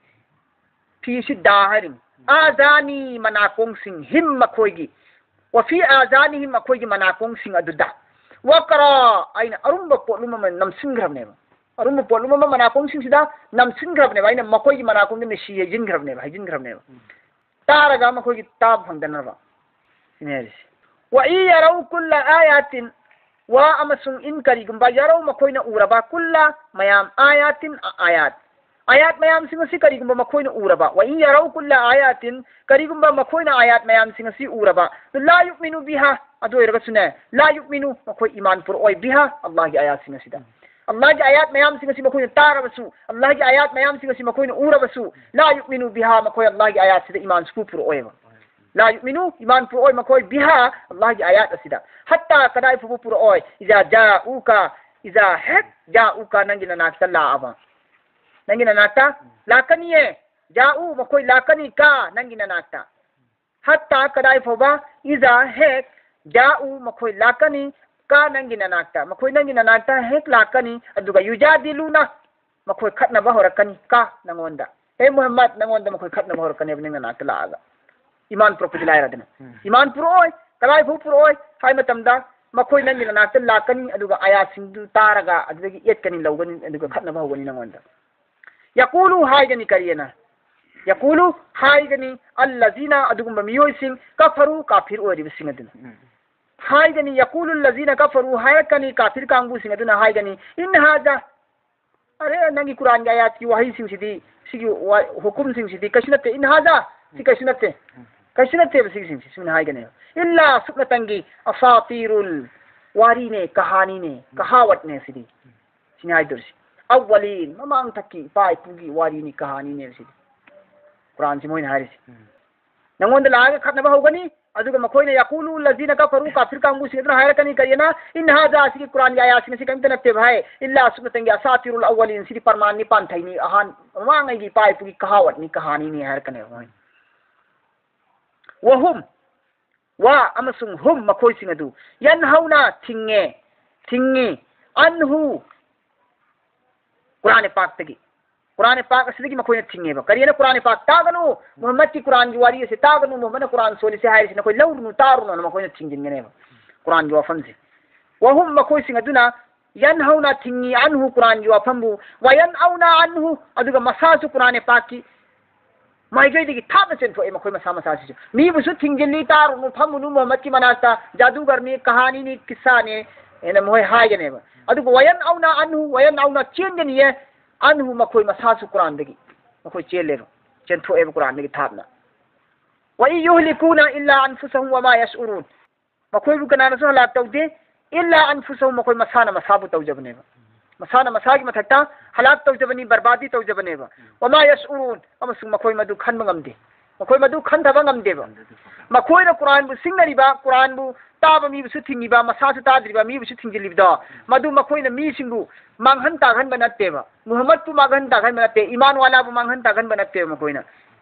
"في" ꯁꯤ "ꯗꯥ" ꯍꯥꯏꯔꯤꯅꯤ꯫ "آذان" ꯃꯅꯥꯀꯣꯡꯁꯤꯡ, "هم" ꯃꯈꯣꯏꯒꯤ, "وفي آذانهم" ꯃꯈꯣꯏꯒꯤ ꯃꯅꯥꯀꯣꯡꯁꯤꯡ ꯑꯗꯨꯗ, "وقرا" ꯑꯩꯅ ꯑꯔꯨꯝꯕ ꯄꯣꯠꯂꯨꯝ ꯑꯃ ꯅꯝꯁꯤꯟꯈ꯭ꯔꯕꯅꯦꯕ꯫ ꯑꯔꯨꯝꯕ ꯄꯣꯠꯂꯨꯝ ꯑꯃ ꯃꯅꯥꯀꯣꯡꯁꯤꯡꯁꯤꯗ ꯅꯝꯁꯤꯟꯈ꯭ꯔꯕꯅꯦꯕ꯫ ꯑꯩꯅ ꯃꯈꯣꯏꯒꯤ ꯃꯅꯥꯀꯣꯡꯗ ꯃꯤꯁꯤ ꯍꯩꯖꯤꯟꯈ꯭ꯔꯕꯅꯦꯕ, ꯍꯩꯖꯤꯟꯈ꯭ꯔꯕꯅꯦꯕ꯫ ꯎꯝ꯫ ꯇꯥꯔꯒ ꯃꯈꯣꯏꯒꯤ ꯇꯥꯕ ꯐꯪꯗꯅꯕ꯫ ꯁꯤꯅꯤ ꯍꯥꯏꯔꯤꯁꯤ꯫ "وإن يروا كل آية", "و" ꯑꯃꯁꯨꯡ "إن" ꯀꯔꯤꯒꯨꯝꯕ, "يروا" ꯃꯈꯣꯏꯅ ꯎꯔꯕ, "كل" ꯃꯌꯥꯝ, "آية" ꯑꯥꯌꯥꯠ, "آيات" ꯃꯌꯥꯝꯁꯤꯡ ꯑꯁꯤ ꯀꯔꯤꯒꯨꯝꯕ ꯃꯈꯣꯏꯅ ꯎꯔꯕ, "وإن يروا كل آية", ꯀꯔꯤꯒꯨꯝꯕ ꯃꯈꯣꯏꯅ ꯑꯥꯌꯥꯠ ꯃꯌꯥꯝꯁꯤꯡ ꯑꯁꯤ ꯎꯔꯕ, "لا يؤمنوا بها", ꯑꯗꯨ ꯑꯣꯏꯔꯒꯁꯨꯅꯦ, "لا يؤمنوا", ꯃꯈꯣꯏ ꯏꯃꯥꯟ ꯄꯨꯔꯛꯑꯣꯏ, "بها", ꯑꯜꯂꯥꯍꯒꯤ ꯑꯥꯌꯥꯠꯁꯤꯡ ꯑꯁꯤꯗ꯫ ꯑꯜꯂꯥꯍꯒꯤ ꯑꯥꯌꯥꯠ ꯃꯌꯥꯝꯁꯤꯡ ꯑꯁꯤ ꯃꯈꯣꯏꯅ ꯇꯥꯔꯕꯁꯨ, ꯑꯜꯂꯥꯍꯒꯤ ꯑꯥꯌꯥꯠ ꯃꯌꯥꯝꯁꯤꯡ ꯑꯁꯤ ꯃꯈꯣꯏꯅ ꯎꯔꯕꯁꯨ, "لا يؤمنوا بها", ꯃꯈꯣꯏ ꯑꯜꯂꯥꯍꯒꯤ ꯑꯥꯌꯥꯠꯁꯤꯗ ꯏꯃꯥꯟ ꯁꯨꯄꯨ ꯄꯨꯔꯛꯑꯣꯏꯕ꯫ "لا يؤمنوا", ꯏꯃꯥꯟ ꯄꯨꯔꯛꯑꯣꯏ ꯃꯈꯣꯏ, "بها", ꯑꯜꯂꯥꯍꯒꯤ ꯑꯥꯌꯥꯠ ꯑꯁꯤꯗ꯫ "حتى", ꯀꯗꯥꯏ ꯐꯥꯎꯕ ꯄꯨꯔꯛꯑꯣꯏ? "إذا جاءوك", "إذا" ꯍꯦꯛ, "جاءوك", ꯅꯪꯒꯤ ꯅꯅꯥꯛꯇ ꯂꯥꯛꯑꯕ, ꯅꯪꯒꯤ ꯅꯅꯥꯛꯇ ꯂꯥꯛꯀꯅꯤꯌꯦ꯫ "جاءوا", ꯃꯈꯣꯏ ꯂꯥꯛꯀꯅꯤ, "ك", ꯅꯪꯒꯤ ꯅꯅꯥꯛꯇ꯫ "حتى", ꯀꯗꯥꯏ ꯐꯥꯎꯕ? "إذا", ꯍꯦꯛ, "جاءوا", ꯃꯈꯣꯏ ꯂꯥꯛꯀꯅꯤ, "ك", ꯅꯪꯒꯤ ꯅꯅꯥꯛꯇ, ꯃꯈꯣꯏ ꯅꯪꯒꯤ ꯅꯅꯥꯛꯇ ꯍꯦꯛ ꯂꯥꯛꯀꯅꯤ, ꯑꯗꯨꯒ "يجادلونك", ꯃꯈꯣꯏ ꯈꯠꯅꯕ ꯍꯧꯔꯛꯀꯅꯤ, "ك", ꯅꯪꯉꯣꯟꯗ꯫ ꯍꯦ ꯃꯨꯍꯝꯃꯗ, ꯅꯪꯉꯣꯟꯗ ꯃꯈꯣꯏ ꯈꯠꯅꯕ ꯍꯧꯔꯛꯀꯅꯦꯕ, ꯅꯪ ꯅꯅꯥꯛꯇ ꯂꯥꯛꯑꯒ꯫ ꯏꯃꯥꯟ ꯄꯨꯔꯛꯄꯗꯤ ꯂꯥꯏꯔꯗꯅ꯫ ꯎꯝ꯫ ꯏꯃꯥꯟ ꯄꯨꯔꯛꯑꯣꯏ, ꯀꯗꯥꯏ ꯐꯥꯎ ꯄꯨꯔꯛꯑꯣꯏ ꯍꯥꯏ ꯃꯇꯝꯗ, ꯃꯈꯣꯏ ꯅꯪꯒꯤ ꯅꯅꯥꯛꯇ ꯂꯥꯛꯀꯅꯤ, ꯑꯗꯨꯒ ꯑꯥꯌꯥꯠꯁꯤꯡꯗꯨ ꯇꯥꯔꯒ ꯑꯗꯨꯗꯒꯤ ꯑꯦꯠꯀꯅꯤ, ꯂꯧꯒꯅꯤ, ꯑꯗꯨꯒ ꯈꯠꯅꯕ ꯍꯧꯒꯅꯤ ꯅꯪꯉꯣꯟꯗ꯫ "يقول" ꯍꯥꯏꯒꯅꯤ, ꯀꯔꯤꯑꯅ? "يقول" ꯍꯥꯏꯒꯅꯤ, "الذين", ꯑꯗꯨꯒꯨꯝꯕ ꯃꯤꯑꯣꯏꯁꯤꯡ, "كفروا", ꯀꯥꯐꯤꯔ ꯑꯣꯏꯔꯤꯕꯁꯤꯡ ꯑꯗꯨꯅ꯫ ꯎꯝ꯫ ꯍꯥꯏꯒꯅꯤ, "يقول الذين كفروا", ꯍꯥꯏꯔꯛꯀꯅꯤ ꯀꯥꯐꯤꯔ ꯀꯥꯡꯕꯨꯁꯤꯡ ꯑꯗꯨꯅ, ꯍꯥꯏꯒꯅꯤ, "إن هذا", "ꯑꯔꯦ, ꯅꯪꯒꯤ ꯀꯨꯔꯥꯟꯒꯤ ꯑꯥꯌꯥꯠꯀꯤ ꯋꯥꯍꯩꯁꯤꯡꯁꯤꯗꯤ, ꯁꯤꯒꯤ ꯋꯥ-, ꯍꯨꯀꯨꯝꯁꯤꯡꯁꯤꯗꯤ ꯀꯩꯁꯨ ꯅꯠꯇꯦ, إن هذا", ꯁꯤ ꯀꯩꯁꯨ ꯅꯠꯇꯦ꯫ ꯎꯝ꯫ ꯀꯩꯁꯨ ꯅꯠꯇꯦꯕ ꯁꯤꯒꯤꯁꯤꯡꯁꯦ꯫ ꯁꯨꯃꯥꯏꯅ ꯍꯥꯏꯒꯅꯦꯕ, "ꯏꯜꯂꯥ ꯁꯨꯞꯅꯇꯪꯒꯤ ꯑꯁꯥꯇꯤꯔꯨꯜ ꯋꯥꯔꯤꯅꯦ, ꯀꯍꯥꯅꯤꯅꯦ, ꯀꯍꯥꯋꯠꯅꯦ ꯁꯤꯗꯤ"꯫ ꯁꯤꯅꯤ ꯍꯥꯏꯗꯣꯔꯤꯁꯤ꯫ "ꯑꯋ꯭ꯋꯂꯤꯟ", ꯃꯃꯥꯡꯊꯛꯀꯤ ꯏꯄꯥ ꯏꯄꯨꯒꯤ ꯋꯥꯔꯤꯅꯤ, ꯀꯍꯥꯅꯤꯅꯦꯕ ꯁꯤꯗꯤ꯫ ꯀꯨꯔꯥꯟꯁꯤ ꯃꯣꯏꯅ ꯍꯥꯏꯔꯤꯁꯤ꯫ ꯎꯝ꯫ ꯅꯪꯉꯣꯟꯗ ꯂꯥꯛꯑꯒ ꯈꯠꯅꯕ ꯍꯧꯒꯅꯤ, ꯑꯗꯨꯒ ꯃꯈꯣꯏꯅ "ꯌꯥꯀꯨꯂꯨ ꯂꯖꯤꯅ ꯀꯐꯔꯨ", ꯀꯥꯐꯤꯔ ꯀꯥꯡꯕꯨꯁꯤꯡ ꯑꯗꯨꯅ ꯍꯥꯏꯔꯛꯀꯅꯤ, ꯀꯔꯤꯅ? "ꯏꯟ ꯍꯥꯖꯥ", ꯁꯤꯒꯤ ꯀꯨꯔꯥꯟꯒꯤ ꯑꯥꯌꯥꯁꯤꯡ ꯑꯁꯤ ꯀꯔꯤꯝꯇ ꯅꯠꯇꯦꯕ ꯍꯥꯏ, "ꯏꯜꯂꯥ", ꯁꯨꯞꯅꯇꯪꯒꯤ "ꯑꯁꯥꯇꯤꯔꯨꯜ ꯑꯋ꯭ꯋꯂꯤꯟ", ꯁꯤꯗꯤ ꯄ꯭ꯔꯃꯥꯟꯅꯤ, ꯄꯥꯟꯊꯩꯅꯤ, ꯑꯍꯥꯟ, ꯃꯃꯥꯡꯉꯩꯒꯤ ꯏꯄꯥ ꯏꯄꯨꯒꯤ ꯀꯍꯥꯋꯠꯅꯤ, ꯀꯍꯥꯅꯤꯅꯤ ꯍꯥꯏꯔꯛꯀꯅꯦꯕ ꯃꯣꯏꯅ꯫ "ꯋꯍꯨꯝ", ꯋꯥ ꯑꯃꯁꯨꯡ "ꯍꯨꯝ", ꯃꯈꯣꯏꯁꯤꯡ ꯑꯗꯨ, "ꯌꯟꯍꯧꯅ", ꯊꯤꯡꯉꯦ, ꯊꯤꯡꯉꯤ, "ꯑꯟꯍꯨ", ꯀꯨꯔꯥꯟ ꯄꯥꯛꯇꯒꯤ꯫ ꯀꯨꯔꯥꯟ ꯄꯥꯛ ꯑꯁꯤꯗꯒꯤ ꯃꯈꯣꯏꯅ ꯊꯤꯡꯉꯦꯕ꯫ ꯀꯔꯤꯅ ꯀꯨꯔꯥꯟ ꯄꯥꯛ? "ꯇꯥꯒꯅꯨ, ꯃꯨꯍꯝꯃꯗꯀꯤ ꯀꯨꯔꯥꯟꯒꯤ ꯋꯥꯔꯤ ꯑꯁꯤ ꯇꯥꯒꯅꯨ, ꯃꯨꯍꯝꯃꯗꯅ ꯀꯨꯔꯥꯟ ꯁꯣꯜꯂꯤꯁꯦ ꯍꯥꯏꯔꯤꯁꯤ ꯅꯈꯣꯏ ꯂꯧꯔꯨꯅꯨ, ꯇꯥꯔꯨꯅꯨꯅ" ꯃꯈꯣꯏꯅ ꯊꯤꯡꯖꯤꯟꯒꯅꯦꯕ ꯀꯨꯔꯥꯟꯒꯤ ꯋꯥꯐꯝꯁꯦ꯫ "ꯋꯍꯨꯝ", ꯃꯈꯣꯏꯁꯤꯡ ꯑꯗꯨꯅ, "ꯌꯟꯍꯧꯅ", ꯊꯤꯡꯉꯤ, "ꯑꯟꯍꯨ", ꯀꯨꯔꯥꯟꯒꯤ ꯋꯥꯐꯝꯕꯨ, "ꯋꯌꯟꯑꯧꯅ ꯑꯟꯍꯨ", ꯑꯗꯨꯒ ꯃꯁꯥꯁꯨ ꯀꯨꯔꯥꯟ ꯄꯥꯛꯀꯤ ꯃꯥꯏꯀꯩꯗꯒꯤ ꯊꯥꯞꯅ ꯆꯦꯟꯊꯣꯛꯑꯦ ꯃꯈꯣꯏ ꯃꯁꯥ ꯃꯁꯥꯁꯤꯁꯨ꯫ ꯃꯤꯕꯨꯁꯨ ꯊꯤꯡꯖꯤꯜꯂꯤ, "ꯇꯥꯔꯨꯅꯨ, ꯐꯝꯃꯨꯅꯨ ꯃꯨꯍꯝꯃꯗꯀꯤ ꯃꯅꯥꯛꯇ, ꯖꯥꯗꯨꯒꯔꯅꯤ, ꯀꯍꯥꯅꯤꯅꯤ, ꯀꯤꯁꯥꯅꯤ" ꯍꯥꯏꯅ ꯃꯈꯣꯏ ꯍꯥꯏꯒꯅꯦꯕ꯫ ꯑꯗꯨꯒ "ꯋꯌꯟꯑꯧꯅ ꯑꯟꯍꯨ", "ꯋꯌꯟꯑꯧꯅ", ꯆꯦꯟꯒꯅꯤꯌꯦ, "ꯑꯟꯍꯨ", ꯃꯈꯣꯏ ꯃꯁꯥꯁꯨ ꯀꯨꯔꯥꯟꯗꯒꯤ ꯃꯈꯣꯏ ꯆꯦꯜꯂꯦꯕ, ꯆꯦꯟꯊꯣꯛꯑꯦꯕ ꯀꯨꯔꯥꯟꯗꯒꯤ ꯊꯥꯞꯅ꯫ "ꯋ ꯏꯟ ꯌꯨꯍꯂꯤꯀꯨꯅ ꯏꯜꯂꯥ ꯑꯟꯐꯨꯁꯍꯨꯝ ꯋꯃꯥ ꯌꯁꯎꯔꯨꯟ", ꯃꯈꯣꯏꯕꯨ ꯀꯅꯥꯅꯁꯨ ꯍꯂꯥꯛ ꯇꯧꯗꯦ, "ꯏꯜꯂꯥ ꯑꯟꯐꯨꯁꯍꯨꯝ", ꯃꯈꯣꯏ ꯃꯁꯥꯅ ꯃꯁꯥꯕꯨ ꯇꯧꯖꯕꯅꯦꯕ, ꯃꯁꯥꯅ ꯃꯁꯥꯒꯤ ꯃꯊꯛꯇ ꯍꯂꯥꯛ ꯇꯧꯖꯕꯅꯤ, ꯕꯔꯕꯥꯗꯤ ꯇꯧꯖꯕꯅꯦꯕ꯫ "ꯋꯃꯥ ꯌꯁꯎꯔꯨꯟ", ꯑꯃꯁꯨꯡ ꯃꯈꯣꯏ ꯃꯗꯨ ꯈꯟꯕ ꯉꯝꯗꯦ, ꯃꯈꯣꯏ ꯃꯗꯨ ꯈꯟꯊꯕ ꯉꯝꯗꯦꯕ꯫ ꯃꯈꯣꯏꯅ ꯀꯨꯔꯥꯟꯕꯨ ꯁꯤꯡꯅꯔꯤꯕ, ꯀꯨꯔꯥꯟꯕꯨ ꯇꯥꯕ ꯃꯤꯕꯨꯁꯨ ꯊꯤꯡꯉꯤꯕ, ꯃꯁꯥꯁꯨ ꯇꯥꯗ꯭ꯔꯤꯕ ꯃꯤꯕꯨꯁꯨ ꯊꯤꯡꯖꯤꯜꯂꯤꯕꯗꯣ, ꯃꯗꯨ ꯃꯈꯣꯏꯅ ꯃꯤꯁꯤꯡꯕꯨ ꯃꯥꯡꯍꯟ ꯇꯥꯛꯍꯟꯕ ꯅꯠꯇꯦꯕ, ꯃꯨꯍꯝꯃꯗꯄꯨ ꯃꯥꯡꯍꯟ ꯇꯥꯛꯍꯟꯕ ꯅꯠꯇꯦ, ꯏꯃꯥꯟ ꯋꯥꯂꯥꯕꯨ ꯃꯥꯡꯍꯟ ꯇꯥꯛꯍꯟꯕ ꯅꯠꯇꯦꯕ꯫ ꯃꯈꯣꯏꯅ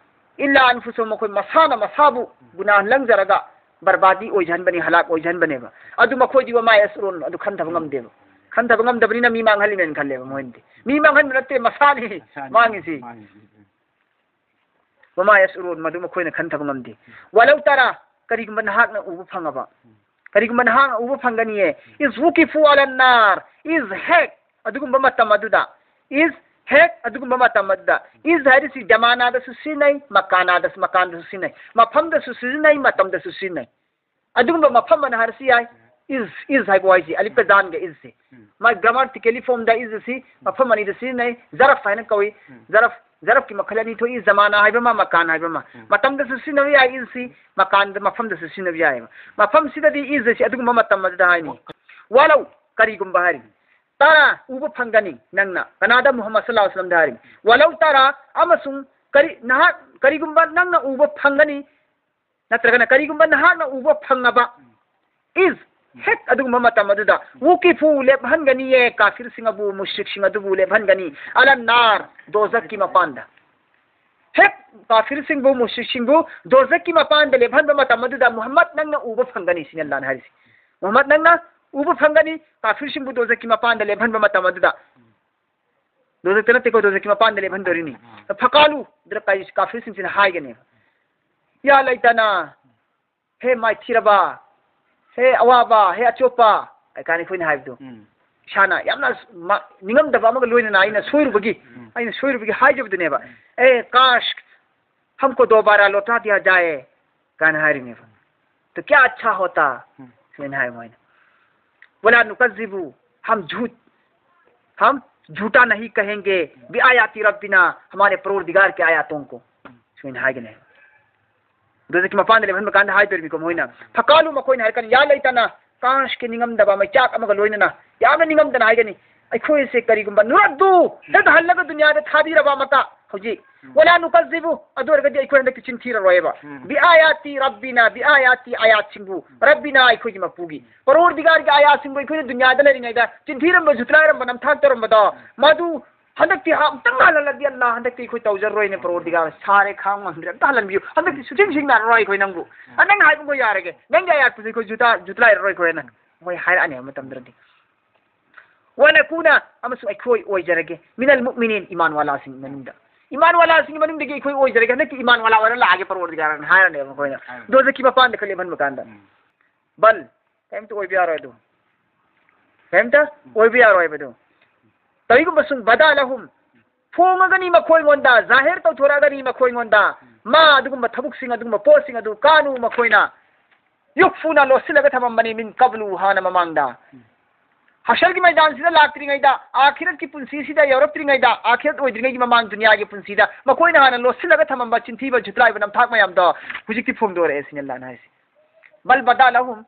"ꯏꯜꯂꯥ ꯑꯟꯐꯨꯁꯍꯨꯝ", ꯃꯈꯣꯏ ꯃꯁꯥꯅ ꯃꯁꯥꯕꯨ ꯒꯨꯅꯥꯍ ꯂꯪꯖꯔꯒ ꯕꯔꯕꯥꯗꯤ ꯑꯣꯏꯖꯍꯟꯕꯅꯤ, ꯍꯂꯥꯛ ꯑꯣꯏꯖꯍꯟꯕꯅꯦꯕ꯫ ꯑꯗꯨ ꯃꯈꯣꯏꯗꯤ "ꯋꯃꯥ ꯌꯁꯎꯔꯨꯟ", ꯑꯗꯨ ꯈꯟꯊꯕ ꯉꯝꯗꯦꯕ꯫ ꯈꯟꯊꯕ ꯉꯝꯗꯕꯅꯤꯅ ꯃꯤ ꯃꯥꯡꯍꯜꯂꯤꯅꯦꯅ ꯈꯜꯂꯦꯕ ꯃꯣꯏꯅꯗꯤ꯫ ꯃꯤ ꯃꯥꯡꯍꯟꯕ ꯅꯠꯇꯦ, ꯃꯁꯥꯅꯤ ꯃꯥꯡꯉꯤꯁꯤ꯫ "ꯋꯃꯥ ꯌꯁꯎꯔꯨꯟ", ꯃꯗꯨ ꯃꯈꯣꯏꯅ ꯈꯟꯊꯕ ꯉꯝꯗꯦ꯫ "ꯋꯂꯧ ꯇꯔꯥ", ꯀꯔꯤꯒꯨꯝꯕ ꯅꯍꯥꯛꯅ ꯎꯕ ꯐꯪꯉꯕ, ꯀꯔꯤꯒꯨꯝꯕ ꯅꯍꯥꯛꯅ ꯎꯕ ꯐꯪꯒꯅꯤꯌꯦ, "ꯏꯖ ꯋꯨꯀꯤꯐꯨ ꯑꯂꯟ ꯅꯥꯔ", ꯏꯖ, ꯍꯦꯛ ꯑꯗꯨꯒꯨꯝꯕ ꯃꯇꯝ ꯑꯗꯨꯗ, ꯏꯖ, ꯍꯦꯛ ꯑꯗꯨꯒꯨꯝꯕ ꯃꯇꯝ ꯑꯗꯨꯗ, ꯏꯖ ꯍꯥꯏꯔꯤꯁꯤ ꯖꯃꯥꯅꯥꯗꯁꯨ ꯁꯤꯖꯤꯟꯅꯩ, ꯃꯀꯥꯅꯥꯗꯁꯨ, ꯃꯀꯥꯟꯗꯁꯨ ꯁꯤꯖꯤꯟꯅꯩ, ꯃꯐꯝꯗꯁꯨ ꯁꯤꯖꯤꯟꯅꯩ, ꯃꯇꯝꯗꯁꯨ ꯁꯤꯖꯤꯟꯅꯩ꯫ ꯑꯗꯨꯒꯨꯝꯕ ꯃꯐꯝ ꯑꯅ ꯍꯥꯏꯔꯁꯨ ꯌꯥꯏ꯫ "ꯏꯖ", ꯏꯖ ꯍꯥꯏꯕ ꯋꯥꯍꯩꯁꯤ ꯑꯂꯤꯐꯀ ꯖꯥꯟꯒ "ꯏꯖ"ꯁꯤ꯫ ꯎꯝ꯫ ꯃꯥꯒꯤ grammatical form ꯗ "ꯏꯖ" ꯑꯁꯤ ꯃꯐꯝ ꯑꯅꯤꯗ ꯁꯤꯖꯤꯟꯅꯩ꯫ ꯖꯔꯐ ꯍꯥꯏꯅ ꯀꯧꯏ꯫ ꯎꯝ꯫ ꯖꯔꯐ ꯖꯔꯐꯀꯤ ꯃꯈꯜ ꯑꯅꯤ ꯊꯣꯛꯏ, ꯖꯃꯥꯅꯥ ꯍꯥꯏꯕ ꯑꯃ, ꯃꯀꯥꯟ ꯍꯥꯏꯕ ꯑꯃ꯫ ꯎꯝ꯫ ꯃꯇꯝꯗꯁꯨ ꯁꯤꯖꯤꯟꯅꯕ ꯌꯥꯏ ꯏꯖꯁꯤ, ꯃꯀꯥꯟꯗ, ꯃꯐꯝꯗꯁꯨ ꯁꯤꯖꯤꯟꯅꯕ ꯌꯥꯏꯑꯕ꯫ ꯃꯐꯝꯁꯤꯗꯗꯤ ꯏꯖꯁꯤ ꯑꯗꯨꯒꯨꯝꯕ ꯃꯇꯝ ꯑꯗꯨꯗ ꯍꯥꯏꯅꯤ꯫ ꯋꯥꯂꯧ, ꯀꯔꯤꯒꯨꯝꯕ ꯍꯥꯏꯔꯤ꯫ ꯇꯔꯥ, ꯎꯕ ꯐꯪꯒꯅꯤ ꯅꯪꯅ꯫ ꯀꯅꯥꯗ? ꯃꯨꯍꯝꯃꯗ ꯁꯜꯂꯜꯂꯥꯍꯨ ꯑꯂꯥꯏꯍꯤ ꯋꯥꯁꯂꯝꯗ ꯍꯥꯏꯔꯤ꯫ ꯋꯥꯂꯧ ꯇꯔꯥ, ꯑꯃꯁꯨꯡ ꯀꯔꯤ, ꯅꯍꯥꯛ, ꯀꯔꯤꯒꯨꯝꯕ ꯅꯪꯅ ꯎꯕ ꯐꯪꯒꯅꯤ, ꯅꯠꯇ꯭ꯔꯒꯅ ꯀꯔꯤꯒꯨꯝꯕ ꯅꯍꯥꯛꯅ ꯎꯕ ꯐꯪꯉꯕ, ꯏꯖ, ꯍꯦꯛ ꯑꯗꯨꯒꯨꯝꯕ ꯃꯇꯝ ꯑꯗꯨꯗ, ꯋꯨꯀꯤꯐꯨ, ꯂꯦꯞꯍꯟꯒꯅꯤꯌꯦ, ꯀꯥꯐꯤꯔꯁꯤꯡ ꯑꯕꯨ, ꯃꯨꯁ꯭ꯔꯤꯛꯁꯤꯡ ꯑꯗꯨꯕꯨ ꯂꯦꯞꯍꯟꯒꯅꯤ, ꯑꯂꯟ ꯅꯥꯔ, ꯗꯣꯖꯈꯀꯤ ꯃꯄꯥꯟꯗ꯫ ꯍꯦꯛ ꯀꯥꯐꯤꯔꯁꯤꯡꯕꯨ, ꯃꯨꯁ꯭ꯔꯤꯛꯁꯤꯡꯕꯨ ꯗꯣꯖꯈꯀꯤ ꯃꯄꯥꯟꯗ ꯂꯦꯞꯍꯟꯕ ꯃꯇꯝ ꯑꯗꯨꯗ ꯃꯨꯍꯝꯃꯗ ꯅꯪꯅ ꯎꯕ ꯐꯪꯒꯅꯤ ꯁꯤꯅꯤ ꯑꯜꯂꯥꯍꯅ ꯍꯥꯏꯔꯤꯁꯤ꯫ ꯃꯨꯍꯝꯃꯗ ꯅꯪꯅ ꯎꯕ ꯐꯪꯒꯅꯤ, ꯀꯥꯐꯤꯔꯁꯤꯡꯕꯨ ꯗꯣꯖꯈꯀꯤ ꯃꯄꯥꯟꯗ ꯂꯦꯞꯍꯟꯕ ꯃꯇꯝ ꯑꯗꯨꯗ꯫ ꯗꯣꯖꯈꯇ ꯅꯠꯇꯦꯀꯣ, ꯗꯣꯖꯈꯀꯤ ꯃꯄꯥꯟꯗ ꯂꯦꯞꯍꯟꯗꯣꯔꯤꯅꯤ꯫ ꯎꯝ꯫ ꯐꯀꯥꯂꯨ, ꯑꯗꯨꯗ ꯀꯥꯏ-, ꯀꯥꯐꯤꯔꯁꯤꯡꯁꯤꯅ ꯍꯥꯏꯒꯅꯦꯕ, ꯌꯥ ꯂꯩꯇꯅ, ꯍꯦ ꯃꯥꯏꯊꯤꯔꯕ, ꯍꯦ ꯑꯋꯥꯕ, ꯍꯦ ꯑꯆꯣꯞꯄ, ꯍꯥꯏ ꯀꯥꯟꯗ ꯑꯩꯈꯣꯏꯅ ꯍꯥꯏꯕꯗꯣ꯫ ꯎꯝ꯫ ꯏꯁꯥꯅ ꯌꯥꯝꯅ ꯃ-, ꯅꯤꯡꯉꯝꯗꯕ ꯑꯃꯒ ꯂꯣꯏꯅꯅ ꯑꯩꯅ ꯁꯣꯏꯔꯨꯕꯒꯤ, ꯎꯝ꯫ ꯑꯩꯅ ꯁꯣꯏꯔꯨꯕꯒꯤ ꯍꯥꯏꯖꯕꯗꯨꯅꯦꯕ꯫ ꯎꯝ꯫ ꯑꯦ ꯀꯥꯁ ꯍꯝꯀꯣ ꯗꯣꯕꯥꯔꯥ ꯂꯣꯇꯥ ꯗꯤꯌꯥ ꯖꯥꯌꯦ ꯀꯥꯏꯅ ꯍꯥꯏꯔꯤꯅꯦꯕ꯫ ꯇꯣ ꯀꯌꯥ ꯑꯆꯥ ꯍꯣꯇꯥ? ꯎꯝ꯫ ꯁꯨꯃꯥꯏꯅ ꯍꯥꯏ ꯃꯣꯏꯅ꯫ ꯋꯥꯂꯥ ꯅꯨꯀꯖꯤꯕꯨ, ꯍꯝ ꯖꯨꯠ, ꯍꯝ ꯖꯨꯇꯥ ꯅꯍꯤ ꯀꯍꯦꯡꯒꯦ, ꯕꯤ ꯑꯥꯌꯥꯇꯤ ꯔꯕꯤꯅꯥ, ꯍꯃꯥꯔꯦ ꯄꯔꯣꯔꯗꯤꯒꯥꯔ ꯀꯤ ꯑꯥꯌꯥꯇꯣꯡ ꯀꯣ꯫ ꯁꯨꯃꯥꯏꯅ ꯍꯥꯏꯒꯅꯤ꯫ ꯗꯣꯖꯈꯀꯤ ꯃꯄꯥꯟꯗ ꯂꯦꯞꯍꯟꯕ ꯀꯥꯟꯗ ꯍꯥꯏꯗꯣꯔꯤꯕꯀꯣ ꯃꯣꯏꯅ꯫ ꯐꯀꯥꯂꯨ, ꯃꯈꯣꯏꯅ ꯍꯥꯏꯔꯛꯀꯅꯤ, ꯌꯥ ꯂꯩꯇꯅ, ꯀꯥꯁꯀꯤ ꯅꯤꯡꯉꯝꯗꯕ ꯃꯩꯆꯥꯛ ꯑꯃꯒ ꯂꯣꯏꯅꯅ ꯌꯥꯝꯅ ꯅꯤꯡꯉꯝꯗꯅ ꯍꯥꯏꯒꯅꯤ, ꯑꯩꯈꯣꯏꯁꯦ ꯀꯔꯤꯒꯨꯝꯕ ꯅꯨꯔꯛꯗꯨ, ꯍꯦꯛꯇ ꯍꯜꯂꯒ ꯗꯨꯅꯤꯌꯥꯗ ꯊꯥꯕꯤꯔꯕ ꯑꯃꯇ ꯍꯧꯖꯤꯛ꯫ ꯎꯝ꯫ ꯋꯥꯂꯥ ꯅꯨꯀꯖꯤꯕꯨ, ꯑꯗꯨ ꯑꯣꯏꯔꯒꯗꯤ ꯑꯩꯈꯣꯏ ꯍꯟꯗꯛꯇꯤ ꯆꯤꯟ ꯊꯤꯔꯔꯣꯏꯕ꯫ ꯎꯝ꯫ ꯕꯤ ꯑꯥꯌꯥꯇꯤ ꯔꯕꯤꯅꯥ, ꯕꯤ ꯑꯥꯌꯥꯇꯤ, ꯑꯥꯌꯥꯠꯁꯤꯡꯕꯨ, ꯔꯕꯤꯅꯥ, ꯑꯩꯈꯣꯏꯒꯤ ꯃꯄꯨꯒꯤ, ꯄꯔꯣꯔꯗꯤꯒꯥꯔꯒꯤ ꯑꯥꯌꯥꯠꯁꯤꯡꯕꯨ ꯑꯩꯈꯣꯏꯅ ꯗꯨꯅꯤꯌꯥꯗ ꯂꯩꯔꯤꯉꯩꯗ ꯆꯤꯟꯊꯤꯔꯝꯕ, ꯖꯨꯇꯂꯥꯏꯔꯝꯕ, ꯅꯝꯊꯥꯛ ꯇꯧꯔꯝꯕꯗꯣ, ꯃꯗꯨ ꯍꯟꯗꯛꯇꯤ ꯑꯃꯨꯛꯇꯪ ꯍꯜꯍꯜꯂꯗꯤ, ꯑꯜꯂꯥ, ꯍꯟꯗꯛꯇꯤ ꯑꯩꯈꯣꯏ ꯇꯧꯖꯔꯔꯣꯏꯅꯦ, ꯄꯔꯣꯔꯗꯤꯒꯥꯔ, ꯁꯥꯔꯦ, ꯈꯥꯡ ꯉꯝꯗ꯭ꯔꯦ, ꯑꯝꯇ ꯍꯜꯍꯟꯕꯤꯌꯨ, ꯍꯟꯗꯛꯇꯤ ꯁꯨꯛꯁꯤꯡ ꯁꯤꯡꯅꯔꯔꯣꯏ ꯑꯩꯈꯣꯏ ꯅꯪꯕꯨ꯫ ꯑ, ꯅꯪ ꯍꯥꯏꯕ ꯑꯩꯈꯣꯏ ꯌꯥꯔꯒꯦ, ꯅꯪꯒꯤ ꯑꯥꯌꯥꯠꯄꯨꯁꯦ ꯑꯩꯈꯣꯏ ꯖꯨꯇꯥ-, ꯖꯨꯇꯂꯥꯏꯔꯔꯣꯏ ꯑꯩꯈꯣꯏ ꯅꯪ꯫ ꯃꯣꯏ ꯍꯥꯏꯔꯛꯑꯅꯦꯕ ꯃꯇꯝꯗꯨꯗꯗꯤ꯫ ꯋꯥꯅꯀꯨꯅ, ꯑꯃꯁꯨꯡ ꯑꯩꯈꯣꯏ ꯑꯣꯏꯖꯔꯒꯦ, ꯃꯤꯅꯜ ꯃꯨꯛꯃꯤꯅꯤꯟ, ꯏꯃꯥꯟ ꯋꯥꯂꯥꯁꯤꯡ ꯃꯅꯨꯡꯗ꯫ ꯏꯃꯥꯟ ꯋꯥꯂꯥꯁꯤꯡꯒꯤ ꯃꯅꯨꯡꯗꯒꯤ ꯑꯩꯈꯣꯏ ꯑꯣꯏꯖꯔꯒꯦ, ꯍꯟꯗꯛꯇꯤ ꯏꯃꯥꯟ ꯋꯥꯂꯥ ꯑꯣꯏꯔ ꯂꯥꯛꯑꯒꯦ, ꯄꯔꯣꯔꯗꯤꯒꯥꯔꯅ ꯍꯥꯏꯔꯅꯦꯕ ꯃꯈꯣꯏꯅ꯫ ꯎꯝ꯫ ꯗꯣꯖꯈꯀꯤ ꯃꯄꯥꯟꯗ ꯈꯔ ꯂꯦꯞꯍꯟꯕ ꯀꯥꯟꯗ꯫ ꯎꯝ꯫ ꯕꯜ, ꯀꯩꯝꯇ ꯑꯣꯏꯕ ꯌꯥꯔꯣꯏ ꯑꯗꯨ꯫ ꯀꯩꯝꯇ ꯎꯝ꯫ ꯑꯣꯏꯕ ꯌꯥꯔꯣꯏꯕ ꯑꯗꯨ꯫ ꯀꯔꯤꯒꯨꯝꯕ ꯁꯨꯝ ꯕꯗꯥ ꯂꯍꯨꯝ, ꯐꯣꯡꯉꯒꯅꯤ ꯃꯈꯣꯏꯉꯣꯟꯗ, ꯖꯥꯍꯤꯔ ꯇꯧꯊꯣꯔꯛꯑꯒꯅꯤ ꯃꯈꯣꯏꯉꯣꯟꯗ, ꯎꯝ꯫ ꯃꯥ, ꯑꯗꯨꯒꯨꯝꯕ ꯊꯕꯛꯁꯤꯡ, ꯑꯗꯨꯒꯨꯝꯕ ꯄꯣꯠꯁꯤꯡ ꯑꯗꯨ ꯀꯥꯅꯨ, ꯃꯈꯣꯏꯅ ꯌꯨꯛꯐꯨꯅ ꯂꯣꯠꯁꯤꯜꯂꯒ ꯊꯝꯃꯝꯕꯅꯤ, ꯃꯤꯟ ꯀꯕꯂꯨ, ꯍꯥꯟꯅ ꯃꯃꯥꯡꯗ꯫ ꯎꯝ꯫ ꯍꯁꯔꯒꯤ ꯃꯩꯗꯥꯟꯁꯤꯗ ꯂꯥꯛꯇ꯭ꯔꯤꯉꯩꯗ, ꯑꯥꯈꯤꯔꯠꯀꯤ ꯄꯨꯟꯁꯤꯁꯤꯗ ꯌꯧꯔꯛꯇ꯭ꯔꯤꯉꯩꯗ, ꯑꯥꯈꯤꯔꯠ ꯑꯣꯏꯗ꯭ꯔꯤꯉꯩꯒꯤ ꯃꯃꯥꯡ ꯗꯨꯅꯤꯌꯥꯒꯤ ꯄꯨꯟꯁꯤꯗ ꯃꯈꯣꯏꯅ ꯍꯥꯟꯅ ꯂꯣꯠꯁꯤꯜꯂꯒ ꯊꯝꯃꯝꯕ ꯆꯤꯟꯊꯤꯕ ꯖꯨꯇ꯭ꯔꯥꯏꯕ ꯅꯝꯊꯥꯛ ꯃꯌꯥꯝꯗꯣ ꯍꯧꯖꯤꯛꯇꯤ ꯐꯣꯡꯗꯣꯔꯛꯑꯦ ꯁꯤꯅꯤ ꯑꯜꯂꯥꯍꯅ ꯍꯥꯏꯔꯤꯁꯦ꯫ ꯕꯜ ꯕꯗꯥ ꯂꯍꯨꯝ,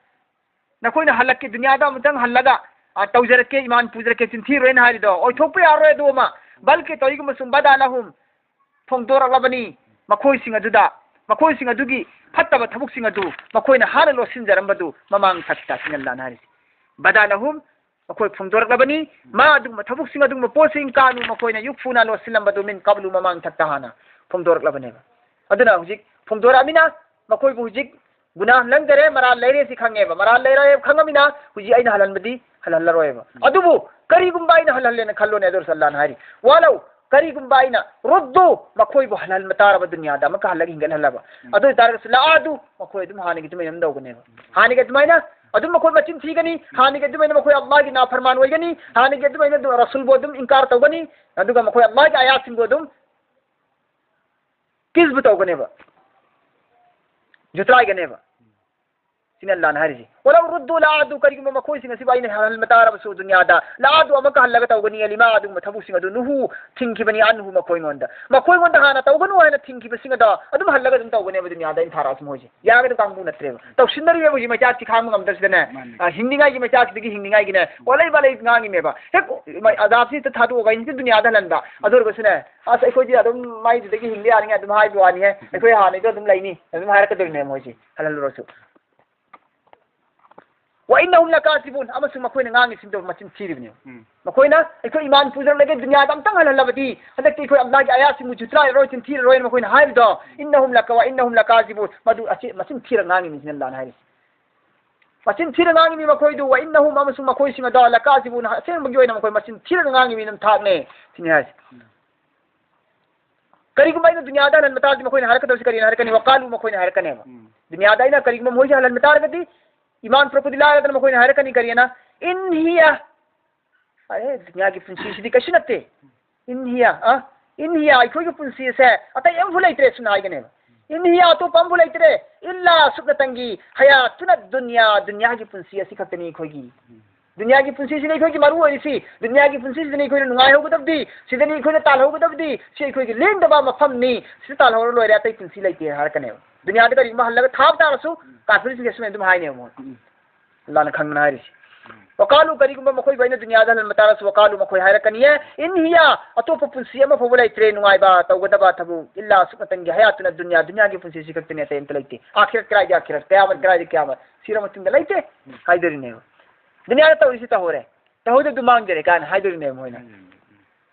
ꯅꯈꯣꯏꯅ ꯍꯜꯂꯛꯀꯦ, ꯗꯨꯅꯤꯌꯥꯗ ꯑꯃꯨꯛꯇꯪ ꯍꯜꯂꯒ, ꯑ, ꯇꯧꯖꯔꯛꯀꯦ, ꯏꯃꯥꯟ ꯄꯨꯖꯔꯛꯀꯦ, ꯆꯤꯟꯊꯤꯔꯣꯏꯅ ꯍꯥꯏꯔꯤꯗꯣ ꯑꯣꯏꯊꯣꯛꯄ ꯌꯥꯔꯣꯏ꯫ ꯑꯗꯨ ꯑꯃ, ꯕꯜꯀꯤ ꯇꯧꯔꯤꯒꯨꯝꯕ ꯁꯨꯝ ꯕꯗꯥ ꯂꯍꯨꯝ, ꯐꯣꯡꯗꯣꯔꯛꯂꯕꯅꯤ ꯃꯈꯣꯏꯁꯤꯡ ꯑꯗꯨꯗ, ꯃꯈꯣꯏꯁꯤꯡ ꯑꯗꯨꯒꯤ ꯐꯠꯇꯕ ꯊꯕꯛꯁꯤꯡ ꯑꯗꯨ ꯃꯈꯣꯏꯅ ꯍꯥꯟꯅ ꯂꯣꯠꯁꯤꯟꯖꯔꯝꯕꯗꯨ ꯃꯃꯥꯡ ꯊꯛꯇ ꯁꯤꯅꯤ ꯑꯜꯂꯥꯍꯅ ꯍꯥꯏꯔꯤꯁꯦ꯫ ꯕꯗꯥ ꯂꯍꯨꯝ, ꯃꯈꯣꯏ ꯐꯣꯡꯗꯣꯔꯛꯂꯕꯅꯤ꯫ ꯃꯥ ꯑꯗꯨꯒꯨꯝꯕ ꯊꯕꯛꯁꯤꯡ, ꯑꯗꯨꯒꯨꯝꯕ ꯄꯣꯠꯁꯤꯡ ꯀꯥꯅꯨ ꯃꯈꯣꯏꯅ ꯌꯨꯛꯐꯨꯅ ꯂꯣꯠꯁꯤꯜꯂꯝꯕꯗꯨ ꯃꯤꯟ ꯀꯕꯂꯨ ꯃꯃꯥꯡ ꯊꯛꯇ ꯍꯥꯟꯅ ꯐꯣꯡꯗꯣꯔꯛꯂꯕꯅꯦꯕ꯫ ꯑꯗꯨꯅ ꯍꯧꯖꯤꯛ ꯐꯣꯡꯗꯣꯔꯛꯑꯃꯤꯅ ꯃꯈꯣꯏꯕꯨ ꯍꯧꯖꯤꯛ ꯒꯨꯅꯥ ꯂꯪꯗꯔꯦ, ꯃꯔꯥꯜ ꯂꯩꯔꯦ ꯁꯤ ꯈꯪꯉꯦꯕ꯫ ꯃꯔꯥꯜ ꯂꯩꯔꯦ ꯈꯪꯉꯃꯤꯅ ꯍꯧꯖꯤꯛ ꯑꯩꯅ ꯍꯜꯍꯟꯕꯗꯤ ꯍꯜꯍꯜꯂꯔꯣꯏꯕ꯫ ꯑꯗꯨꯕꯨ ꯀꯔꯤꯒꯨꯝꯕ ꯑꯩꯅ ꯍꯜꯍꯜꯂꯦꯅ ꯈꯜꯂꯣꯅꯦ, ꯑꯗꯨ ꯑꯣꯏꯔꯁꯨ ꯑꯜꯂꯥꯍꯅ ꯍꯥꯏꯔꯤ, ꯋꯥꯂꯧ ꯀꯔꯤꯒꯨꯝꯕ ꯑꯩꯅ ꯔꯨꯗꯨ ꯃꯈꯣꯏꯕꯨ ꯍꯜꯍꯟꯕ ꯇꯥꯔꯕ ꯗꯨꯅꯤꯌꯥꯗ ꯑꯃꯨꯛꯀ ꯍꯜꯂꯒ ꯍꯤꯡꯒꯠꯍꯜꯂꯕ, ꯑꯗꯨ ꯑꯣꯏꯇꯥꯔꯒꯁꯨ ꯂꯥꯑꯥꯗꯨ ꯃꯈꯣꯏ ꯑꯗꯨꯝ ꯍꯥꯟꯅꯒꯤ ꯑꯗꯨꯃꯥꯏꯅ ꯑꯗꯨꯝ ꯇꯧꯒꯅꯦꯕ꯫ ꯍꯥꯟꯅꯒꯤ ꯑꯗꯨꯃꯥꯏꯅ ꯑꯗꯨꯝ ꯃꯈꯣꯏ ꯃꯆꯤꯟ ꯊꯤꯒꯅꯤ, ꯍꯥꯟꯅꯒꯤ ꯑꯗꯨꯃꯥꯏꯅ ꯃꯈꯣꯏ ꯑꯜꯂꯥꯍꯒꯤ ꯅꯥꯐꯔꯃꯥꯟ ꯑꯣꯏꯒꯅꯤ, ꯍꯥꯟꯅꯒꯤ ꯑꯗꯨꯃꯥꯏꯅ ꯑꯗꯨꯝ ꯔꯁꯨꯜꯕꯨ ꯑꯗꯨꯝ ꯏꯟꯀꯥꯔ ꯇꯧꯒꯅꯤ, ꯑꯗꯨꯒ ꯃꯈꯣꯏ ꯑꯜꯂꯥꯍꯒꯤ ꯑꯥꯌꯥꯠꯁꯤꯡꯕꯨ ꯑꯗꯨꯝ ꯀꯤꯖꯕ ꯇꯧꯒꯅꯦꯕ, ꯖꯨꯇ꯭ꯔꯥꯏꯒꯅꯦꯕ꯫ ꯁꯤꯅꯤ ꯑꯜꯂꯥꯍꯅ ꯍꯥꯏꯔꯤꯁꯤ꯫ ꯋꯥꯂꯧ ꯔꯨꯗꯨ ꯂꯥꯑꯥꯗꯨ, ꯀꯔꯤꯒꯨꯝꯕ ꯃꯈꯣꯏꯁꯤꯡ ꯑꯁꯤꯕꯨ ꯑꯩꯅ ꯍꯜꯍꯟꯕ ꯇꯥꯔꯕꯁꯨ ꯗꯨꯅꯤꯌꯥꯗ, ꯂꯥꯑꯥꯗꯨ ꯑꯃꯨꯛꯀ ꯍꯜꯂꯒ ꯇꯧꯒꯅꯤ, ꯂꯤꯃꯥ ꯑꯗꯨꯒꯨꯝꯕ ꯊꯕꯛꯁꯤꯡ ꯑꯗꯨ ꯅꯨꯍꯨ ꯊꯤꯡꯈꯤꯕꯅꯤ, ꯑꯟꯍꯨ ꯃꯈꯣꯏꯉꯣꯟꯗ, ꯃꯈꯣꯏꯉꯣꯟꯗ ꯍꯥꯟꯅ ꯇꯧꯒꯅꯨ ꯍꯥꯏꯅ ꯊꯤꯡꯈꯤꯕꯁꯤꯡ ꯑꯗꯣ ꯑꯗꯨꯝ ꯍꯜꯂꯒ ꯑꯗꯨꯝ ꯇꯧꯒꯅꯦꯕ ꯗꯨꯅꯤꯌꯥꯗ ꯑꯩꯅ ꯊꯥꯔꯛꯑꯁꯨ ꯃꯣꯏꯁꯦ꯫ ꯌꯥꯒꯗꯕ ꯀꯥꯡꯕꯨ ꯅꯠꯇ꯭ꯔꯦꯕ꯫ ꯇꯧꯁꯤꯟꯅꯔꯤꯕ ꯍꯧꯖꯤꯛ ꯃꯩꯆꯥꯛꯁꯤ ꯈꯥꯡꯕ ꯉꯝꯗꯕꯁꯤꯗꯅꯦ, ꯃꯥꯅꯤ꯫ ꯑ, ꯍꯤꯡꯅꯤꯡꯉꯥꯏꯒꯤ ꯃꯩꯆꯥꯛꯁꯤꯗꯒꯤ ꯍꯤꯡꯅꯤꯡꯉꯥꯏꯒꯤꯅꯦ ꯋꯥꯂꯩ ꯋꯥꯂꯩ ꯉꯥꯡꯉꯤꯅꯦꯕ꯫ ꯍꯦꯛ ꯃ-, ꯑꯖꯥꯕꯁꯤ ꯍꯦꯛꯇ ꯊꯥꯗꯣꯛꯑꯒ ꯑꯩꯅ ꯗꯨꯅꯤꯌꯥꯗ ꯍꯜꯍꯟꯕ꯫ ꯑꯗꯨ ꯑꯣꯏꯔꯒꯁꯨꯅꯦ, "ꯑꯁ, ꯑꯩꯈꯣꯏꯗꯤ ꯑꯗꯨꯝ ꯃꯩꯗꯨꯗꯒꯤ ꯍꯤꯡꯕ ꯌꯥꯅꯤꯡꯉꯥꯏ ꯑꯗꯨꯝ ꯍꯥꯏꯕ ꯋꯥꯅꯤꯍꯦ, ꯑꯩꯈꯣꯏ ꯍꯥꯟꯅꯩꯗꯣ ꯑꯗꯨꯝ ꯂꯩꯅꯤ" ꯑꯗꯨꯝ ꯍꯥꯏꯔꯛꯀꯗꯣꯏꯅꯦ ꯃꯣꯏꯁꯦ, ꯍꯜꯍꯜꯂꯨꯔꯁꯨ꯫ "ꯋ ꯏꯟꯅꯍꯨꯝ ꯂꯀꯥꯖꯤꯕꯨꯟ", ꯑꯃꯁꯨꯡ ꯃꯈꯣꯏꯅ ꯉꯥꯡꯉꯤꯁꯤꯡꯗꯣ ꯃꯆꯤꯟ ꯊꯤꯔꯤꯕꯅꯤ꯫ ꯎꯝ꯫ ꯃꯈꯣꯏꯅ ꯑꯩꯈꯣꯏ ꯏꯃꯥꯟ ꯄꯨꯖꯔꯛꯂꯒ ꯗꯨꯅꯤꯌꯥꯗ ꯑꯝꯇꯪ ꯍꯜꯍꯜꯂꯕꯗꯤ, ꯍꯟꯗꯛꯇꯤ ꯑꯩꯈꯣꯏ ꯑꯜꯂꯥꯍꯒꯤ ꯑꯥꯌꯥꯠꯁꯤꯡꯕꯨ ꯖꯨꯇ꯭ꯔꯥꯏꯔꯔꯣꯏ, ꯆꯤꯟꯊꯤꯔꯔꯣꯏꯅ ꯃꯈꯣꯏꯅ ꯍꯥꯏꯔꯤꯗꯣ, "ꯏꯟꯅꯍꯨꯝ ꯂꯀ-, ꯋ ꯏꯟꯅꯍꯨꯝ ꯂꯀꯥꯖꯤꯕꯨꯟ", ꯃꯗꯨ ꯑꯁꯤ ꯃꯆꯤꯟ ꯊꯤꯔ ꯉꯥꯡꯉꯤꯕꯅꯤ ꯁꯤꯅꯤ ꯑꯜꯂꯥꯍꯅ ꯍꯥꯏꯔꯤꯁꯤ꯫ ꯃꯆꯤꯟ ꯊꯤꯔ ꯉꯥꯡꯉꯤꯕꯅꯤ ꯃꯈꯣꯏꯗꯨ, "ꯋ ꯏꯟꯅꯍꯨꯝ", ꯑꯃꯁꯨꯡ ꯃꯈꯣꯏꯁꯤꯡ ꯑꯗꯣ, "ꯂꯀꯥꯖꯤꯕꯨꯟ", ꯑꯁꯦꯡꯕꯒꯤ ꯑꯣꯏꯅ ꯃꯈꯣꯏ ꯃꯆꯤꯟ ꯊꯤꯔꯒ ꯉꯥꯡꯉꯤꯕꯅꯤ ꯅꯝꯊꯥꯛꯅꯦ ꯁꯤꯅꯤ ꯍꯥꯏꯁꯦ꯫ ꯎꯝ꯫ ꯀꯔꯤꯒꯨꯝꯕ ꯑꯩꯅ ꯗꯨꯅꯤꯌꯥꯗ ꯍꯜꯍꯟꯕ ꯇꯥꯔꯗꯤ ꯃꯈꯣꯏꯅ ꯍꯥꯏꯔꯛꯀꯗꯧꯁꯤ ꯀꯔꯤꯅ ꯍꯥꯏꯔꯛꯀꯅꯤ? "ꯋꯀꯥꯂꯨ", ꯃꯈꯣꯏꯅ ꯍꯥꯏꯔꯛꯀꯅꯦꯕ꯫ ꯎꯝ꯫ ꯗꯨꯅꯤꯌꯥꯗ ꯑꯩꯅ ꯀꯔꯤꯒꯨꯝꯕ ꯃꯈꯣꯏꯁꯦ ꯍꯜꯍꯟꯕ ꯇꯥꯔꯒꯗꯤ, ꯏꯃꯥꯟ ꯄꯨꯔꯛꯄꯗꯤ ꯂꯥꯏꯔꯗꯅ ꯃꯈꯣꯏꯅ ꯍꯥꯏꯔꯛꯀꯅꯤ ꯀꯔꯤꯅ? "ꯏꯟ ꯍꯤꯌ", ꯑꯔꯦ, ꯗꯨꯅꯤꯌꯥꯒꯤ ꯄꯨꯟꯁꯤꯁꯤꯗꯤ ꯀꯩꯁꯨ ꯅꯠꯇꯦ꯫ "ꯏꯟ ꯍꯤꯌ", ꯑ? "ꯏꯟ ꯍꯤꯌ", ꯑꯩꯈꯣꯏꯒꯤ ꯄꯨꯟꯁꯤ ꯑꯁꯦ ꯑꯇꯩ ꯑꯃꯐꯥꯎ ꯂꯩꯇ꯭ꯔꯦ ꯁꯨꯝꯅ ꯍꯥꯏꯒꯅꯦꯕ꯫ "ꯏꯟ ꯍꯤꯌ", ꯑꯇꯣꯞꯄ ꯑꯃꯐꯥꯎ ꯂꯩꯇ꯭ꯔꯦ꯫ "ꯏꯜꯂꯥ", ꯁꯨꯞꯅꯇꯪꯒꯤ, "ꯍꯌꯥꯇꯨꯅ ꯗꯨꯅꯤꯌꯥ", ꯗꯨꯅꯤꯌꯥꯒꯤ ꯄꯨꯟꯁꯤ ꯑꯁꯤ ꯈꯛꯇꯅꯤ ꯑꯩꯈꯣꯏꯒꯤ꯫ ꯗꯨꯅꯤꯌꯥꯒꯤ ꯄꯨꯟꯁꯤꯁꯤꯅꯤ ꯑꯩꯈꯣꯏꯒꯤ ꯃꯔꯨ ꯑꯣꯏꯔꯤꯁꯤ꯫ ꯗꯨꯅꯤꯌꯥꯒꯤ ꯄꯨꯟꯁꯤꯁꯤꯗꯅꯤ ꯑꯩꯈꯣꯏꯅ ꯅꯨꯡꯉꯥꯏꯍꯧꯒꯗꯕꯗꯤ, ꯁꯤꯗꯅꯤ ꯑꯩꯈꯣꯏꯅ ꯇꯥꯜꯍꯧꯒꯗꯕꯗꯤ, ꯁꯤ ꯑꯩꯈꯣꯏꯒꯤ ꯂꯦꯡꯗꯕ ꯃꯐꯝꯅꯤ, ꯁꯤꯗ ꯇꯥꯜꯍꯧꯔ ꯂꯣꯏꯔꯦ, ꯑꯇꯩ ꯄꯨꯟꯁꯤ ꯂꯩꯇꯦ ꯍꯥꯏꯔꯛꯀꯅꯦꯕ꯫ ꯗꯨꯅꯤꯌꯥꯗ ꯀꯔꯤꯒꯨꯝꯕ ꯍꯜꯂꯒ ꯊꯥꯕ ꯇꯥꯔꯁꯨ, ꯀꯥꯐꯤꯔꯁꯤꯡꯁꯦ ꯁꯨꯃꯥꯏꯅ ꯑꯗꯨꯝ ꯍꯥꯏꯅꯦꯕ ꯃꯣꯏ꯫ ꯎꯝ꯫ ꯑꯜꯂꯥꯍꯅ ꯈꯪꯗꯅ ꯍꯥꯏꯔꯤꯁꯤ꯫ ꯎꯝ꯫ ꯋꯀꯥꯂꯨ, ꯀꯔꯤꯒꯨꯝꯕ ꯃꯈꯣꯏꯕꯨ ꯑꯩꯅ ꯗꯨꯅꯤꯌꯥꯗ ꯍꯜꯍꯟꯕ ꯇꯥꯔꯁꯨ, ꯋꯀꯥꯂꯨ, ꯃꯈꯣꯏ ꯍꯥꯏꯔꯛꯀꯅꯤꯌꯦ, "ꯏꯟ ꯍꯤꯌꯥ, ꯑꯇꯣꯞꯄ ꯄꯨꯟꯁꯤ ꯑꯃ ꯐꯥꯎꯕ ꯂꯩꯇ꯭ꯔꯦ, ꯅꯨꯡꯉꯥꯏꯕ, ꯇꯧꯒꯗꯕ ꯊꯕꯛ, ꯏꯜꯂꯥ ꯑꯁꯨꯛ ꯈꯛꯇꯪꯒꯤ ꯍꯌꯥꯇꯨꯅ ꯗꯨꯅꯤꯌꯥ, ꯗꯨꯅꯤꯌꯥꯒꯤ ꯄꯨꯟꯁꯤꯁꯤ ꯈꯛꯇꯅꯦ, ꯑꯇꯩ ꯑꯝꯇ ꯂꯩꯇꯦ꯫ ꯑꯥꯈꯤꯔꯠ ꯀꯔꯥꯏꯗꯤ ꯑꯥꯈꯤꯔꯠ, ꯀꯌꯥꯃꯠ ꯀꯔꯥꯏꯗꯤ ꯀꯌꯥꯃꯠ, ꯁꯤꯔ ꯃꯇꯨꯡꯗ ꯂꯩꯇꯦ" ꯍꯥꯏꯗꯣꯔꯤꯅꯦꯕ꯫ ꯗꯨꯅꯤꯌꯥꯗ ꯇꯧꯔꯤꯁꯤ ꯇꯧꯍꯧꯔꯦ, ꯇꯧꯍꯧꯗꯕꯗꯨ ꯃꯥꯡꯖꯔꯦ ꯀꯥꯏꯅ ꯍꯥꯏꯗꯣꯔꯤꯅꯦꯕ ꯃꯣꯏꯅ꯫ ꯎꯝ꯫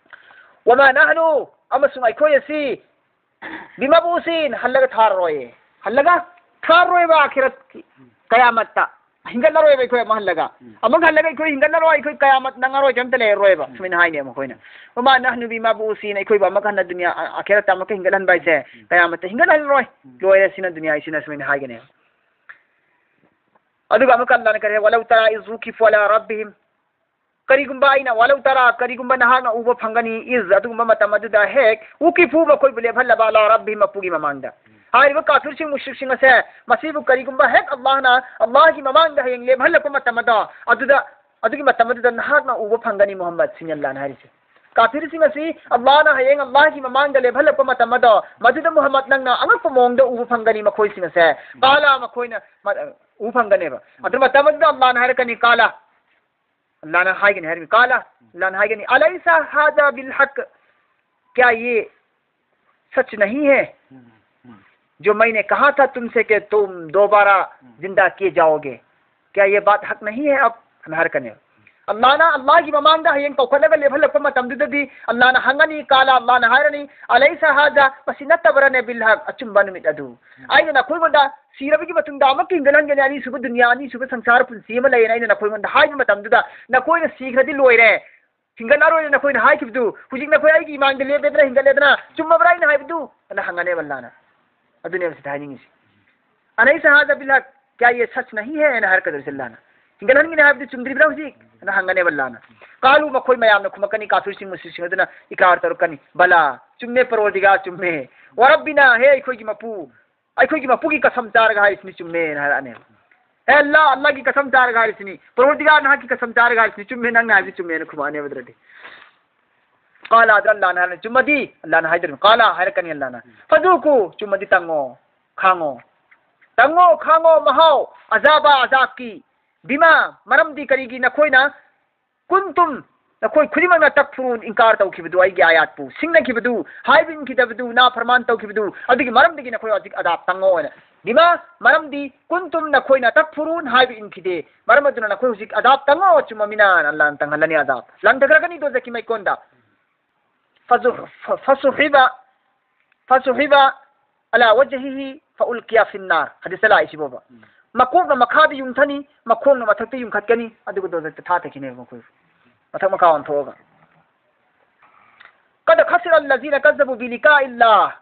"ꯋꯃꯥ ꯅꯍꯅꯨ", ꯑꯃꯁꯨꯡ ꯑꯩꯈꯣꯏ ꯑꯁꯤ, "ꯕꯤꯃꯕꯎꯁꯤꯟ", ꯍꯜꯂꯒ ꯊꯥꯔꯔꯣꯏ꯫ ꯍꯜꯂꯒ ꯊꯥꯔꯔꯣꯏꯕ ꯑꯥꯈꯤꯔꯠꯀꯤ ꯀꯌꯥꯃꯠꯇ꯫ ꯍꯤꯡꯒꯠꯂꯔꯣꯏꯕ ꯑꯩꯈꯣꯏ ꯑꯃꯨꯛ ꯍꯜꯂꯒ꯫ ꯎꯝ꯫ ꯑꯃꯨꯛ ꯍꯜꯂꯒ ꯑꯩꯈꯣꯏ ꯍꯤꯡꯒꯠꯂꯔꯣꯏ, ꯑꯩꯈꯣꯏ ꯀꯌꯥꯃꯠ ꯅꯪꯉꯔꯣꯏ, ꯀꯩꯝꯇ ꯂꯩꯔꯔꯣꯏꯕ꯫ ꯎꯝ꯫ ꯁꯨꯃꯥꯏꯅ ꯍꯥꯏꯅꯦꯕ ꯃꯈꯣꯏꯅ꯫ "ꯋꯃꯥ ꯅꯍꯅꯨ ꯕꯤꯃꯕꯎꯁꯤꯟ", ꯑꯩꯈꯣꯏꯕꯨ ꯑꯃꯨꯛ ꯍꯟꯅ ꯗꯨꯅꯤꯌꯥ, ꯑ-, ꯑꯥꯈꯤꯔꯠꯇ ꯑꯃꯨꯛꯀ ꯍꯤꯡꯒꯠꯍꯟꯕ ꯍꯥꯏꯁꯦ, ꯎꯝ, ꯀꯌꯥꯃꯠꯇ ꯍꯤꯡꯒꯠꯍꯜꯂꯔꯣꯏ꯫ ꯎꯝ꯫ ꯂꯣꯏꯔꯦ, ꯁꯤꯅ ꯗꯨꯅꯤꯌꯥ, ꯁꯤꯅ ꯁꯨꯃꯥꯏꯅ ꯍꯥꯏꯒꯅꯦꯕ꯫ ꯑꯗꯨꯒ ꯑꯃꯨꯛꯀ ꯑꯜꯂꯥꯍꯅ ꯀꯔꯤ ꯍꯥꯏ? "ꯋꯂꯧ ꯇꯔꯥ ꯏꯖ ꯋꯨꯀꯤꯐꯨ ꯑꯂꯥ ꯔꯕꯤꯍꯤꯝ", ꯀꯔꯤꯒꯨꯝꯕ ꯑꯩꯅ, "ꯋꯂꯧ ꯇꯔꯥ", ꯀꯔꯤꯒꯨꯝꯕ ꯅꯍꯥꯛꯅ ꯎꯕ ꯐꯪꯒꯅꯤ, "ꯏꯖ", ꯑꯗꯨꯒꯨꯝꯕ ꯃꯇꯝ ꯑꯗꯨꯗ ꯍꯦꯛ, "ꯋꯨꯀꯤꯐꯨ", ꯃꯈꯣꯏꯕꯨ ꯂꯦꯞꯍꯜꯂꯕ, "ꯑꯂꯥ ꯔꯕꯤꯍꯤꯝ", ꯃꯄꯨꯒꯤ ꯃꯃꯥꯡꯗ꯫ ꯍꯥꯏꯔꯤꯕ ꯀꯥꯐꯤꯔꯁꯤꯡ, ꯃꯨꯁ꯭ꯔꯤꯛꯁꯤꯡ ꯑꯁꯦ, ꯃꯁꯤꯕꯨ ꯀꯔꯤꯒꯨꯝꯕ ꯍꯦꯛ ꯑꯜꯂꯥꯍꯅ, ꯑꯜꯂꯥꯍꯒꯤ ꯃꯃꯥꯡꯗ ꯍꯌꯦꯡ ꯂꯦꯞꯍꯜꯂꯛꯄ ꯃꯇꯝ ꯑꯗꯣ, ꯑꯗꯨꯗ, ꯑꯗꯨꯒꯤ ꯃꯇꯝ ꯑꯗꯨꯗ ꯅꯍꯥꯛꯅ ꯎꯕ ꯐꯪꯒꯅꯤ, ꯃꯨꯍꯝꯃꯗ, ꯁꯤꯅꯤ ꯑꯜꯂꯥꯍꯅ ꯍꯥꯏꯔꯤꯁꯦ꯫ ꯀꯥꯐꯤꯔꯁꯤꯡ ꯑꯁꯤ ꯑꯜꯂꯥꯍꯅ ꯍꯌꯦꯡ ꯑꯜꯂꯥꯍꯒꯤ ꯃꯃꯥꯡꯗ ꯂꯦꯞꯍꯜꯂꯛꯄ ꯃꯇꯝ ꯑꯗꯣ, ꯃꯗꯨꯗ ꯃꯨꯍꯝꯃꯗ ꯅꯪꯅ ꯑꯉꯛꯄ ꯃꯑꯣꯡꯗ ꯎꯕ ꯐꯪꯒꯅꯤ ꯃꯈꯣꯏꯁꯤꯡ ꯑꯁꯦ꯫ ꯀꯥꯂꯥ, ꯃꯈꯣꯏꯅ ꯃ-, ꯎꯕ ꯐꯪꯒꯅꯦꯕ꯫ ꯑꯗꯨ ꯃꯇꯝ ꯑꯗꯨꯗ ꯑꯜꯂꯥꯍꯅ ꯍꯥꯏꯔꯛꯀꯅꯤ, ꯀꯥꯂꯥ, ꯑꯜꯂꯥꯍꯅ ꯍꯥꯏꯒꯅꯤ ꯍꯥꯏꯔꯤꯕ, ꯀꯥꯂꯥ, ꯑꯜꯂꯥꯍꯅ ꯍꯥꯏꯒꯅꯤ, "ꯑꯂꯩꯁ ꯍꯥꯖꯥ ꯕꯤꯜ ꯍꯛ, ꯀ꯭ꯌꯥ ꯌꯦ ꯁꯆ ꯅꯍꯤ ꯍꯦ? ꯎꯝ, ꯎꯝ꯫ ꯖꯣ ꯃꯩꯅꯦ ꯀꯍꯥ ꯊꯥ ꯇꯨꯝꯁꯦ ꯀꯦ ꯇꯨꯝ ꯗꯣꯕꯥꯔꯥ ꯎꯝ꯫ ꯖꯤꯟꯗꯥ ꯀꯤꯌꯦ ꯖꯥꯑꯣꯒꯦ? ꯀ꯭ꯌꯥ ꯌꯦ ꯕꯥꯠ ꯍꯛ ꯅꯍꯤ ꯍꯦ?" ꯑꯞ, ꯑꯅ ꯍꯥꯏꯔꯛꯀꯅꯦꯕ꯫ ꯑꯜꯂꯥꯍꯅ, ꯑꯜꯂꯥꯍꯒꯤ ꯃꯃꯥꯡꯗ ꯍꯌꯦꯡ ꯀꯧꯈꯠꯂꯒ ꯂꯦꯞꯍꯜꯂꯛꯄ ꯃꯇꯝꯗꯨꯗꯗꯤ ꯑꯜꯂꯥꯍꯅ ꯍꯪꯉꯅꯤ, ꯀꯥꯂꯥ, ꯑꯜꯂꯥꯍꯅ ꯍꯥꯏꯔꯅꯤ, "ꯑꯂꯩꯁ ꯍꯥꯖꯥ, ꯃꯁꯤ ꯅꯠꯇꯕ꯭ꯔꯅꯦ, ꯕꯤꯜ ꯍꯛ, ꯑꯆꯨꯝꯕ ꯅꯨꯃꯤꯠ ꯑꯗꯨ? ꯑꯩꯅ ꯅꯈꯣꯏꯉꯣꯟꯗ ꯁꯤꯔꯕꯒꯤ ꯃꯇꯨꯡꯗ ꯑꯃꯨꯛꯀ ꯍꯤꯡꯒꯠꯍꯟꯒꯅꯤ, ꯑꯅꯤꯁꯨꯕ ꯗꯨꯅꯤꯌꯥ, ꯑꯅꯤꯁꯨꯕ ꯁꯪꯁꯥꯔ ꯄꯨꯟꯁꯤ ꯑꯃ ꯂꯩꯌꯦꯅ ꯑꯩꯅ ꯅꯈꯣꯏꯉꯣꯟꯗ ꯍꯥꯏꯕ ꯃꯇꯝꯗꯨꯗ, ꯅꯈꯣꯏꯅ ꯁꯤꯈ꯭ꯔꯗꯤ ꯂꯣꯏꯔꯦ, ꯍꯤꯡꯒꯠꯂꯔꯣꯏꯅ ꯅꯈꯣꯏꯅ ꯍꯥꯏꯈꯤꯕꯗꯨ, ꯍꯧꯖꯤꯛ ꯅꯈꯣꯏ ꯑꯩꯒꯤ ꯏꯃꯥꯡꯗ ꯂꯦꯞꯄꯦꯗꯅ, ꯍꯤꯡꯒꯠꯂꯦꯗꯅ, ꯆꯨꯝꯃꯕ꯭ꯔꯥ ꯑꯩꯅ ꯍꯥꯏꯕꯗꯨ?" ꯑꯅ ꯍꯪꯉꯅꯦꯕ ꯑꯜꯂꯥꯍꯅ꯫ ꯑꯗꯨꯅꯦꯕ ꯁꯤꯗ ꯍꯥꯏꯅꯤꯡꯉꯤꯁꯤ꯫ "ꯑꯂꯩꯁ ꯍꯥꯖꯥ ꯕꯤꯜ ꯍꯛ, ꯀ꯭ꯌꯥ ꯌꯦ ꯁꯆ ꯅꯍꯤ ꯍꯦ?" ꯑꯅ ꯍꯥꯏꯔꯛꯀꯗꯧꯔꯤꯁꯦ ꯑꯜꯂꯥꯍꯅ꯫ "ꯍꯤꯡꯒꯠꯍꯟꯒꯅꯤ ꯍꯥꯏꯕꯗꯨ ꯆꯨꯝꯗ꯭ꯔꯤꯕ꯭ꯔꯥ ꯍꯧꯖꯤꯛ?" ꯑꯅ ꯍꯪꯉꯅꯦꯕ ꯑꯜꯂꯥꯍꯅ꯫ ꯀꯥꯂꯨ, ꯃꯈꯣꯏ ꯃꯌꯥꯝꯅ ꯈꯨꯝꯃꯛꯀꯅꯤ, ꯀꯥꯐꯤꯔꯁꯤꯡ, ꯃꯨꯁ꯭ꯔꯤꯛꯁꯤꯡ ꯑꯗꯨꯅ ꯏꯀ꯭ꯔꯥꯔ ꯇꯧꯔꯛꯀꯅꯤ, "ꯕꯂꯥ, ꯆꯨꯝꯃꯦ, ꯄꯔꯣꯔꯗꯤꯒꯥꯔ, ꯆꯨꯝꯃꯦ꯫ ꯋꯥꯔꯕꯤꯅꯥ, ꯍꯦ ꯑꯩꯈꯣꯏꯒꯤ ꯃꯄꯨ, ꯑꯩꯈꯣꯏꯒꯤ ꯃꯄꯨꯒꯤ ꯀꯁꯝ ꯆꯥꯔꯒ ꯍꯥꯏꯔꯤꯁꯤꯅꯤ, ꯆꯨꯝꯃꯦꯅ" ꯍꯥꯏꯔꯛꯑꯅꯦꯕ꯫ ꯑꯦ ꯑꯜꯂꯥ, ꯑꯜꯂꯥꯒꯤ ꯀꯁꯝ ꯆꯥꯔꯒ ꯍꯥꯏꯔꯤꯁꯤꯅꯤ, ꯄꯔꯣꯔꯗꯤꯒꯥꯔ ꯅꯍꯥꯛꯀꯤ ꯀꯁꯝ ꯆꯥꯔꯒ ꯍꯥꯏꯔꯤꯁꯤꯅꯤ, ꯆꯨꯝꯃꯦ, ꯅꯪꯅ ꯍꯥꯏꯕꯁꯤ ꯆꯨꯝꯃꯦꯅ ꯈꯨꯝꯃꯛꯑꯅꯦꯕ ꯑꯗꯨꯗꯗꯤ꯫ ꯀꯥꯂꯥ ꯑꯗꯨ ꯑꯜꯂꯥꯅ ꯍꯥꯏꯔꯅꯤ, ꯆꯨꯝꯃꯗꯤ ꯑꯜꯂꯥꯅ ꯍꯥꯏꯗꯣꯏꯅꯤ, ꯀꯥꯂꯥ ꯍꯥꯏꯔꯛꯀꯅꯤ ꯑꯜꯂꯥꯅ꯫ ꯐꯖꯨꯀꯨ, ꯆꯨꯝꯃꯗꯤ ꯇꯪꯉꯣ, ꯈꯥꯡꯉꯣ, ꯇꯪꯉꯣ, ꯈꯥꯡꯉꯣ, ꯃꯍꯥꯎ, ꯑꯖꯥꯕ, ꯑꯖꯥꯕꯀꯤ꯫ ꯕꯤꯃꯥ, ꯃꯔꯝꯗꯤ ꯀꯔꯤꯒꯤ ꯅꯈꯣꯏꯅ ꯀꯨꯟꯇꯨꯝ, ꯅꯈꯣꯏ ꯈꯨꯗꯤꯡꯃꯛꯅ ꯇꯛꯐꯨꯔꯨ, ꯏꯟꯀꯥꯔ ꯇꯧꯈꯤꯕꯗꯨ, ꯑꯩꯒꯤ ꯑꯥꯌꯥꯠꯄꯨ ꯁꯤꯡꯅꯈꯤꯕꯗꯨ, ꯍꯥꯏꯕ ꯏꯟꯈꯤꯗꯕꯗꯨ, ꯅꯥꯐꯔꯃꯥꯟ ꯇꯧꯈꯤꯕꯗꯨ, ꯑꯗꯨꯒꯤ ꯃꯔꯝꯗꯒꯤ ꯅꯈꯣꯏ ꯍꯧꯖꯤꯛ ꯑꯗꯥꯞ ꯇꯪꯉꯣ ꯍꯥꯏꯅ꯫ ꯕꯤꯃꯥ, ꯃꯔꯝꯗꯤ ꯀꯨꯟꯇꯨꯝ, ꯅꯈꯣꯏꯅ ꯇꯛꯐꯨꯔꯨꯟ ꯍꯥꯏꯕ ꯏꯟꯈꯤꯗꯦ, ꯃꯔꯝ ꯑꯗꯨꯅ ꯅꯈꯣꯏ ꯍꯧꯖꯤꯛ ꯑꯗꯥꯞ ꯇꯪꯉꯣ, ꯑꯆꯨꯝꯕ ꯃꯤꯅ ꯑꯜꯂꯥꯅ ꯇꯪꯍꯜꯂꯅꯤ ꯑꯗꯥꯞ꯫ ꯂꯪꯊꯈ꯭ꯔꯒꯅꯤ ꯗꯣꯖꯈꯀꯤ ꯃꯩꯀꯣꯟꯗ꯫ ꯐꯁꯨ-, ꯐ-, ꯐꯁꯨꯍꯤꯕ, ꯐꯁꯨꯍꯤꯕ ꯑꯂꯥ ꯋꯖꯍꯤꯍꯤ ꯐꯎꯜꯀꯤꯌꯥ ꯐꯤꯟꯅꯥꯔ꯫ ꯍꯗꯤꯁꯇ ꯂꯥꯛꯏꯁꯤꯕꯣꯕ꯫ ꯎꯝ꯫ ꯃꯀꯣꯛꯅ ꯃꯈꯥꯗ ꯌꯨꯡꯊꯅꯤ, ꯃꯈꯣꯡꯅ ꯃꯊꯛꯇ ꯌꯨꯡꯈꯠꯀꯅꯤ, ꯑꯗꯨꯒ ꯗꯣꯖꯈꯇ ꯊꯥꯊꯈꯤꯅꯦꯕ ꯃꯈꯣꯏꯕꯨ꯫ ꯃꯊꯛ ꯃꯈꯥ ꯑꯣꯟꯊꯣꯛꯑꯒ꯫ ꯀꯗ ꯈꯁꯤꯔ ꯑꯜꯂꯖꯤꯅ ꯀꯖꯕꯨ ꯕꯤꯂꯤꯀꯥ ꯏꯜꯂꯥ꯫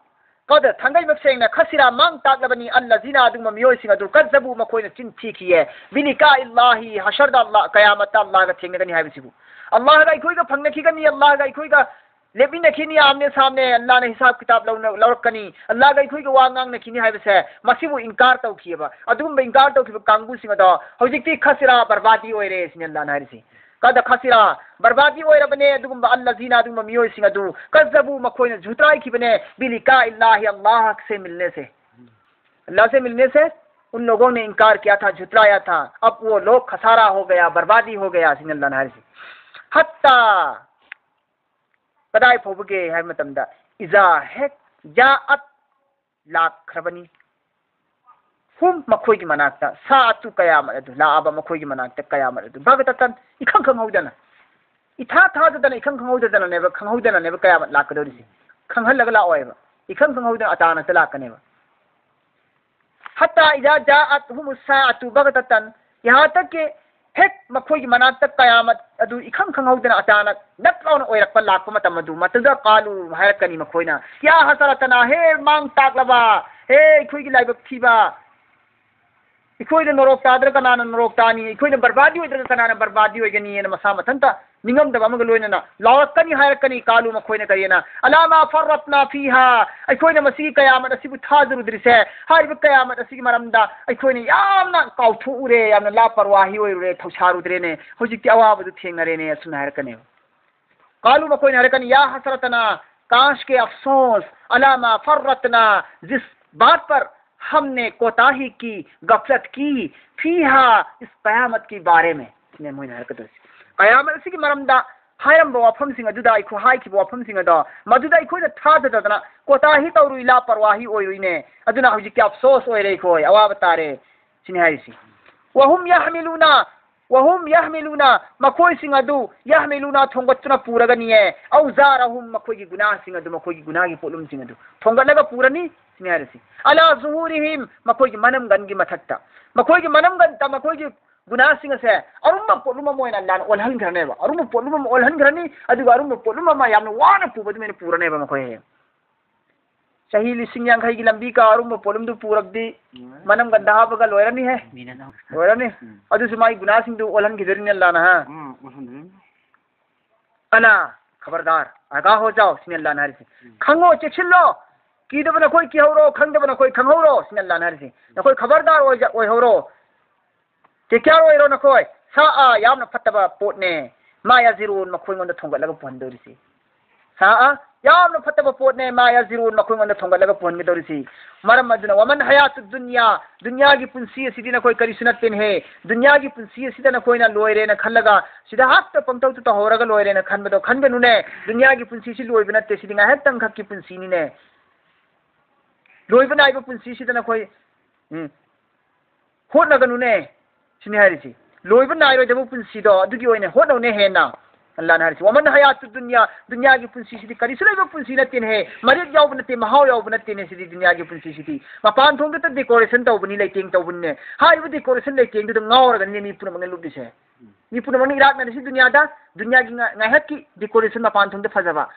ꯀꯗ, ꯊꯥꯡꯒꯩꯃꯛ ꯁꯦꯡꯅ, ꯈꯁꯤꯔꯥ, ꯃꯥꯡ ꯇꯥꯛꯂꯕꯅꯤ, ꯑꯜꯂꯖꯤꯅ, ꯑꯗꯨꯒꯨꯝꯕ ꯃꯤꯑꯣꯏꯁꯤꯡ ꯑꯗꯨ, ꯀꯖꯕꯨ, ꯃꯈꯣꯏꯅ ꯆꯤꯟ ꯊꯤꯈꯤꯌꯦ꯫ ꯕꯤꯂꯤꯀꯥ ꯏꯜꯂꯥꯍꯤ, ꯍꯁꯔꯗ ꯑꯜꯂꯥ, ꯀꯌꯥꯃꯠꯇ ꯑꯜꯂꯥꯒ ꯊꯦꯡꯅꯒꯅꯤ ꯍꯥꯏꯕꯁꯤꯕꯨ꯫ ꯑꯜꯂꯥꯒ ꯑꯩꯈꯣꯏꯒ ꯐꯪꯅꯈꯤꯒꯅꯤ, ꯑꯜꯂꯥꯒ ꯑꯩꯈꯣꯏꯒ ꯂꯦꯞꯃꯤꯟꯅꯈꯤꯅꯤ, ꯑꯥꯝꯅꯦ ꯁꯥꯝꯅꯦ, ꯑꯜꯂꯥꯅ ꯍꯤꯁꯥꯕ ꯀꯤꯇꯥꯕ ꯂꯧꯅ-, ꯂꯧꯔꯛꯀꯅꯤ, ꯑꯜꯂꯥꯒ ꯑꯩꯈꯣꯏꯒ ꯋꯥ ꯉꯥꯡꯅꯈꯤꯅꯤ ꯍꯥꯏꯕꯁꯦ, ꯃꯁꯤꯕꯨ ꯏꯟꯀꯥꯔ ꯇꯧꯈꯤꯑꯕ꯫ ꯑꯗꯨꯒꯨꯝꯕ ꯏꯟꯀꯥꯔ ꯇꯧꯈꯤꯕ ꯀꯥꯡꯕꯨꯁꯤꯡ ꯑꯗꯣ ꯍꯧꯖꯤꯛꯇꯤ ꯈꯁꯤꯔꯥ, ꯕꯔꯕꯥꯗꯤ ꯑꯣꯏꯔꯦ ꯁꯤꯅꯤ ꯑꯜꯂꯥꯅ ꯍꯥꯏꯔꯤꯁꯤ꯫ ꯀꯗ ꯈꯁꯤꯔꯥ, ꯕꯔꯕꯥꯗꯤ ꯑꯣꯏꯔꯕꯅꯦ ꯑꯗꯨꯒꯨꯝꯕ ꯑꯜꯂꯖꯤꯅ, ꯑꯗꯨꯒꯨꯝꯕ ꯃꯤꯑꯣꯏꯁꯤꯡ ꯑꯗꯨ, ꯀꯖꯕꯨ, ꯃꯈꯣꯏꯅ ꯖꯨꯇ꯭ꯔꯥꯏꯈꯤꯕꯅꯦ, ꯕꯤꯂꯤꯀꯥ ꯏꯜꯂꯥꯍꯤ, ꯑꯜꯂꯥꯍ ꯁꯦ ꯃꯤꯜꯅꯦ ꯁꯦ꯫ ꯑꯜꯂꯥꯍ ꯁꯦ ꯃꯤꯜꯅꯦ ꯁꯦ, ꯎꯟ ꯂꯣꯒꯣꯡ ꯅꯦ ꯏꯟꯀꯥꯔ ꯀꯤꯌꯥ ꯊꯥ, ꯖꯨꯇ꯭ꯔꯥꯌꯥ ꯊꯥ, ꯑꯕ ꯋꯣ ꯂꯣꯒ ꯈꯁꯥꯔꯥ ꯍꯣ ꯒꯌꯥ, ꯕꯔꯕꯥꯗꯤ ꯍꯣ ꯒꯌꯥ ꯁꯤꯅꯤ ꯑꯜꯂꯥꯍꯅ ꯍꯥꯏꯔꯤꯁꯤ꯫ ꯍꯠꯇꯥ, ꯀꯗꯥꯏ ꯐꯥꯎꯕꯒꯦ ꯍꯥꯏꯕ ꯃꯇꯝꯗ, ꯏꯖꯥ ꯍꯦꯛ, ꯖꯥ ꯑꯠ, ꯂꯥꯛꯈ꯭ꯔꯕꯅꯤ꯫ ꯍꯨꯝ, ꯃꯈꯣꯏꯒꯤ ꯃꯅꯥꯛꯇ, ꯁꯥ ꯑꯇꯨ ꯀꯌꯥꯃꯠ ꯑꯗꯨ, ꯂꯥꯛꯑꯕ ꯃꯈꯣꯏꯒꯤ ꯃꯅꯥꯛꯇ ꯀꯌꯥꯃꯠ ꯑꯗꯨ, ꯕꯒꯇꯇꯟ, ꯏꯈꯪ ꯈꯪꯍꯧꯗꯅ, ꯏꯊꯥ ꯊꯥꯖꯗꯅ, ꯏꯈꯪ ꯈꯪꯍꯧꯗꯗꯅꯅꯦꯕ, ꯈꯪꯍꯧꯗꯅꯅꯦꯕ ꯀꯌꯥꯃꯠ ꯂꯥꯛꯀꯗꯧꯔꯤꯁꯦ꯫ ꯈꯪꯍꯜꯂꯒ ꯂꯥꯛꯑꯣꯏꯕ, ꯏꯈꯪ ꯈꯪꯍꯧꯗꯅ ꯑꯆꯥꯅꯛꯇ ꯂꯥꯛꯀꯅꯦꯕ꯫ ꯍꯠꯇꯥ ꯏꯖꯥ ꯖꯥ ꯑꯠ ꯍꯨꯝ ꯁꯥ ꯑꯇꯨ ꯕꯒꯇꯇꯟ, ꯌꯍꯥ ꯇꯛ ꯀꯤ ꯍꯦꯛ ꯃꯈꯣꯏꯒꯤ ꯃꯅꯥꯛꯇ ꯀꯌꯥꯃꯠ ꯑꯗꯨ ꯏꯈꯪ ꯈꯪꯍꯧꯗꯅ ꯑꯆꯥꯅꯛ ꯅꯛ ꯂꯥꯎꯅ ꯑꯣꯏꯔꯛꯄ, ꯂꯥꯛꯄ ꯃꯇꯝ ꯑꯗꯨ, ꯃꯗꯨꯗ ꯀꯥꯂꯨ ꯍꯥꯏꯔꯛꯀꯅꯤ ꯃꯈꯣꯏꯅ, "ꯌꯥ ꯍꯁꯔꯇꯅꯥ, ꯍꯦ ꯃꯥꯡ ꯇꯥꯛꯂꯕ, ꯍꯦ ꯑꯩꯈꯣꯏꯒꯤ ꯂꯥꯏꯕꯛ ꯊꯤꯕ, ꯑꯩꯈꯣꯏꯅ ꯅꯣꯔꯣꯛ ꯇꯥꯗ꯭ꯔ ꯀꯅꯥꯅ ꯅꯣꯔꯣꯛ ꯇꯥꯅꯤ? ꯑꯩꯈꯣꯏꯅ ꯕꯔꯕꯥꯗꯤ ꯑꯣꯏꯗ꯭ꯔꯒ ꯀꯅꯥꯅ ꯕꯔꯕꯥꯗꯤ ꯑꯣꯏꯒꯅꯤ?" ꯍꯥꯏꯅ ꯃꯁꯥ ꯃꯊꯟꯇ ꯅꯤꯡꯉꯝꯗꯕ ꯑꯃꯒ ꯂꯣꯏꯅꯅ ꯂꯥꯎꯔꯛꯀꯅꯤ ꯍꯥꯏꯔꯛꯀꯅꯤ꯫ ꯀꯥꯂꯨ ꯃꯈꯣꯏꯅ ꯀꯔꯤꯅ, "ꯑꯂꯥ ꯃꯥ ꯐꯔꯔꯠꯅꯥ ꯐꯤꯍꯥ, ꯑꯩꯈꯣꯏꯅ ꯃꯁꯤꯒꯤ ꯀꯌꯥꯃꯠ ꯑꯁꯤꯕꯨ ꯊꯥꯖꯔꯨꯗ꯭ꯔꯤꯁꯦ, ꯍꯥꯏꯔꯤꯕ ꯀꯌꯥꯃꯠ ꯑꯁꯤꯒꯤ ꯃꯔꯝꯗ ꯑꯩꯈꯣꯏꯅ ꯌꯥꯝꯅ ꯀꯥꯎꯊꯣꯛꯎꯔꯦ, ꯌꯥꯝꯅ ꯂꯥꯄꯔꯋꯥꯍꯤ ꯑꯣꯏꯔꯨꯔꯦ, ꯊꯧꯁꯥꯔꯨꯗ꯭ꯔꯦꯅꯦ, ꯍꯧꯖꯤꯛꯇꯤ ꯑꯋꯥꯕꯗꯨ ꯊꯦꯡꯅꯔꯦꯅꯦ" ꯑꯁꯨꯝꯅ ꯍꯥꯏꯔꯛꯀꯅꯦꯕ꯫ ꯀꯥꯂꯨ ꯃꯈꯣꯏꯅ ꯍꯥꯏꯔꯛꯀꯅꯤ, "ꯌꯥ ꯍꯁꯔꯇꯅꯥ, ꯀꯥꯁ ꯀꯦ ꯑꯐꯁꯣꯁ, ꯑꯂꯥ ꯃꯥ ꯐꯔꯔꯠꯅꯥ, ꯖꯤꯁ ꯕꯥꯠ ꯄꯔ ꯍꯝꯅꯦ ꯀꯣꯇꯥꯍꯤ ꯀꯤ, ꯒꯐꯂꯠ ꯀꯤ, ꯐꯤꯍꯥ, ꯏꯁ ꯀꯌꯥꯃꯠ ꯀꯤ ꯕꯥꯔꯦ ꯃꯦ" ꯁꯤꯅꯦ ꯃꯣꯏꯅ ꯍꯥꯏꯔꯛꯀꯗꯣꯏꯁꯦ꯫ ꯀꯌꯥꯃꯠ ꯑꯁꯤꯒꯤ ꯃꯔꯝꯗ ꯍꯥꯏꯔꯝꯕ ꯋꯥꯐꯝꯁꯤꯡ ꯑꯗꯨꯗ, ꯑꯩꯈꯣꯏ ꯍꯥꯏꯈꯤꯕ ꯋꯥꯐꯝꯁꯤꯡ ꯑꯗꯣ, ꯃꯗꯨꯗ ꯑꯩꯈꯣꯏꯅ ꯊꯥꯖꯗꯗꯅ ꯀꯣꯇꯥꯍꯤ ꯇꯧꯔꯨꯏ, ꯂꯥꯄꯔꯋꯥꯍꯤ ꯑꯣꯏꯔꯨꯏꯅꯦ꯫ ꯑꯗꯨꯅ ꯍꯧꯖꯤꯛꯇꯤ ꯑꯐꯁꯣꯁ ꯑꯣꯏꯔꯦ, ꯑꯩꯈꯣꯏ ꯑꯋꯥꯕ ꯇꯥꯔꯦ꯫ ꯁꯤꯅꯤ ꯍꯥꯏꯔꯤꯁꯤ꯫ "ꯋꯍꯨꯝ ꯌꯍꯃꯤꯂꯨꯅ, ꯋꯍꯨꯝ ꯌꯍꯃꯤꯂꯨꯅ", ꯃꯈꯣꯏꯁꯤꯡ ꯑꯗꯨ, "ꯌꯍꯃꯤꯂꯨꯅ", ꯊꯣꯡꯒꯠꯇꯨꯅ ꯄꯨꯔꯒꯅꯤꯌꯦ, "ꯑꯧꯖꯥꯔꯍꯨꯝ", ꯃꯈꯣꯏꯒꯤ ꯒꯨꯅꯥꯁꯤꯡ ꯑꯗꯨ, ꯃꯈꯣꯏꯒꯤ ꯒꯨꯅꯥꯒꯤ ꯄꯣꯠꯂꯨꯝꯁꯤꯡ ꯑꯗꯨ ꯊꯣꯡꯒꯠꯂꯒ ꯄꯨꯔꯅꯤ꯫ ꯁꯤꯅꯤ ꯍꯥꯏꯔꯤꯁꯤ꯫ "ꯑꯂꯥ ꯖꯨꯍꯨꯔꯤꯍꯤꯝ", ꯃꯈꯣꯏꯒꯤ ꯃꯅꯝꯒꯟꯒꯤ ꯃꯊꯛꯇ, ꯃꯈꯣꯏꯒꯤ ꯃꯅꯝꯒꯟꯗ ꯃꯈꯣꯏꯒꯤ ꯒꯨꯅꯥꯁꯤꯡ ꯑꯁꯦ ꯑꯔꯨꯝꯕ ꯄꯣꯠꯂꯨꯝ ꯑꯃ ꯑꯣꯏꯅ ꯑꯜꯂꯥꯅ ꯑꯣꯜꯍꯟꯈ꯭ꯔꯅꯦꯕ꯫ ꯑꯔꯨꯝꯕ ꯄꯣꯠꯂꯨꯝ ꯑꯃ ꯑꯣꯜꯍꯟꯈ꯭ꯔꯅꯤ, ꯑꯗꯨꯒ ꯑꯔꯨꯝꯕ ꯄꯣꯠꯂꯨꯝ ꯑꯃ ꯌꯥꯝꯅ ꯋꯥꯅ ꯄꯨꯕ ꯑꯗꯨꯃꯥꯏꯅ ꯄꯨꯔꯅꯦꯕ ꯃꯈꯣꯏ꯫ ꯆꯍꯤ ꯂꯤꯁꯤꯡ ꯌꯥꯡꯈꯩꯒꯤ ꯂꯝꯕꯤ ꯀꯥ ꯑꯔꯨꯝꯕ ꯄꯣꯠꯂꯨꯝꯗꯨ ꯄꯨꯔꯕꯗꯤ ꯃꯅꯝꯒꯟꯗ ꯍꯥꯞꯄꯒ ꯂꯣꯏꯔꯅꯤꯍꯦ꯫ ꯃꯤꯅ ꯂꯧ-, ꯂꯣꯏꯔꯅꯤ꯫ ꯎꯝ꯫ ꯑꯗꯨꯁꯨ ꯃꯥꯒꯤ ꯒꯨꯅꯥꯁꯤꯡꯗꯨ ꯑꯣꯜꯍꯟꯈꯤꯗꯣꯏꯅꯤ ꯑꯜꯂꯥꯅ, ꯍꯥ? ꯎꯝ, ꯑꯣꯜꯍꯟꯗꯣꯏꯅꯤ꯫ "ꯑꯂꯥ, ꯈꯕꯔꯗꯥꯔ, ꯑꯒꯥ ꯍꯣ ꯖꯥꯎ", ꯁꯤꯅꯤ ꯑꯜꯂꯥꯅ ꯍꯥꯏꯔꯤꯁꯦ꯫ ꯎꯝ꯫ "ꯈꯪꯉꯣ, ꯆꯦꯛꯁꯤꯜꯂꯣ꯫ ꯀꯤꯗꯕ ꯅꯈꯣꯏ ꯀꯤꯍꯧꯔꯣ, ꯈꯪꯗꯕ ꯅꯈꯣꯏ ꯈꯪꯍꯧꯔꯣ", ꯁꯤꯅꯤ ꯑꯜꯂꯥꯅ ꯍꯥꯏꯔꯤꯁꯦ꯫ ꯅꯈꯣꯏ ꯈꯕꯔꯗꯥꯔ ꯑꯣꯏꯖ-, ꯑꯣꯏꯍꯧꯔꯣ꯫ ꯆꯦꯛꯀꯤꯌꯥꯔ ꯑꯣꯏꯔꯣ ꯅꯈꯣꯏ꯫ "ꯁꯥ ꯑꯥ, ꯌꯥꯝꯅ ꯐꯠꯇꯕ ꯄꯣꯠꯅꯦ꯫ ꯃꯥ ꯌꯥꯖꯤꯔꯨꯟ, ꯃꯈꯣꯏꯉꯣꯟꯗ ꯊꯣꯡꯒꯠꯂꯒ ꯄꯨꯍꯟꯗꯧꯔꯤꯁꯤ꯫ ꯁꯥ ꯑꯥ, ꯌꯥꯝꯅ ꯐꯠꯇꯕ ꯄꯣꯠꯅꯦ꯫ ꯃꯥ ꯌꯥꯖꯤꯔꯨꯟ, ꯃꯈꯣꯏꯉꯣꯟꯗ ꯊꯣꯡꯒꯠꯂꯒ ꯄꯨꯍꯟꯒꯗꯧꯔꯤꯁꯤ꯫ ꯃꯔꯝ ꯑꯗꯨꯅ, ꯋꯃꯟ ꯍꯌꯥꯇꯨ ꯗꯨꯅꯤꯌꯥ, ꯗꯨꯅꯤꯌꯥꯒꯤ ꯄꯨꯟꯁꯤ ꯑꯁꯤꯗꯤ ꯅꯈꯣꯏ ꯀꯔꯤꯁꯨ ꯅꯠꯇꯦꯅꯦꯍꯦ꯫ ꯗꯨꯅꯤꯌꯥꯒꯤ ꯄꯨꯟꯁꯤ ꯑꯁꯤꯗ ꯅꯈꯣꯏꯅ ꯂꯣꯏꯔꯦꯅ ꯈꯜꯂꯒ ꯁꯤꯗ ꯍꯦꯛꯇ ꯄꯪꯇꯧꯗ ꯇꯧꯍꯧꯔꯒ ꯂꯣꯏꯔꯦꯅ ꯈꯟꯕꯗꯣ ꯈꯟꯒꯅꯨꯅꯦ꯫ ꯗꯨꯅꯤꯌꯥꯒꯤ ꯄꯨꯟꯁꯤꯁꯤ ꯂꯣꯏꯕ ꯅꯠꯇꯦ, ꯁꯤꯗꯤ ꯉꯥꯏꯍꯥꯛꯇꯪ ꯈꯛꯀꯤ ꯄꯨꯟꯁꯤꯅꯤꯅꯦ꯫ ꯂꯣꯏꯕ ꯅꯥꯏꯕ ꯄꯨꯟꯁꯤꯁꯤꯗ ꯅꯈꯣꯏ, ꯎꯝ, ꯍꯣꯠꯅꯒꯅꯨꯅꯦ꯫ ꯁꯤꯅꯤ ꯍꯥꯏꯔꯤꯁꯤ꯫ ꯂꯣꯏꯕ ꯅꯥꯏꯔꯣꯏꯗꯕ ꯄꯨꯟꯁꯤꯗꯣ ꯑꯗꯨꯒꯤ ꯑꯣꯏꯅ ꯍꯣꯠꯅꯧꯅꯦ ꯍꯦꯟꯅ꯫ ꯑꯜꯂꯥꯅ ꯍꯥꯏꯔꯤꯁꯤ, "ꯋꯃꯟ ꯍꯌꯥꯇꯨ ꯗꯨꯅꯤꯌꯥ", ꯗꯨꯅꯤꯌꯥꯒꯤ ꯄꯨꯟꯁꯤꯁꯤꯗꯤ ꯀꯔꯤꯁꯨ ꯂꯩꯕ ꯄꯨꯟꯁꯤ ꯅꯠꯇꯦꯅꯦꯍꯦ꯫ ꯃꯔꯦꯛ ꯌꯥꯎꯕ ꯅꯠꯇꯦ, ꯃꯍꯥꯎ ꯌꯥꯎꯕ ꯅꯠꯇꯦꯅꯦ ꯁꯤꯗꯤ ꯗꯨꯅꯤꯌꯥꯒꯤ ꯄꯨꯟꯁꯤꯁꯤꯗꯤ꯫ ꯃꯄꯥꯟ ꯊꯣꯡꯗꯇ decoration ꯇꯧꯕꯅꯤ, ꯂꯩꯇꯦꯡ ꯇꯧꯕꯅꯤꯅꯦ꯫ ꯍꯥꯏꯔꯤꯕ decoration ꯂꯩꯇꯦꯡꯗꯨꯗ ꯉꯥꯎꯔꯒꯅꯤꯅꯦ ꯃꯤ ꯄꯨꯝꯅꯃꯛꯅ ꯂꯨꯞꯂꯤꯁꯦ꯫ ꯃꯤ ꯄꯨꯝꯅꯃꯛꯅ ꯏꯔꯥꯛꯅꯔꯤꯁꯤ ꯗꯨꯅꯤꯌꯥꯗ, ꯗꯨꯅꯤꯌꯥꯒꯤ ꯉꯥ-, ꯉꯥꯏꯍꯥꯛꯀꯤ decoration ꯃꯄꯥꯟ ꯊꯣꯡꯗ ꯐꯖꯕ꯫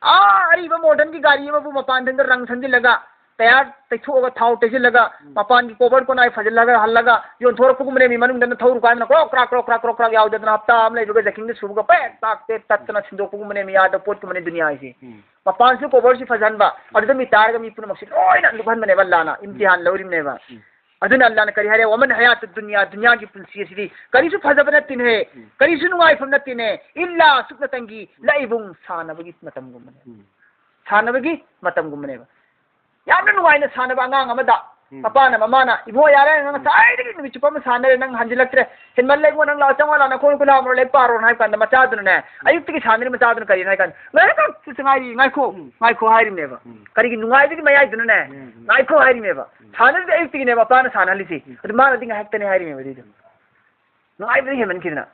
ꯑꯥ, ꯑꯔꯤꯕ modernꯒꯤ ꯒꯥꯔꯤ ꯑꯃꯕꯨ ꯃꯄꯥꯟ ꯊꯣꯡꯗ ꯔꯪ ꯁꯪꯖꯤꯜꯂꯒ, ꯇꯌꯥꯔ ꯇꯩꯊꯣꯛꯑꯒ, ꯊꯥꯎ ꯇꯩꯁꯤꯜꯂꯒ, ꯎꯝ꯫ ꯃꯄꯥꯟꯒꯤ ꯀꯣꯕꯔ ꯀꯣꯅꯥꯏ ꯐꯖꯤꯜꯂꯒ ꯍꯜꯂꯒ ꯌꯣꯟꯊꯣꯔꯛꯄꯒꯨꯝꯕꯅꯦ꯫ ꯃꯤ ꯃꯅꯨꯡꯗꯅ ꯊꯧꯔꯨ ꯀꯥꯏꯅ ꯀ꯭ꯔꯣꯛ ꯀ꯭ꯔꯥꯛ, ꯀ꯭ꯔꯣꯛ ꯀ꯭ꯔꯥꯛ, ꯀ꯭ꯔꯣꯛ ꯀ꯭ꯔꯥꯛ ꯌꯥꯎꯗꯗꯅ ꯍꯞꯇꯥ ꯑꯃ ꯂꯩꯕꯒ ꯖꯀꯤꯡꯗ ꯁꯨꯕꯒ ꯄꯦꯛ ꯇꯥꯛ ꯇꯦꯛ ꯇꯠꯇꯅ ꯁꯤꯟꯗꯣꯛꯄꯒꯨꯝꯕꯅꯦ꯫ ꯃꯤ ꯌꯥꯗꯕ ꯄꯣꯠꯀꯨꯝꯕꯅꯦ ꯗꯨꯅꯤꯌꯥꯁꯦ꯫ ꯎꯝ꯫ ꯃꯄꯥꯟꯁꯨ ꯀꯣꯕꯔꯁꯤ ꯐꯖꯍꯟꯕ, ꯑꯗꯨꯗ ꯃꯤ ꯇꯥꯔꯒ ꯃꯤ ꯄꯨꯝꯅꯃꯛꯁꯤ ꯂꯣꯏꯅ ꯂꯨꯞꯍꯟꯕꯅꯦꯕ ꯑꯜꯂꯥꯅ, ꯏꯝꯇꯤꯍꯥꯟ ꯂꯧꯔꯤꯕꯅꯦꯕ꯫ ꯎꯝ꯫ ꯑꯗꯨꯅ ꯑꯜꯂꯥꯅ ꯀꯔꯤ ꯍꯥꯏꯔꯦ? "ꯋꯃꯜ ꯍꯌꯥꯇꯨ ꯗꯨꯅꯤꯌꯥ", ꯗꯨꯅꯤꯌꯥꯒꯤ ꯄꯨꯟꯁꯤ ꯑꯁꯤꯗꯤ ꯀꯔꯤꯁꯨ ꯐꯖꯕ ꯅꯠꯇꯦꯅꯦ, ꯎꯝ꯫ ꯀꯔꯤꯁꯨ ꯅꯨꯡꯉꯥꯏꯐꯝ ꯅꯠꯇꯦꯅꯦ, ꯏꯜꯂꯥ ꯁꯨꯞꯅꯇꯪꯒꯤ ꯂꯥꯏꯕꯨꯡ ꯁꯥꯟꯅꯕꯒꯤ ꯃꯇꯝꯒꯨꯝꯕꯅꯦ꯫ ꯎꯝ꯫ ꯁꯥꯟꯅꯕꯒꯤ ꯃꯇꯝꯒꯨꯝꯕꯅꯦꯕ꯫ ꯌꯥꯝꯅ ꯅꯨꯡꯉꯥꯏꯅ ꯁꯥꯟꯅꯕ ꯑꯉꯥꯡ ꯑꯃꯗ ꯎꯝ꯫ ꯃꯄꯥꯅ ꯃꯃꯥꯅ, "ꯏꯕꯨꯡꯉꯣ, ꯌꯥꯔꯦ, ꯅꯪ ꯎꯝ꯫ ꯉꯁꯥꯏꯗꯒꯤ ꯅꯨꯃꯤꯠ ꯆꯨꯞꯄ ꯑꯃ ꯁꯥꯟꯅꯔꯦ, ꯅꯪ ꯍꯟꯖꯤꯜꯂꯛꯇ꯭ꯔꯦ, ꯍꯦꯟꯃꯜꯂꯦ ꯏꯕꯨꯡꯉꯣ, ꯅꯪ ꯂꯥꯛꯑꯣ, ꯆꯪꯉꯛꯑꯣ, ꯂꯥꯛꯑꯣ, ꯅꯈꯣꯡ ꯈꯨꯠ ꯍꯥꯝꯃꯨꯔꯣ, ꯂꯥꯏꯔꯤꯛ ꯄꯥꯔꯣꯅ" ꯍꯥꯏꯕ ꯀꯥꯟꯗ ꯃꯆꯥꯗꯨꯅꯅꯦ, ꯎꯝ꯫ ꯑꯌꯨꯛꯇꯒꯤ ꯁꯥꯟꯅꯔꯤ ꯃꯆꯥꯗꯨꯅ ꯀꯔꯤꯅꯣ ꯍꯥꯏ ꯀꯥꯟꯗ, "ꯉꯥꯏꯈꯣ, ꯉꯥꯏꯈꯣ, ꯎꯝ꯫ ꯉꯥꯏꯈꯣ" ꯍꯥꯏꯔꯤꯕꯅꯦꯕ꯫ ꯎꯝ꯫ ꯀꯔꯤꯒꯤ ꯅꯨꯡꯉꯥꯏꯕꯒꯤ ꯃꯌꯥꯏꯗꯨꯅꯅꯦ, ꯎꯝ, ꯎꯝ꯫ "ꯉꯥꯏꯈꯣ" ꯍꯥꯏꯔꯤꯅꯦꯕ꯫ ꯎꯝ꯫ ꯁꯥꯟꯅꯔꯤꯗꯤ ꯑꯌꯨꯛꯇꯒꯤꯅꯦꯕ ꯃꯄꯥꯅ ꯁꯥꯟꯅꯍꯜꯂꯤꯁꯦ꯫ ꯎꯝ꯫ ꯑꯗꯨ ꯃꯥꯅꯗꯤ ꯉꯥꯏꯍꯥꯛꯇꯅꯦ ꯍꯥꯏꯔꯤꯅꯦꯕ ꯑꯗꯨꯏꯗꯣ꯫ ꯎꯝ꯫ ꯅꯨꯡꯉꯥꯏꯕꯗꯤ ꯍꯦꯟꯃꯟꯈꯤꯗꯅ꯫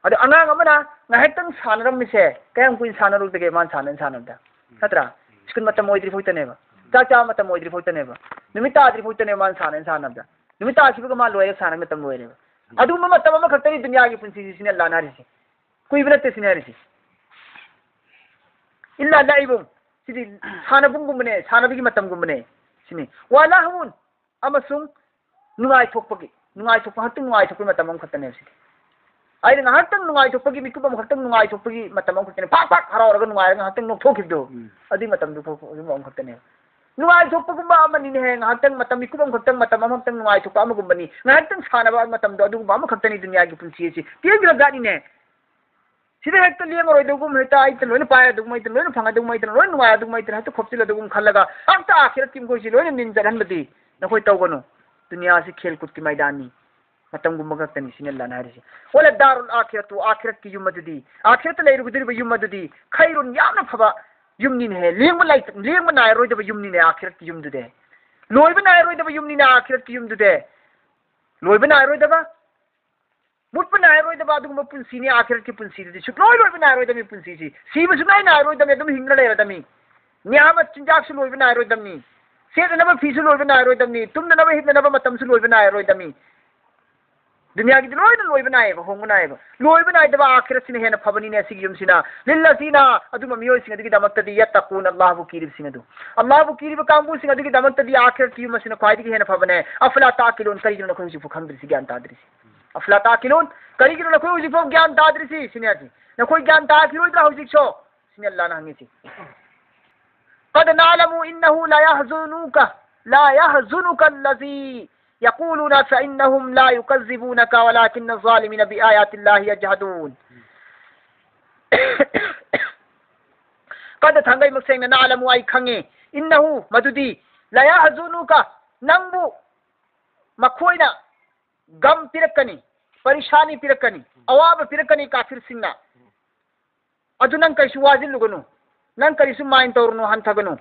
ꯑꯗꯣ ꯑꯉꯥꯡ ꯑꯃꯅ ꯉꯥꯏꯍꯥꯛꯇꯪ ꯁꯥꯟꯅꯔꯝꯃꯤꯁꯦ, ꯀꯌꯥꯝ ꯀꯨꯏꯅ ꯁꯥꯟꯅꯔꯨꯗꯒꯦ ꯃꯥꯅ ꯁꯥꯟꯅ ꯁꯥꯟꯅꯕꯗ? ꯅꯠꯇ꯭ꯔꯥ? ꯁ꯭ꯀꯨꯜ ꯃꯇꯝ ꯑꯣꯏꯗ꯭ꯔꯤ ꯐꯥꯎꯗꯅꯦꯕ, ꯆꯥꯛ ꯆꯥꯕ ꯃꯇꯝ ꯑꯣꯏꯗ꯭ꯔꯤ ꯐꯥꯎꯗꯅꯦꯕ, ꯅꯨꯃꯤꯠ ꯇꯥꯗ꯭ꯔꯤ ꯐꯥꯎꯗꯅꯦꯕ ꯃꯥꯅ ꯁꯥꯟꯅ ꯁꯥꯟꯅꯕꯗ꯫ ꯅꯨꯃꯤꯠ ꯇꯥꯈꯤꯕꯒ ꯃꯥ ꯂꯣꯏꯔꯦ, ꯁꯥꯟꯅꯕ ꯃꯇꯝ ꯂꯣꯏꯔꯦꯕ꯫ ꯑꯗꯨꯒꯨꯝꯕ ꯃꯇꯝ ꯑꯃꯈꯛꯇꯅꯤ ꯗꯨꯅꯤꯌꯥꯒꯤ ꯄꯨꯟꯁꯤꯁꯤ, ꯁꯤꯅꯦ ꯑꯜꯂꯥꯅ ꯍꯥꯏꯔꯤꯁꯦ꯫ ꯀꯨꯏꯕ ꯅꯠꯇꯦ ꯁꯤꯅꯦ ꯍꯥꯏꯔꯤꯁꯦ꯫ "ꯏꯜꯂꯥ ꯂꯥꯏꯕꯨꯡ", ꯁꯤꯗꯤ ꯁꯥꯟꯅꯕꯨꯡꯒꯨꯝꯕꯅꯦ, ꯁꯥꯟꯅꯕꯒꯤ ꯃꯇꯝꯒꯨꯝꯕꯅꯦ ꯁꯤꯅꯤ꯫ "ꯋꯥ ꯂꯥꯍꯨꯟ", ꯑꯃꯁꯨꯡ ꯅꯨꯡꯉꯥꯏꯊꯣꯛꯄꯒꯤ, ꯅꯨꯡꯉꯥꯏꯊꯣꯛꯄ, ꯉꯥꯏꯍꯥꯛꯇꯪ ꯅꯨꯡꯉꯥꯏꯊꯣꯛꯄꯒꯤ ꯃꯇꯝ ꯑꯃꯈꯛꯇꯅꯦꯕ ꯁꯤꯗꯤ꯫ ꯑꯩꯅ ꯉꯥꯏꯍꯥꯛꯇꯪ ꯅꯨꯡꯉꯥꯏꯊꯣꯛꯄꯒꯤ, ꯃꯤꯀꯨꯞ ꯑꯃꯈꯛꯇꯪ ꯅꯨꯡꯉꯥꯏꯊꯣꯛꯄꯒꯤ ꯃꯇꯝ ꯑꯃꯈꯛꯇꯅꯦ꯫ ꯐꯥꯛ ꯐꯥꯛ ꯍꯔꯥꯎꯔꯒ ꯅꯨꯡꯉꯥꯏꯔꯒ ꯉꯥꯏꯍꯥꯛꯇꯪ ꯅꯣꯛꯊꯣꯛꯈꯤꯕꯗꯣ, ꯎꯝ꯫ ꯑꯗꯨꯒꯤ ꯃꯇꯝꯗꯨ ꯐꯥꯎ ꯑꯗꯨꯝ ꯑꯃꯈꯛꯇꯅꯦꯕ꯫ ꯅꯨꯡꯉꯥꯏꯊꯣꯛꯄꯒꯨꯝꯕ ꯑꯃꯅꯤꯅꯦꯍꯦ, ꯉꯥꯏꯍꯥꯛꯇꯪ ꯃꯇꯝ, ꯃꯤꯀꯨꯞ ꯑꯃꯈꯛꯇꯪ ꯃꯇꯝ ꯑꯃꯈꯛꯇꯪ ꯅꯨꯡꯉꯥꯏꯊꯣꯛꯄ ꯑꯃꯒꯨꯝꯕꯅꯤ꯫ ꯉꯥꯏꯍꯥꯛꯇꯪ ꯁꯥꯟꯅꯕ ꯃꯇꯝꯗꯣ ꯑꯗꯨꯒꯨꯝꯕ ꯑꯃꯈꯛꯇꯅꯤ ꯗꯨꯅꯤꯌꯥꯒꯤ ꯄꯨꯟꯁꯤ ꯑꯁꯤ꯫ ꯇꯦꯟꯈ꯭ꯔꯕ ꯖꯥꯠꯅꯤꯅꯦ꯫ ꯁꯤꯗ ꯍꯦꯛꯇ ꯂꯦꯡꯉꯔꯣꯏꯗꯧꯒꯨꯝ, ꯍꯦꯛꯇ ꯑꯩꯇ ꯂꯣꯏꯅ ꯄꯥꯏꯔꯗꯧꯒꯨꯝ, ꯑꯩꯇ ꯂꯣꯏꯅ ꯐꯪꯉꯗꯧꯒꯨꯝ, ꯑꯩꯇ ꯂꯣꯏꯅ ꯅꯨꯡꯉꯥꯏꯔꯗꯧꯒꯨꯝ, ꯑꯩꯇ ꯍꯦꯛꯇ ꯈꯣꯞꯆꯤꯜꯂꯗꯧꯒꯨꯝ ꯈꯜꯂꯒ ꯍꯦꯛꯇ ꯑꯥꯈꯤꯔꯠꯀꯤ ꯃꯈꯣꯏꯁꯤ ꯂꯣꯏꯅ ꯅꯤꯟ ꯆꯠꯍꯟꯕꯗꯤ ꯅꯈꯣꯏ ꯇꯧꯒꯅꯨ꯫ ꯗꯨꯅꯤꯌꯥꯁꯤ ꯈꯦꯜ ꯀꯨꯠꯀꯤ ꯃꯩꯗꯥꯟꯅꯤ꯫ ꯃꯇꯝꯒꯨꯝꯕ ꯈꯛꯇꯅꯤ ꯁꯤꯅꯤ ꯑꯜꯂꯥꯅ ꯍꯥꯏꯔꯤꯁꯤ꯫ "ꯋꯥꯂ ꯗꯥꯔꯨꯜ ꯑꯥꯈꯤꯔꯠꯇꯨ", ꯑꯥꯈꯤꯔꯠꯀꯤ ꯌꯨꯝ ꯑꯗꯨꯗꯤ, ꯑꯥꯈꯤꯔꯠꯇ ꯂꯩꯔꯨꯒꯗꯧꯔꯤꯕ ꯌꯨꯝ ꯑꯗꯨꯗꯤ, "ꯈꯩꯔꯨꯟ", ꯌꯥꯝꯅ ꯐꯕ ꯌꯨꯝꯅꯤꯅꯦꯍꯦ꯫ ꯂꯦꯡꯕ ꯂꯩ-, ꯂꯦꯡꯕ ꯅꯥꯏꯔꯣꯏꯗꯕ ꯌꯨꯝꯅꯤꯅꯦ ꯑꯥꯈꯤꯔꯠꯀꯤ ꯌꯨꯝꯗꯨꯗꯤ꯫ ꯂꯣꯏꯕ ꯅꯥꯏꯔꯣꯏꯗꯕ ꯌꯨꯝꯅꯤꯅꯦ ꯑꯥꯈꯤꯔꯠꯀꯤ ꯌꯨꯝꯗꯨꯗꯤ꯫ ꯂꯣꯏꯕ ꯅꯥꯏꯔꯣꯏꯗꯕ, ꯃꯨꯠꯄ ꯅꯥꯏꯔꯣꯏꯗꯕ ꯑꯗꯨꯒꯨꯝꯕ ꯄꯨꯟꯁꯤꯅꯤ ꯑꯥꯈꯤꯔꯠꯀꯤ ꯄꯨꯟꯁꯤꯗꯨꯗꯤ꯫ ꯁꯨꯛꯂꯣꯏ ꯂꯣꯏꯕ ꯅꯥꯏꯔꯣꯏꯗꯕꯅꯤ ꯄꯨꯟꯁꯤꯁꯤ꯫ ꯁꯤꯕ ꯁꯨꯡꯅꯥꯏ ꯅꯥꯏꯔꯣꯏꯗꯕꯅꯤ, ꯑꯗꯨꯝ ꯍꯤꯡꯗꯨꯅ ꯂꯩꯔꯗꯕꯅꯤ꯫ ꯅꯤꯌꯥꯃꯠ ꯆꯤꯟꯖꯥꯛꯁꯨ ꯂꯣꯏꯕ ꯅꯥꯏꯔꯣꯏꯗꯕꯅꯤ꯫ ꯁꯦꯠꯅꯅꯕ ꯐꯤꯁꯨ ꯂꯣꯏꯕ ꯅꯥꯏꯔꯣꯏꯗꯕꯅꯤ꯫ ꯇꯨꯝꯅꯅꯕ ꯍꯤꯞꯅꯅꯕ ꯃꯇꯝꯁꯨ ꯂꯣꯏꯕ ꯅꯥꯏꯔꯣꯏꯗꯕꯅꯤ꯫ ꯗꯨꯅꯤꯌꯥꯒꯤꯗꯤ ꯂꯣꯏꯅ ꯂꯣꯏꯕ ꯅꯥꯏꯌꯦꯕ, ꯍꯣꯡꯕ ꯅꯥꯏꯌꯦꯕ꯫ ꯂꯣꯏꯕ ꯅꯥꯏꯗꯕ ꯑꯥꯈꯤꯔꯠꯁꯤꯅ ꯍꯦꯟꯅ ꯐꯕꯅꯤꯅꯦ ꯁꯤꯒꯤ ꯌꯨꯝꯁꯤꯅ꯫ ꯂꯤꯜꯂꯖꯤꯅ, ꯑꯗꯨꯝꯕ ꯃꯤꯑꯣꯏꯁꯤꯡ ꯑꯗꯨꯒꯤꯗꯃꯛꯇꯗꯤ, ꯌꯠꯇꯀꯨꯅ, ꯑꯜꯂꯥꯍꯕꯨ ꯀꯤꯔꯤꯕꯁꯤꯡ ꯑꯗꯨ꯫ ꯑꯜꯂꯥꯍꯕꯨ ꯀꯤꯔꯤꯕ ꯀꯥꯡꯕꯨꯁꯤꯡ ꯑꯗꯨꯒꯤꯗꯃꯛꯇꯗꯤ ꯑꯥꯈꯤꯔꯠꯀꯤ ꯌꯨꯝ ꯑꯁꯤꯅ ꯈ꯭ꯋꯥꯏꯗꯒꯤ ꯍꯦꯟꯅ ꯐꯕꯅꯦ꯫ ꯑꯐꯂꯥ ꯇꯥꯀꯤꯂꯨꯟ, ꯀꯔꯤꯒꯤꯅꯣ ꯅꯈꯣꯏ ꯍꯧꯖꯤꯛꯐꯥꯎ ꯈꯪꯗ꯭ꯔꯤꯁꯤ, ꯒ꯭ꯌꯥꯟ ꯇꯥꯗ꯭ꯔꯤꯁꯤ? ꯑꯐꯂꯥ ꯇꯥꯀꯤꯂꯨꯟ, ꯀꯔꯤꯒꯤꯅꯣ ꯅꯈꯣꯏ ꯍꯧꯖꯤꯛꯐꯥꯎ ꯒ꯭ꯌꯥꯟ ꯇꯥꯗ꯭ꯔꯤꯁꯤ? ꯁꯤꯅꯦ ꯍꯥꯏꯁꯤ꯫ ꯅꯈꯣꯏ ꯒ꯭ꯌꯥꯟ ꯇꯥꯈꯤꯔꯣꯏꯗ꯭ꯔꯥ ꯍꯧꯖꯤꯛꯁꯨ? ꯁꯤꯅꯤ ꯑꯜꯂꯥꯍꯅ ꯍꯪꯉꯤꯁꯤ꯫ قد نعلم إنه لا يحزنك، لا يحزنك الذي يقولون فإنهم لا يكذبونك ولكن الظالمين بآيات الله يجحدون. قد، ꯊꯥꯡꯒꯩ ꯃꯁꯦꯡꯅ، نعلم، ꯑꯩ ꯈꯪꯉꯤ, إنه، ꯃꯗꯨꯗꯤ, لا يحزنك، ꯅꯪꯕꯨ ꯃꯈꯣꯏꯅ ꯒꯝ ꯄꯤꯔꯛꯀꯅꯤ, ꯄꯔꯤꯁꯥꯅꯤ ꯄꯤꯔꯛꯀꯅꯤ, ꯑꯋꯥꯕ ꯄꯤꯔꯛꯀꯅꯤ ꯀꯥꯐꯤꯔꯁꯤꯡꯅ꯫ ꯑꯗꯨ ꯅꯪ ꯀꯔꯤꯁꯨ ꯋꯥꯁꯤꯜꯂꯨꯒꯅꯨ, ꯅꯪ ꯀꯔꯤꯁꯨ mind ꯇꯧꯔꯨꯅꯨ, ꯍꯟꯊꯒꯅꯨ꯫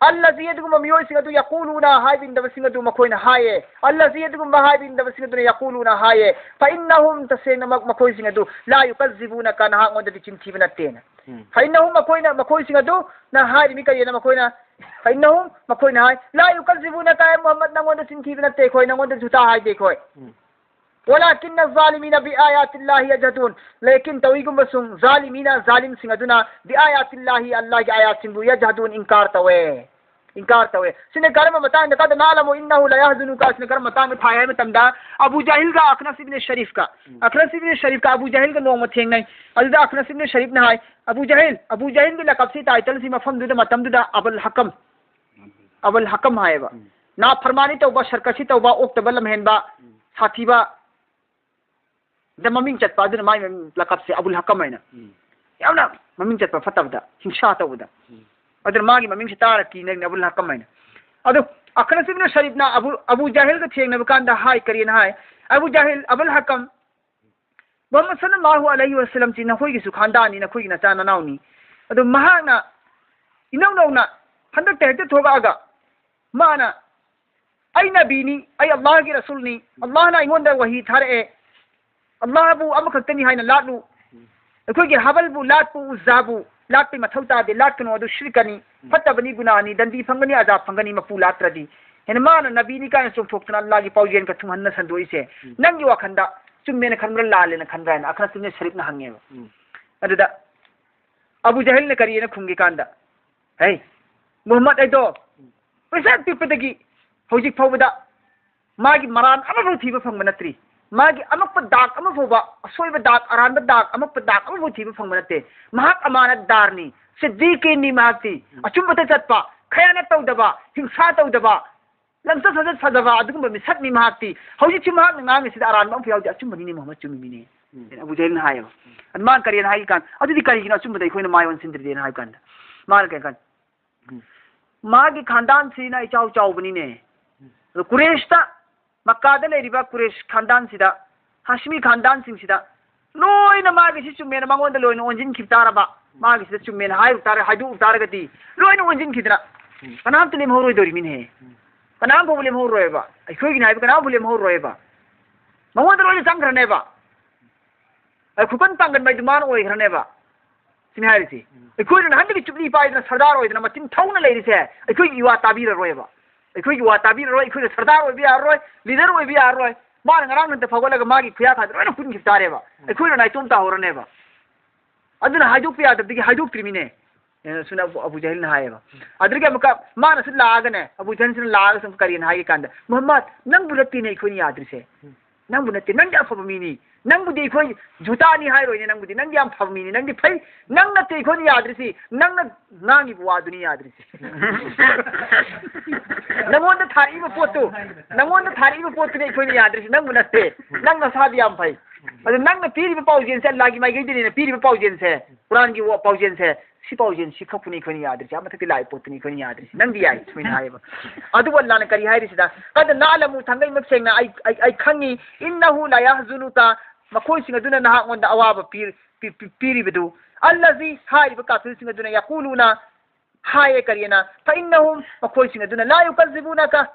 الذي، ꯑꯗꯨꯒꯨꯝꯕ ꯃꯤꯑꯣꯏꯁꯤꯡ ꯑꯗꯨ, يقولون، ꯍꯥꯏꯕ ꯏꯟꯗꯕꯁꯤꯡ ꯑꯗꯨ ꯃꯈꯣꯏꯅ ꯍꯥꯏꯌꯦ꯫ الذي، ꯑꯗꯨꯒꯨꯝꯕ ꯍꯥꯏꯕ ꯏꯟꯗꯕꯁꯤꯡ ꯑꯗꯨꯅ, يقولون، ꯍꯥꯏꯌꯦ꯫ فإنهم، ꯇꯁꯦꯡꯅꯃꯛ ꯃꯈꯣꯏꯁꯤꯡ ꯑꯗꯨ, لا يكذبونك، ꯅꯍꯥꯛꯉꯣꯟꯗꯗꯤ ꯆꯤꯟꯊꯤꯕ ꯅꯠꯇꯦꯅ꯫ ꯎꯝ꯫ فإنهم، ꯃꯈꯣꯏꯅ, ꯃꯈꯣꯏꯁꯤꯡ ꯑꯗꯨꯅ ꯍꯥꯏꯔꯤꯕ ꯀꯔꯤꯅ ꯃꯈꯣꯏꯅ? فإنهم، ꯃꯈꯣꯏꯅ ꯍꯥꯏ, لا يكذبونك، ꯑꯦ ꯃꯨꯍꯝꯃꯗ, ꯅꯪꯉꯣꯟꯗ ꯆꯤꯟꯊꯤꯕ ꯅꯠꯇꯦ ꯑꯩꯈꯣꯏ, ꯅꯪꯉꯣꯟꯗ ꯖꯨꯇꯥ ꯍꯥꯏꯗꯦ ꯑꯩꯈꯣꯏ꯫ ꯎꯝ꯫ ولكن الظالمين بآيات الله يجحدون، ꯂꯦꯀꯤꯟ ꯇꯧꯏꯒꯨꯝꯕꯁꯨꯡ ꯖꯥꯂꯤꯃꯤꯅ, ꯖꯥꯂꯤꯝꯁꯤꯡ ꯑꯗꯨꯅ, بآيات الله، ꯑꯜꯂꯥꯍꯒꯤ ꯑꯥꯌꯥꯠꯁꯤꯡꯕꯨ, يجحدون، ꯏꯟꯀꯥꯔ ꯇꯧꯋꯦ, ꯏꯟꯀꯥꯔ ꯇꯧꯋꯦ꯫ ꯁꯤꯅ ꯀꯔꯝꯕ ꯃꯇꯥꯡꯗ? قد نعلم إنه لا يحزنك، ꯁꯤꯅ ꯀꯔꯝꯕ ꯃꯇꯥꯡꯗ ꯊꯥꯏ ꯍꯥꯏꯕ ꯃꯇꯝꯗ, ꯑꯕꯨ ꯖꯥꯍꯤꯜꯒ ꯑꯈꯅꯁ ꯏꯕꯅꯦ ꯁꯔꯤꯐꯀ, ꯎꯝ꯫ ꯑꯈꯅꯁ ꯏꯕꯅꯦ ꯁꯔꯤꯐꯀ ꯑꯕꯨ ꯖꯥꯍꯤꯜꯒ ꯅꯣꯡꯃ ꯊꯦꯡꯅꯩ꯫ ꯑꯗꯨꯗ ꯑꯈꯅꯁ ꯏꯕꯅꯦ ꯁꯔꯤꯐꯅ ꯍꯥꯏ, ꯑꯕꯨ ꯖꯥꯍꯤꯜ, ꯑꯕꯨ ꯖꯥꯍꯤꯜꯒꯤ ꯂꯀꯞꯁꯤ, title ꯁꯤ ꯃꯐꯝꯗꯨꯗ, ꯃꯇꯝꯗꯨꯗ ꯑꯕꯨꯜ ꯍꯀꯝ, ꯑꯕꯨꯜ ꯍꯀꯝ ꯍꯥꯏꯌꯦꯕ꯫ ꯎꯝ꯫ ꯅꯥꯐꯔꯃꯥꯅꯤ ꯇꯧꯕ, ꯁꯔꯀꯁꯤ ꯇꯧꯕ, ꯑꯣꯛꯇꯕ ꯂꯝꯍꯦꯟꯕ, ꯎꯝ꯫ ꯁꯥꯊꯤꯕ, ꯗ ꯃꯃꯤꯡ ꯆꯠꯄ, ꯑꯗꯨꯅ ꯃꯥꯏ ꯃꯃꯤꯡ, ꯂꯀꯞꯁꯦ ꯑꯕꯨꯜ ꯍꯀꯝ ꯍꯥꯏꯅ ꯎꯝ꯫ ꯌꯥꯝꯅ ꯃꯃꯤꯡ ꯆꯠꯄ, ꯐꯠꯇꯕꯗ, ꯍꯤꯡꯁꯥ ꯇꯧꯕꯗ꯫ ꯎꯝ꯫ ꯑꯗꯨꯅ ꯃꯥꯒꯤ ꯃꯃꯤꯡꯁꯦ ꯇꯥꯔ ꯀꯤꯅꯔꯤꯅꯦ, ꯑꯕꯨꯜ ꯍꯀꯝ ꯍꯥꯏꯅ꯫ ꯑꯗꯨ ꯑꯈꯅꯁ ꯏꯕꯅ ꯁꯔꯤꯐꯅ ꯑꯕꯨ, ꯑꯕꯨ ꯖꯥꯍꯤꯜꯒ ꯊꯦꯡꯅꯕ ꯀꯥꯟꯗ ꯍꯥꯏ, ꯀꯔꯤꯅ ꯍꯥꯏ? "ꯑꯕꯨ ꯖꯥꯍꯤꯜ, ꯑꯕꯨꯜ ꯍꯀꯝ, ꯃꯨꯍꯝꯃꯗ ꯁꯜꯂꯜꯂꯥꯍꯨ ꯑꯂꯩꯍꯤ ꯋꯁꯜꯂꯝꯁꯤ ꯅꯈꯣꯏꯒꯤꯁꯨ ꯈꯥꯟꯗꯥꯅꯤ, ꯅꯈꯣꯏꯒꯤ ꯅꯆꯥ ꯅꯅꯥꯎꯅꯤ"꯫ ꯑꯗꯨ ꯃꯍꯥꯛꯅ ꯏꯅꯧ ꯅꯧꯅ ꯍꯟꯗꯛꯇ ꯍꯦꯛꯇ ꯊꯣꯛꯂꯛꯑꯒ ꯃꯥꯅ, "ꯑꯩ ꯅꯕꯤꯅꯤ, ꯑꯩ ꯑꯜꯂꯥꯍꯒꯤ ꯔꯁꯨꯜꯅꯤ, ꯑꯜꯂꯥꯍꯅ ꯑꯩꯉꯣꯟꯗ ꯋꯥꯍꯤ ꯊꯥꯔꯛꯑꯦ, ꯑꯜꯂꯥꯍꯕꯨ ꯑꯃꯈꯛꯇꯅꯤ ꯍꯥꯏꯅ ꯂꯥꯠꯂꯨ, ꯑꯩꯈꯣꯏꯒꯤ ꯍꯕꯜꯕꯨ ꯂꯥꯠꯄꯨ, ꯎꯖꯥꯕꯨ ꯂꯥꯠꯄꯩ ꯃꯊꯧ ꯇꯥꯗꯦ, ꯂꯥꯠꯀꯅꯨ, ꯑꯗꯨ ꯁꯤꯔꯀꯅꯤ, ꯐꯠꯇꯕꯅꯤ, ꯒꯨꯅꯥꯅꯤ, ꯗꯟꯗꯤ ꯐꯪꯒꯅꯤ, ꯑꯖꯥꯕ ꯐꯪꯒꯅꯤ ꯃꯄꯨ ꯂꯥꯠꯇ꯭ꯔꯗꯤ"꯫ ꯍꯦꯟꯅ ꯃꯥꯅ ꯅꯕꯤꯅꯤ ꯀꯥꯏꯅ ꯆꯣꯡꯊꯣꯛꯇꯅ ꯑꯜꯂꯥꯍꯒꯤ ꯄꯥꯎꯖꯦꯜꯒ ꯊꯨꯡꯍꯟꯅ ꯁꯟꯗꯣꯛꯏꯁꯦ, ꯎꯝ꯫ ꯅꯪꯒꯤ ꯋꯥꯈꯜꯗ ꯆꯨꯝꯃꯦꯅ ꯈꯟꯕ꯭ꯔꯥ, ꯂꯥꯜꯂꯦꯅ ꯈꯟꯕ꯭ꯔꯥ ꯍꯥꯏꯅ ꯑꯈꯅꯁ ꯏꯕꯅ ꯁꯔꯤꯛꯅ ꯍꯪꯉꯦꯕ꯫ ꯎꯝ꯫ ꯑꯗꯨꯗ ꯑꯕꯨ ꯖꯍꯜꯅ ꯀꯔꯤꯅ ꯈꯨꯝꯒꯦ ꯀꯥꯟꯗ, "ꯍꯩ, ꯃꯨꯍꯝꯃꯗ ꯍꯥꯏꯗꯣ ꯄꯩꯁꯥ ꯄꯤꯛꯄꯗꯒꯤ ꯍꯧꯖꯤꯛ ꯐꯥꯎꯕꯗ ꯃꯥꯒꯤ ꯃꯔꯥꯟ ꯑꯃꯐꯥꯎ ꯊꯤꯕ ꯐꯪꯕ ꯅꯠꯇ꯭ꯔꯤ꯫ ꯃꯥꯒꯤ ꯑꯃꯛꯄ ꯗꯥꯛ ꯑꯃ ꯐꯥꯎꯕ, ꯑꯁꯣꯏꯕ ꯗꯥꯛ, ꯑꯔꯥꯟꯕ ꯗꯥꯛ, ꯑꯃꯛꯄ ꯗꯥꯛ ꯑꯃꯐꯥꯎ ꯊꯤꯕ ꯐꯪꯕ ꯅꯠꯇꯦ꯫ ꯃꯍꯥꯛ ꯑꯃꯥꯅ ꯗꯥꯔꯅꯤ, ꯁꯤꯗꯤꯀꯤꯅꯤ ꯃꯍꯥꯛꯇꯤ꯫ ꯑꯆꯨꯝꯕꯇ ꯆꯠꯄ, ꯈꯌꯥꯅ ꯇꯧꯗꯕ, ꯍꯤꯡꯁꯥ ꯇꯧꯗꯕ, ꯂꯝꯆꯠ ꯁꯥꯖꯠ ꯐꯖꯕ ꯑꯗꯨꯒꯨꯝꯕ ꯃꯤꯁꯛꯅꯤ ꯃꯍꯥꯛꯇꯤ꯫ ꯍꯧꯖꯤꯛꯁꯨ ꯃꯍꯥꯛꯅ ꯉꯥꯡꯉꯤꯁꯤꯗ ꯑꯔꯥꯟꯕ ꯑꯃꯐꯥꯎ ꯌꯥꯎꯗꯦ꯫ ꯑꯆꯨꯝꯕꯅꯤꯅꯦ ꯃꯨꯍꯝꯃꯗ, ꯆꯨꯝꯃꯤꯅꯦ꯫" ꯎꯝ꯫ ꯑꯕꯨ ꯖꯍꯜꯅ ꯍꯥꯏꯌꯦꯕ꯫ ꯑꯗꯨ ꯃꯥꯅ ꯀꯔꯤꯅ ꯍꯥꯏꯒꯦ ꯀꯥꯟ, "ꯑꯗꯨꯗꯤ ꯀꯔꯤꯒꯤꯅꯣ ꯑꯆꯨꯝꯕꯗ ꯑꯩꯈꯣꯏꯅ ꯃꯥꯏ ꯑꯣꯟꯁꯤꯟꯗ꯭ꯔꯤꯗꯦꯅ?" ꯍꯥꯏꯕ ꯀꯥꯟꯗ ꯃꯥꯅ ꯀꯩ ꯀꯥꯟ, ꯎꯝ꯫ "ꯃꯥꯒꯤ ꯈꯥꯟꯗꯥꯟꯁꯤꯅ ꯏꯆꯥꯎ ꯆꯥꯎꯕꯅꯤꯅꯦ꯫ ꯎꯝ꯫ ꯑꯗꯣ ꯀꯨꯔꯦꯁꯇ, ꯃꯛꯀꯥꯗ ꯂꯩꯔꯤꯕ ꯀꯨꯔꯦꯁ ꯈꯥꯟꯗꯥꯟꯁꯤꯗ, ꯍꯥꯁꯃꯤ ꯈꯥꯟꯗꯥꯟꯁꯤꯡꯁꯤꯗ ꯂꯣꯏꯅ ꯃꯥꯒꯤꯁꯤ ꯆꯨꯝꯃꯦꯅ ꯃꯉꯣꯟꯗ ꯂꯣꯏꯅ ꯑꯣꯟꯁꯤꯟꯈꯤꯕ ꯇꯥꯔꯕ, ꯃꯥꯒꯤꯁꯤꯗ ꯆꯨꯝꯃꯦꯅ ꯍꯥꯏꯔꯨ ꯇꯥꯔꯦ, ꯍꯥꯏꯗꯣꯛꯎ ꯇꯥꯔꯒꯗꯤ ꯂꯣꯏꯅ ꯑꯣꯟꯁꯤꯟꯈꯤꯗꯅ ꯎꯝ꯫ ꯀꯅꯥꯝꯇ ꯂꯦꯝꯍꯧꯔꯣꯏꯗꯧꯔꯤꯃꯤꯅꯦ꯫ ꯎꯝ꯫ ꯀꯅꯥꯝ ꯐꯥꯎꯕ ꯂꯦꯝꯍꯧꯔꯣꯏꯕ꯫ ꯑꯩꯈꯣꯏꯒꯤꯅꯤ ꯍꯥꯏꯕ ꯀꯅꯥꯝ ꯐꯥꯎ ꯂꯦꯝꯍꯧꯔꯣꯏꯕ꯫ ꯃꯉꯣꯟꯗ ꯂꯣꯏꯅ ꯆꯪꯈ꯭ꯔꯅꯦꯕ꯫ ꯑꯩ ꯈꯨꯀꯟ ꯄꯥꯡꯒꯟꯕ ꯍꯥꯏꯗꯨ ꯃꯥꯅ ꯑꯣꯏꯈ꯭ꯔꯅꯦꯕ꯫ ꯁꯤꯅꯤ ꯍꯥꯏꯔꯤꯁꯤ꯫ ꯎꯝ꯫ ꯑꯩꯈꯣꯏꯅ ꯅꯍꯥꯟꯗꯒꯤ ꯆꯨꯞꯂꯤ ꯄꯥꯏꯗꯅ ꯁꯔꯗꯥꯔ ꯑꯣꯏꯗꯅ ꯃꯆꯤꯟ ꯊꯧꯅ ꯂꯩꯔꯤꯁꯦ, ꯑꯩꯈꯣꯏꯒꯤ ꯏꯋꯥ ꯇꯥꯕꯤꯔꯔꯣꯏꯕ꯫ ꯑꯩꯈꯣꯏꯒꯤ ꯋꯥ ꯇꯥꯕꯤꯔꯔꯣꯏ, ꯑꯩꯈꯣꯏꯅ ꯁꯔꯗꯥꯔ ꯑꯣꯏꯕ ꯌꯥꯔꯔꯣꯏ, ꯂꯤꯗꯔ ꯑꯣꯏꯕ ꯌꯥꯔꯔꯣꯏ꯫ ꯃꯥꯅ ꯉꯔꯥꯡ ꯅꯨꯃꯤꯠꯇ ꯐꯥꯎꯒꯠꯂꯒ ꯃꯥꯒꯤ ꯈꯨꯌꯥ ꯊꯥꯗ ꯂꯣꯏꯅ ꯄꯨꯟꯈꯤꯕ ꯇꯥꯔꯦꯕ꯫ ꯎꯝ꯫ ꯑꯩꯈꯣꯏꯅ ꯅꯥꯏꯇꯣꯝ ꯇꯥꯍꯧꯔꯅꯦꯕ꯫ ꯑꯗꯨꯅ ꯍꯥꯏꯗꯣꯛꯄ ꯌꯥꯗꯕꯗꯒꯤ ꯍꯥꯏꯗꯣꯛꯇ꯭ꯔꯤꯃꯤꯅꯦ꯫ ꯑꯦ, ꯁꯨꯅ ꯑꯕꯨ, ꯑꯕꯨ ꯖꯍꯜꯅ ꯍꯥꯏꯌꯦꯕ꯫ ꯎꯝ꯫ ꯑꯗꯨꯗꯒꯤ ꯑꯃꯨꯛꯀ ꯃꯥꯅꯁꯨ ꯂꯥꯛꯑꯒꯅꯦ, ꯑꯕꯨ ꯖꯍꯜꯁꯤꯅ ꯂꯥꯛꯑꯒ ꯁꯨꯝ ꯀꯔꯤꯅ ꯍꯥꯏꯒꯦ ꯀꯥꯟꯗ, "ꯃꯨꯍꯝꯃꯗ, ꯅꯪꯕꯨ ꯅꯠꯇꯦꯅꯦ ꯑꯩꯈꯣꯏꯅ ꯌꯥꯗ꯭ꯔꯤꯁꯦ꯫ ꯎꯝ꯫ ꯅꯪꯕꯨ ꯅꯠꯇꯦ, ꯅꯪꯗꯤ ꯑꯐꯕ ꯃꯤꯅꯤ꯫ ꯅꯪꯕꯨꯗꯤ ꯑꯩꯈꯣꯏ ꯖꯨꯇꯥꯅꯤ ꯍꯥꯏꯔꯣꯏꯅꯦ, ꯅꯪꯕꯨꯗꯤ, ꯅꯪꯗꯤ ꯌꯥꯝ ꯐꯕ ꯃꯤꯅꯤ, ꯅꯪꯗꯤ ꯐꯩ꯫ ꯅꯪ ꯅꯠꯇꯦ ꯑꯩꯈꯣꯏꯅ ꯌꯥꯗ꯭ꯔꯤꯁꯤ, ꯅꯪꯅ ꯉꯥꯡꯉꯤꯕ ꯋꯥꯗꯨꯅꯤ ꯌꯥꯗ꯭ꯔꯤꯁꯤ꯫ ꯅꯪꯉꯣꯟꯗ ꯊꯥꯔꯛꯏꯕ ꯄꯣꯠꯇꯨ, ꯅꯪꯉꯣꯟꯗ ꯊꯥꯔꯛꯏꯕ ꯄꯣꯠꯇꯨꯅꯤ ꯑꯩꯈꯣꯏꯅ ꯌꯥꯗ꯭ꯔꯤꯁꯤ, ꯅꯪꯕꯨ ꯅꯠꯇꯦ꯫ ꯅꯪ ꯅꯁꯥꯗꯤ ꯌꯥꯝ ꯐꯩ꯫ ꯑꯗꯨ ꯅꯪꯅ ꯄꯤꯔꯤꯕ ꯄꯥꯎꯖꯦꯜꯁꯦ ꯑꯜꯂꯥꯒꯤ ꯃꯥꯏꯀꯩꯗꯒꯤꯅꯦ ꯄꯤꯔꯤꯕ ꯄꯥꯎꯖꯦꯜꯁꯦ, ꯀꯨꯔꯥꯟꯒꯤ ꯋꯥ-, ꯄꯥꯎꯖꯦꯜꯁꯦ, ꯁꯤ ꯄꯥꯎꯖꯦꯜ ꯁꯤ ꯈꯛꯄꯨꯅꯤ ꯑꯩꯈꯣꯏꯅ ꯌꯥꯗ꯭ꯔꯤꯁꯦ, ꯑꯃꯊꯛꯇ ꯂꯥꯛꯏ ꯄꯣꯠꯇꯨꯅꯤ ꯑꯩꯈꯣꯏꯅ ꯌꯥꯗ꯭ꯔꯤꯁꯦ, ꯅꯪꯗꯤ ꯌꯥꯏ", ꯁꯨꯃꯥꯏꯅ ꯍꯥꯏꯌꯦꯕ꯫ ꯑꯗꯨꯕꯨ ꯑꯜꯂꯥꯅ ꯀꯔꯤ ꯍꯥꯏꯔꯤꯁꯤꯗ, "ꯀꯗ ꯅꯥꯂꯃꯨ", ꯊꯥꯡꯒꯩ ꯃꯁꯦꯡꯅ ꯑꯩ, ꯑꯩ, ꯑꯩ ꯈꯪꯉꯤ, "ꯏꯟꯅꯍꯨ ꯂꯥ ꯌꯥꯍꯖꯨꯅꯨꯀ", ꯃꯈꯣꯏꯁꯤꯡ ꯑꯗꯨꯅ ꯅꯍꯥꯛꯉꯣꯟꯗ ꯑꯋꯥꯕ ꯄꯤ-, ꯄꯤ-, ꯄꯤ-, ꯄꯤꯔꯤꯕꯗꯨ, "ꯑꯜꯂꯖꯤ", ꯍꯥꯏꯔꯤꯕ ꯀꯥꯐꯤꯔꯁꯤꯡ ꯑꯗꯨꯅ, "ꯌꯥꯀꯨꯂꯨꯅ", ꯍꯥꯏꯌꯦ ꯀꯔꯤꯅ, "ꯐ ꯏꯟꯅꯍꯨꯝ", ꯃꯈꯣꯏꯁꯤꯡ ꯑꯗꯨꯅ, "ꯂꯥ ꯌꯨꯀꯖꯤꯕꯨꯅꯀ",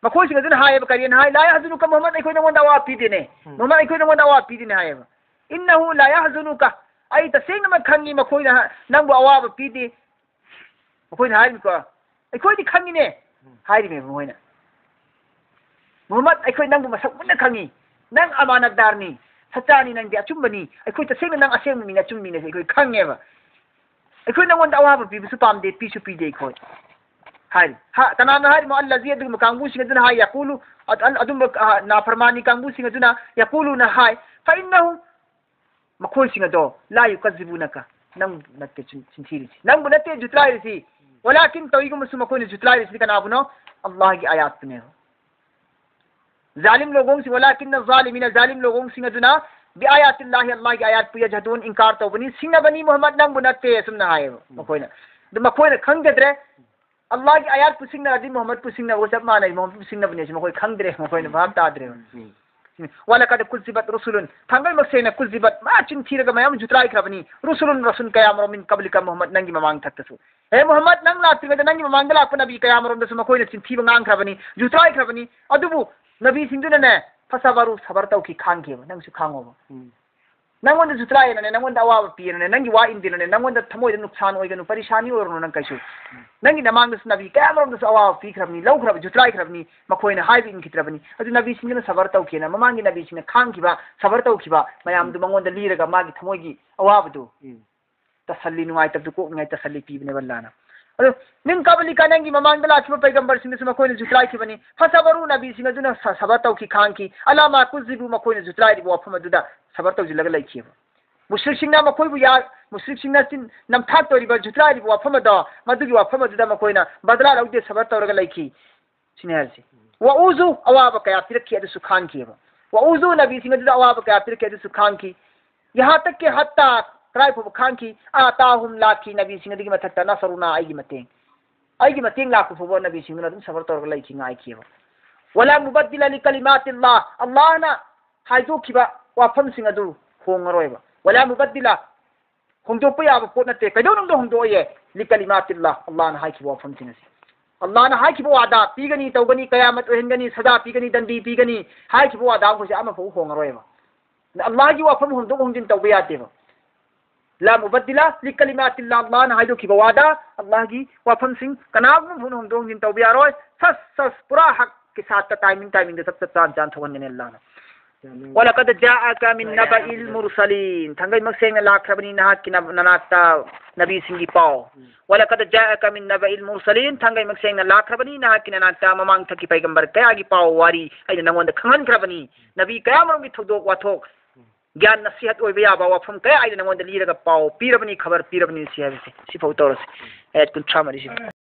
ꯃꯈꯣꯏꯁꯤꯡ ꯑꯗꯨꯅ ꯍꯥꯏꯌꯦꯕ, ꯀꯔꯤꯅ ꯍꯥꯏ? "ꯂꯥ ꯌꯥꯍꯖꯨꯅꯨꯀ ꯃꯨꯍꯝꯃꯗ, ꯑꯩꯈꯣꯏ ꯅꯉꯣꯟꯗ ꯑꯋꯥꯕ ꯄꯤꯗꯦꯅꯦ꯫ ꯎꯝ꯫ ꯃꯨꯍꯝꯃꯗ, ꯑꯩꯈꯣꯏ ꯅꯉꯣꯟꯗ ꯑꯋꯥꯕ ꯄꯤꯗꯦꯅꯦ", ꯍꯥꯏꯌꯦꯕ꯫ "ꯏꯟꯅꯍꯨ ꯂꯥ ꯌꯥꯍꯖꯨꯅꯨꯀ", ꯑꯩ ꯇꯁꯦꯡꯅꯃꯛ ꯈꯪꯉꯤ ꯃꯈꯣꯏꯅ ꯍꯥ-, ꯅꯪꯕꯨ ꯑꯋꯥꯕ ꯄꯤꯗꯦ꯫ ꯃꯈꯣꯏꯅ ꯍꯥꯏꯔꯤꯕꯀꯣ, "ꯑꯩꯈꯣꯏꯗꯤ ꯈꯪꯉꯤꯅꯦ, ꯍꯥꯏꯔꯤꯃꯦꯕ ꯃꯣꯏꯅ꯫ ꯃꯨꯍꯝꯃꯗ, ꯑꯩꯈꯣꯏ ꯅꯪꯕꯨ ꯃꯁꯛ ꯃꯨꯟꯅ ꯈꯪꯉꯤ, ꯅꯪ ꯑꯃꯥꯅꯠꯗꯥꯔꯅꯤ, ꯁꯆꯥꯅꯤ, ꯅꯪꯗꯤ ꯑꯆꯨꯝꯕꯅꯤ, ꯑꯩꯈꯣꯏ ꯇꯁꯦꯡꯅ ꯅꯪ ꯑꯁꯦꯡꯕ ꯃꯤꯅꯤ, ꯑꯆꯨꯝꯕ ꯃꯤꯅꯤ ꯑꯩꯈꯣꯏ ꯈꯪꯉꯦꯕ꯫ ꯑꯩꯈꯣꯏ ꯅꯪꯉꯣꯟꯗ ꯑꯋꯥꯕ ꯄꯤꯕꯁꯨ ꯄꯥꯝꯗꯦ, ꯄꯤꯁꯨ ꯄꯤꯗꯦ ꯑꯩꯈꯣꯏ꯫ ꯍꯥꯏꯔꯤ꯫ ꯍꯥ, ꯀꯅꯥꯅ ꯍꯥꯏꯔꯤꯃꯣ? ꯑꯜꯂꯖꯤ, ꯑꯗꯨꯒꯨꯝꯕ ꯀꯥꯡꯕꯨꯁꯤꯡ ꯑꯗꯨꯅ ꯍꯥꯏ, ꯌꯥꯀꯨꯂꯨ, ꯑ-, ꯑ-, ꯑꯗꯨꯝꯕ, ꯑ, ꯅꯥꯐꯔꯃꯥꯅꯤ ꯀꯥꯡꯕꯨꯁꯤꯡ ꯑꯗꯨꯅ, ꯌꯥꯀꯨꯂꯨꯅ ꯍꯥꯏ, ꯐꯏꯟꯅꯍꯨ, ꯃꯈꯣꯏꯁꯤꯡ ꯑꯗꯣ, ꯂꯥ ꯌꯨꯀꯖꯤꯕꯨꯅꯀ, ꯅꯪꯕꯨ ꯅꯠꯇꯦ ꯆꯤꯟ-, ꯆꯤꯟꯊꯤꯔꯤꯁꯤ, ꯅꯪꯕꯨ ꯅꯠꯇꯦ ꯖꯨꯇ꯭ꯔꯥꯏꯔꯤꯁꯤ꯫ ꯋꯥꯂꯥꯀꯤꯟ, ꯇꯧꯏꯒꯨꯝꯕꯁꯨ ꯃꯈꯣꯏꯅ ꯖꯨꯇ꯭ꯔꯥꯏꯔꯤꯁꯤꯗꯤ ꯀꯅꯥꯕꯨꯅꯣ? ꯑꯜꯂꯥꯍꯒꯤ ꯑꯥꯌꯥꯠꯄꯨꯅꯦꯕ꯫ ꯖꯥꯂꯤꯝ ꯂꯣꯒꯣꯡꯁꯤꯡ, ꯋꯥꯂꯥꯀꯤꯟꯅ ꯖꯥꯂꯤꯃꯤꯅ, ꯖꯥꯂꯤꯝ ꯂꯣꯒꯣꯡꯁꯤꯡ ꯑꯗꯨꯅ ꯕꯤ ꯑꯥꯌꯥꯇꯤꯜꯂꯥꯍꯤ, ꯑꯜꯂꯥꯍꯒꯤ ꯑꯥꯌꯥꯠꯄꯨ ꯌꯖꯍꯗꯨꯟ, ꯏꯟꯀꯥꯔ ꯇꯧꯕꯅꯤ, ꯁꯤꯡꯅꯕꯅꯤ꯫ ꯃꯨꯍꯝꯃꯗ ꯅꯪꯕꯨ ꯅꯠꯇꯦ, ꯑꯁꯨꯝꯅ ꯍꯥꯏꯌꯦꯕ ꯃꯈꯣꯏꯅ꯫ ꯑꯗꯨ ꯃꯈꯣꯏꯅ ꯈꯪꯖꯗ꯭ꯔꯦ꯫ ꯑꯜꯂꯥꯍꯒꯤ ꯑꯥꯌꯥꯠꯄꯨ ꯁꯤꯡꯅꯔꯗꯤ ꯃꯨꯍꯝꯃꯗꯄꯨ ꯁꯤꯡꯅꯕꯒ ꯆꯞ ꯃꯥꯟꯅꯩ꯫ ꯃꯨꯍꯝꯃꯗꯄꯨ ꯁꯤꯡꯅꯕꯅꯦ ꯁꯤ ꯃꯈꯣꯏ ꯈꯪꯗ꯭ꯔꯦ, ꯃꯈꯣꯏꯅ ꯚꯥꯞ ꯇꯥꯗ꯭ꯔꯦꯕ꯫ ꯎꯝ꯫ ꯋꯥꯂꯀꯗ ꯀꯨꯖꯤꯕꯠ ꯔꯨꯁꯨꯂꯨꯟ, ꯊꯥꯡꯒꯜꯃꯛ ꯁꯦꯡꯅ ꯀꯨꯖꯤꯕꯠ, ꯃꯥ ꯆꯤꯟꯊꯤꯔꯒ ꯃꯌꯥꯝ ꯖꯨꯇ꯭ꯔꯥꯏꯈ꯭ꯔꯕꯅꯤ꯫ ꯔꯨꯁꯨꯂꯨꯟ, ꯔꯁꯨꯟ ꯀꯌꯥꯃꯔꯨꯝ ꯃꯤꯟ ꯀꯕꯂꯤꯀ, ꯃꯨꯍꯝꯃꯗ ꯅꯪꯒꯤ ꯃꯃꯥꯡ ꯊꯛꯇꯁꯨ꯫ ꯍꯦ ꯃꯨꯍꯝꯃꯗ, ꯅꯪ ꯂꯥꯛꯇ꯭ꯔꯤꯉꯩꯗ ꯅꯪꯒꯤ ꯃꯃꯥꯡꯗ ꯂꯥꯛꯄ ꯅꯕꯤ ꯀꯌꯥꯃꯔꯨꯝꯗꯁꯨ ꯃꯈꯣꯏꯅ ꯆꯤꯟꯊꯤꯕ ꯉꯥꯡꯈ꯭ꯔꯕꯅꯤ, ꯖꯨꯇ꯭ꯔꯥꯏꯈ꯭ꯔꯕꯅꯤ꯫ ꯑꯗꯨꯕꯨ ꯅꯕꯤꯁꯤꯡꯗꯨꯅꯅꯦ, ꯐꯁꯕꯔꯨ, ꯁꯕꯔ ꯇꯧꯈꯤ, ꯈꯥꯡꯈꯤꯕ꯫ ꯅꯪꯁꯨ ꯈꯥꯡꯉꯣꯕ꯫ ꯎꯝ꯫ ꯅꯪꯉꯣꯟꯗ ꯖꯨꯇ꯭ꯔꯥꯏꯅꯅꯦ, ꯅꯪꯉꯣꯟꯗ ꯑꯋꯥꯕ ꯄꯤꯔꯅꯦ, ꯅꯪꯒꯤ ꯋꯥ ꯏꯟꯗꯦꯅꯅꯦ, ꯅꯪꯉꯣꯟꯗ ꯊꯃꯣꯏꯗ ꯅꯨꯛꯁꯥꯟ ꯑꯣꯏꯒꯅꯨ, ꯄꯔꯤꯁꯥꯅꯤ ꯑꯣꯏꯔꯨꯅꯨ ꯅꯪ ꯀꯩꯁꯨ꯫ ꯅꯪꯒꯤ ꯅꯃꯥꯡꯗꯁꯨ ꯅꯕꯤ ꯀꯌꯥꯃꯔꯨꯝꯗꯁꯨ ꯑꯋꯥꯕ ꯄꯤꯈ꯭ꯔꯕꯅꯤ, ꯂꯧꯈ꯭ꯔꯕ, ꯖꯨꯇ꯭ꯔꯥꯏꯈ꯭ꯔꯕꯅꯤ, ꯃꯈꯣꯏꯅ ꯍꯥꯏꯕ ꯏꯟꯈꯤꯗ꯭ꯔꯕꯅꯤ꯫ ꯑꯗꯨ ꯅꯕꯤꯁꯤꯡꯗꯨꯅ ꯁꯕꯔ ꯇꯧꯈꯤꯅ, ꯃꯃꯥꯡꯒꯤ ꯅꯕꯤꯁꯤꯡꯅ ꯈꯥꯡꯈꯤꯕ, ꯁꯕꯔ ꯇꯧꯈꯤꯕ ꯃꯌꯥꯝꯗꯨ ꯃꯉꯣꯟꯗ ꯂꯤꯔꯒ ꯃꯥꯒꯤ ꯊꯃꯣꯏꯒꯤ ꯑꯋꯥꯕꯗꯨ, ꯎꯝ꯫ ꯇꯁꯜꯂꯤ, ꯅꯨꯡꯉꯥꯏꯇꯕꯗꯨ ꯀꯣꯛꯅꯤꯡꯉꯥꯏ ꯇꯁꯜꯂꯤ ꯄꯤꯕꯅꯦꯕ ꯑꯜꯂꯥꯅ꯫ ꯑꯗꯣ ꯃꯤꯟ ꯀꯕꯂꯤꯀ, ꯅꯪꯒꯤ ꯃꯃꯥꯡꯗ ꯂꯥꯛꯈꯤꯕ ꯄꯩꯒꯝꯕꯔꯁꯤꯡꯗꯁꯨ ꯃꯈꯣꯏꯅ ꯖꯨꯇ꯭ꯔꯥꯏꯈꯤꯕꯅꯤ꯫ ꯐꯁꯕꯔꯨ, ꯅꯕꯤꯁꯤꯡ ꯑꯗꯨꯅ ꯁ-, ꯁꯕꯔ ꯇꯧꯈꯤ, ꯈꯥꯡꯈꯤ꯫ ꯑꯂꯥ ꯃꯥ ꯀꯨꯖꯤꯕꯨ, ꯃꯈꯣꯏꯅ ꯖꯨꯇ꯭ꯔꯥꯏꯔꯤꯕ ꯋꯥꯐꯝ ꯑꯗꯨꯗ ꯁꯕꯔ ꯇꯧꯁꯤꯜꯂꯒ ꯂꯩꯈꯤꯕ꯫ ꯃꯨꯁ꯭ꯔꯤꯛꯁꯤꯡꯅ ꯃꯈꯣꯏꯕꯨ ꯌꯥ-, ꯃꯨꯁ꯭ꯔꯤꯛꯁꯤꯡꯅ ꯆꯤꯟ ꯅꯝꯊꯥꯛ ꯇꯧꯔꯤꯕ, ꯖꯨꯇ꯭ꯔꯥꯏꯔꯤꯕ ꯋꯥꯐꯝ ꯑꯗꯣ, ꯃꯗꯨꯒꯤ ꯋꯥꯐꯝ ꯑꯗꯨꯗ ꯃꯈꯣꯏꯅ ꯕꯗꯂꯥ ꯂꯧꯗꯦ, ꯁꯕꯔ ꯇꯧꯔꯒ ꯂꯩꯈꯤ꯫ ꯁꯤꯅꯤ ꯍꯥꯏꯔꯤꯁꯦ꯫ ꯋꯥꯎꯖꯨ, ꯑꯋꯥꯕ ꯀꯌꯥ ꯄꯤꯔꯛꯈꯤ, ꯑꯗꯨꯁꯨ ꯈꯥꯡꯈꯤꯑꯕ꯫ ꯋꯥꯎꯖꯨ, ꯅꯕꯤꯁꯤꯡ ꯑꯗꯨꯗ ꯑꯋꯥꯕ ꯀꯌꯥ ꯄꯤꯔꯛꯈꯤ, ꯑꯗꯨꯁꯨ ꯈꯥꯡꯈꯤ꯫ ꯌꯍꯥ ꯇꯛ ꯀꯤ, ꯍꯠꯇꯥ, ꯀꯗꯥꯏ ꯐꯥꯎꯕ ꯈꯥꯡꯈꯤ? ꯑꯥꯇꯥꯍꯨꯝ, ꯂꯥꯛꯈꯤ, ꯅꯕꯤꯁꯤꯡ ꯑꯗꯨꯒꯤ ꯃꯊꯛꯇ, ꯅꯁꯔꯨꯅꯥ, ꯑꯩꯒꯤ ꯃꯇꯦꯡ꯫ ꯑꯩꯒꯤ ꯃꯇꯦꯡ ꯂꯥꯛꯄ ꯐꯥꯎꯕ ꯅꯕꯤꯁꯤꯡꯗꯨꯅ ꯑꯗꯨꯝ ꯁꯕꯔ ꯇꯧꯔꯒ ꯂꯩꯈꯤ, ꯉꯥꯏꯈꯤꯑꯕ꯫ ꯋꯥꯂꯥ ꯃꯨꯕꯠꯗꯤꯂ ꯂꯤ ꯀꯂꯤꯃꯥꯇꯤꯜꯂꯥ, ꯑꯜꯂꯥꯍꯅ ꯍꯥꯏꯗꯣꯛꯈꯤꯕ ꯋꯥꯐꯝꯁꯤꯡ ꯑꯗꯨ ꯍꯣꯡꯉꯔꯣꯏꯕ꯫ ꯋꯥꯂꯥ ꯃꯨꯕꯠꯗꯤꯂ, ꯍꯣꯡꯗꯣꯛꯄ ꯌꯥꯕ ꯄꯣꯠ ꯅꯠꯇꯦ꯫ ꯀꯩꯗꯧꯅꯨꯡꯗ ꯍꯣꯡꯗꯣꯛꯑꯣꯏꯌꯦ? ꯂꯤꯀꯂꯤꯃꯥꯇꯤꯜꯂꯥ, ꯑꯜꯂꯥꯍꯅ ꯍꯥꯏꯈꯤꯕ ꯋꯥꯐꯝꯁꯤꯡ ꯑꯁꯤ꯫ ꯑꯜꯂꯥꯍꯅ ꯍꯥꯏꯈꯤꯕ ꯋꯥꯗꯥ ꯄꯤꯒꯅꯤ, ꯇꯧꯒꯅꯤ, ꯀꯌꯥꯃꯠ ꯑꯣꯏꯍꯟꯒꯅꯤ, ꯁꯖꯥ ꯄꯤꯒꯅꯤ, ꯗꯟꯗꯤ ꯄꯤꯒꯅꯤ ꯍꯥꯏꯈꯤꯕ ꯋꯥꯗꯥ ꯃꯈꯣꯏꯁꯦ ꯑꯃꯐꯥꯎ ꯍꯣꯡꯉꯔꯣꯏꯕ꯫ ꯑꯜꯂꯥꯍꯒꯤ ꯋꯥꯐꯝ ꯍꯣꯡꯗꯣꯛ ꯍꯣꯡꯖꯤꯟ ꯇꯧꯕ ꯌꯥꯗꯦꯕ꯫ لا مبدل لكلمات الله, ꯑꯜꯂꯥꯍꯅ ꯍꯥꯏꯗꯣꯛꯈꯤꯕ ꯋꯥꯗ, ꯑꯜꯂꯥꯍꯒꯤ ꯋꯥꯐꯝꯁꯤꯡ ꯀꯅꯥꯒꯨꯝꯕ ꯐꯥꯎꯅ ꯍꯣꯡꯗꯣꯛ ꯍꯣꯡꯖꯤꯟ ꯇꯧꯕ ꯌꯥꯔꯣꯏ. ꯁꯁ ꯁꯁ, ꯄꯨꯔꯥ ꯍꯛꯀꯤ ꯁꯥꯠꯇ, ꯇꯥꯏꯃꯤꯡ ꯇꯥꯏꯃꯤꯡꯗ ꯆꯞ ꯆꯞ ꯆꯥꯅ ꯆꯥꯅ ꯊꯣꯛꯍꯟꯒꯅꯤ ꯑꯜꯂꯥꯍꯅ. ولقد جاءك من نبأ المرسلين, ꯊꯥꯡꯒꯩꯃꯛ ꯁꯦꯡꯅ ꯂꯥꯛꯈ꯭ꯔꯕꯅꯤ ꯅꯍꯥꯛꯀꯤ ꯅ-, ꯅꯅꯥꯛꯇ ꯅꯕꯤꯁꯤꯡꯒꯤ ꯄꯥꯎ. ولقد جاءك من نبأ المرسلين, ꯊꯥꯡꯒꯩꯃꯛ ꯁꯦꯡꯅ ꯂꯥꯛꯈ꯭ꯔꯕꯅꯤ ꯅꯍꯥꯛꯀꯤ ꯅꯅꯥꯛꯇ ꯃꯃꯥꯡꯊꯛꯀꯤ ꯄꯩꯒꯝꯕꯔ ꯀꯌꯥꯒꯤ ꯄꯥꯎ ꯋꯥꯔꯤ ꯑꯩꯅ ꯅꯉꯣꯟꯗ ꯈꯪꯍꯟꯈ꯭ꯔꯕꯅꯤ. ꯅꯕꯤ ꯀꯌꯥ ꯃꯔꯨꯝꯒꯤ ꯊꯧꯗꯣꯛ ꯋꯥꯊꯣꯛ, ꯒ꯭ꯌꯥꯟ ꯅꯁꯤꯍꯠ ꯑꯣꯏꯕ ꯌꯥꯕ ꯋꯥꯐꯝ ꯀꯌꯥ ꯑꯩꯅ ꯅꯉꯣꯟꯗ ꯂꯤꯔꯒ ꯄꯥꯎ ꯄꯤꯔꯕꯅꯤ, ꯈꯕꯔ ꯄꯤꯔꯕꯅꯤ ꯁꯤ ꯍꯥꯏꯕꯁꯦ꯫ ꯁꯤꯐꯥꯎ ꯇꯧꯔꯁꯤ꯫ ꯑꯥꯌꯠ ꯀꯨꯟꯊ꯭ꯔꯥ ꯃꯔꯤꯁꯤꯃ꯫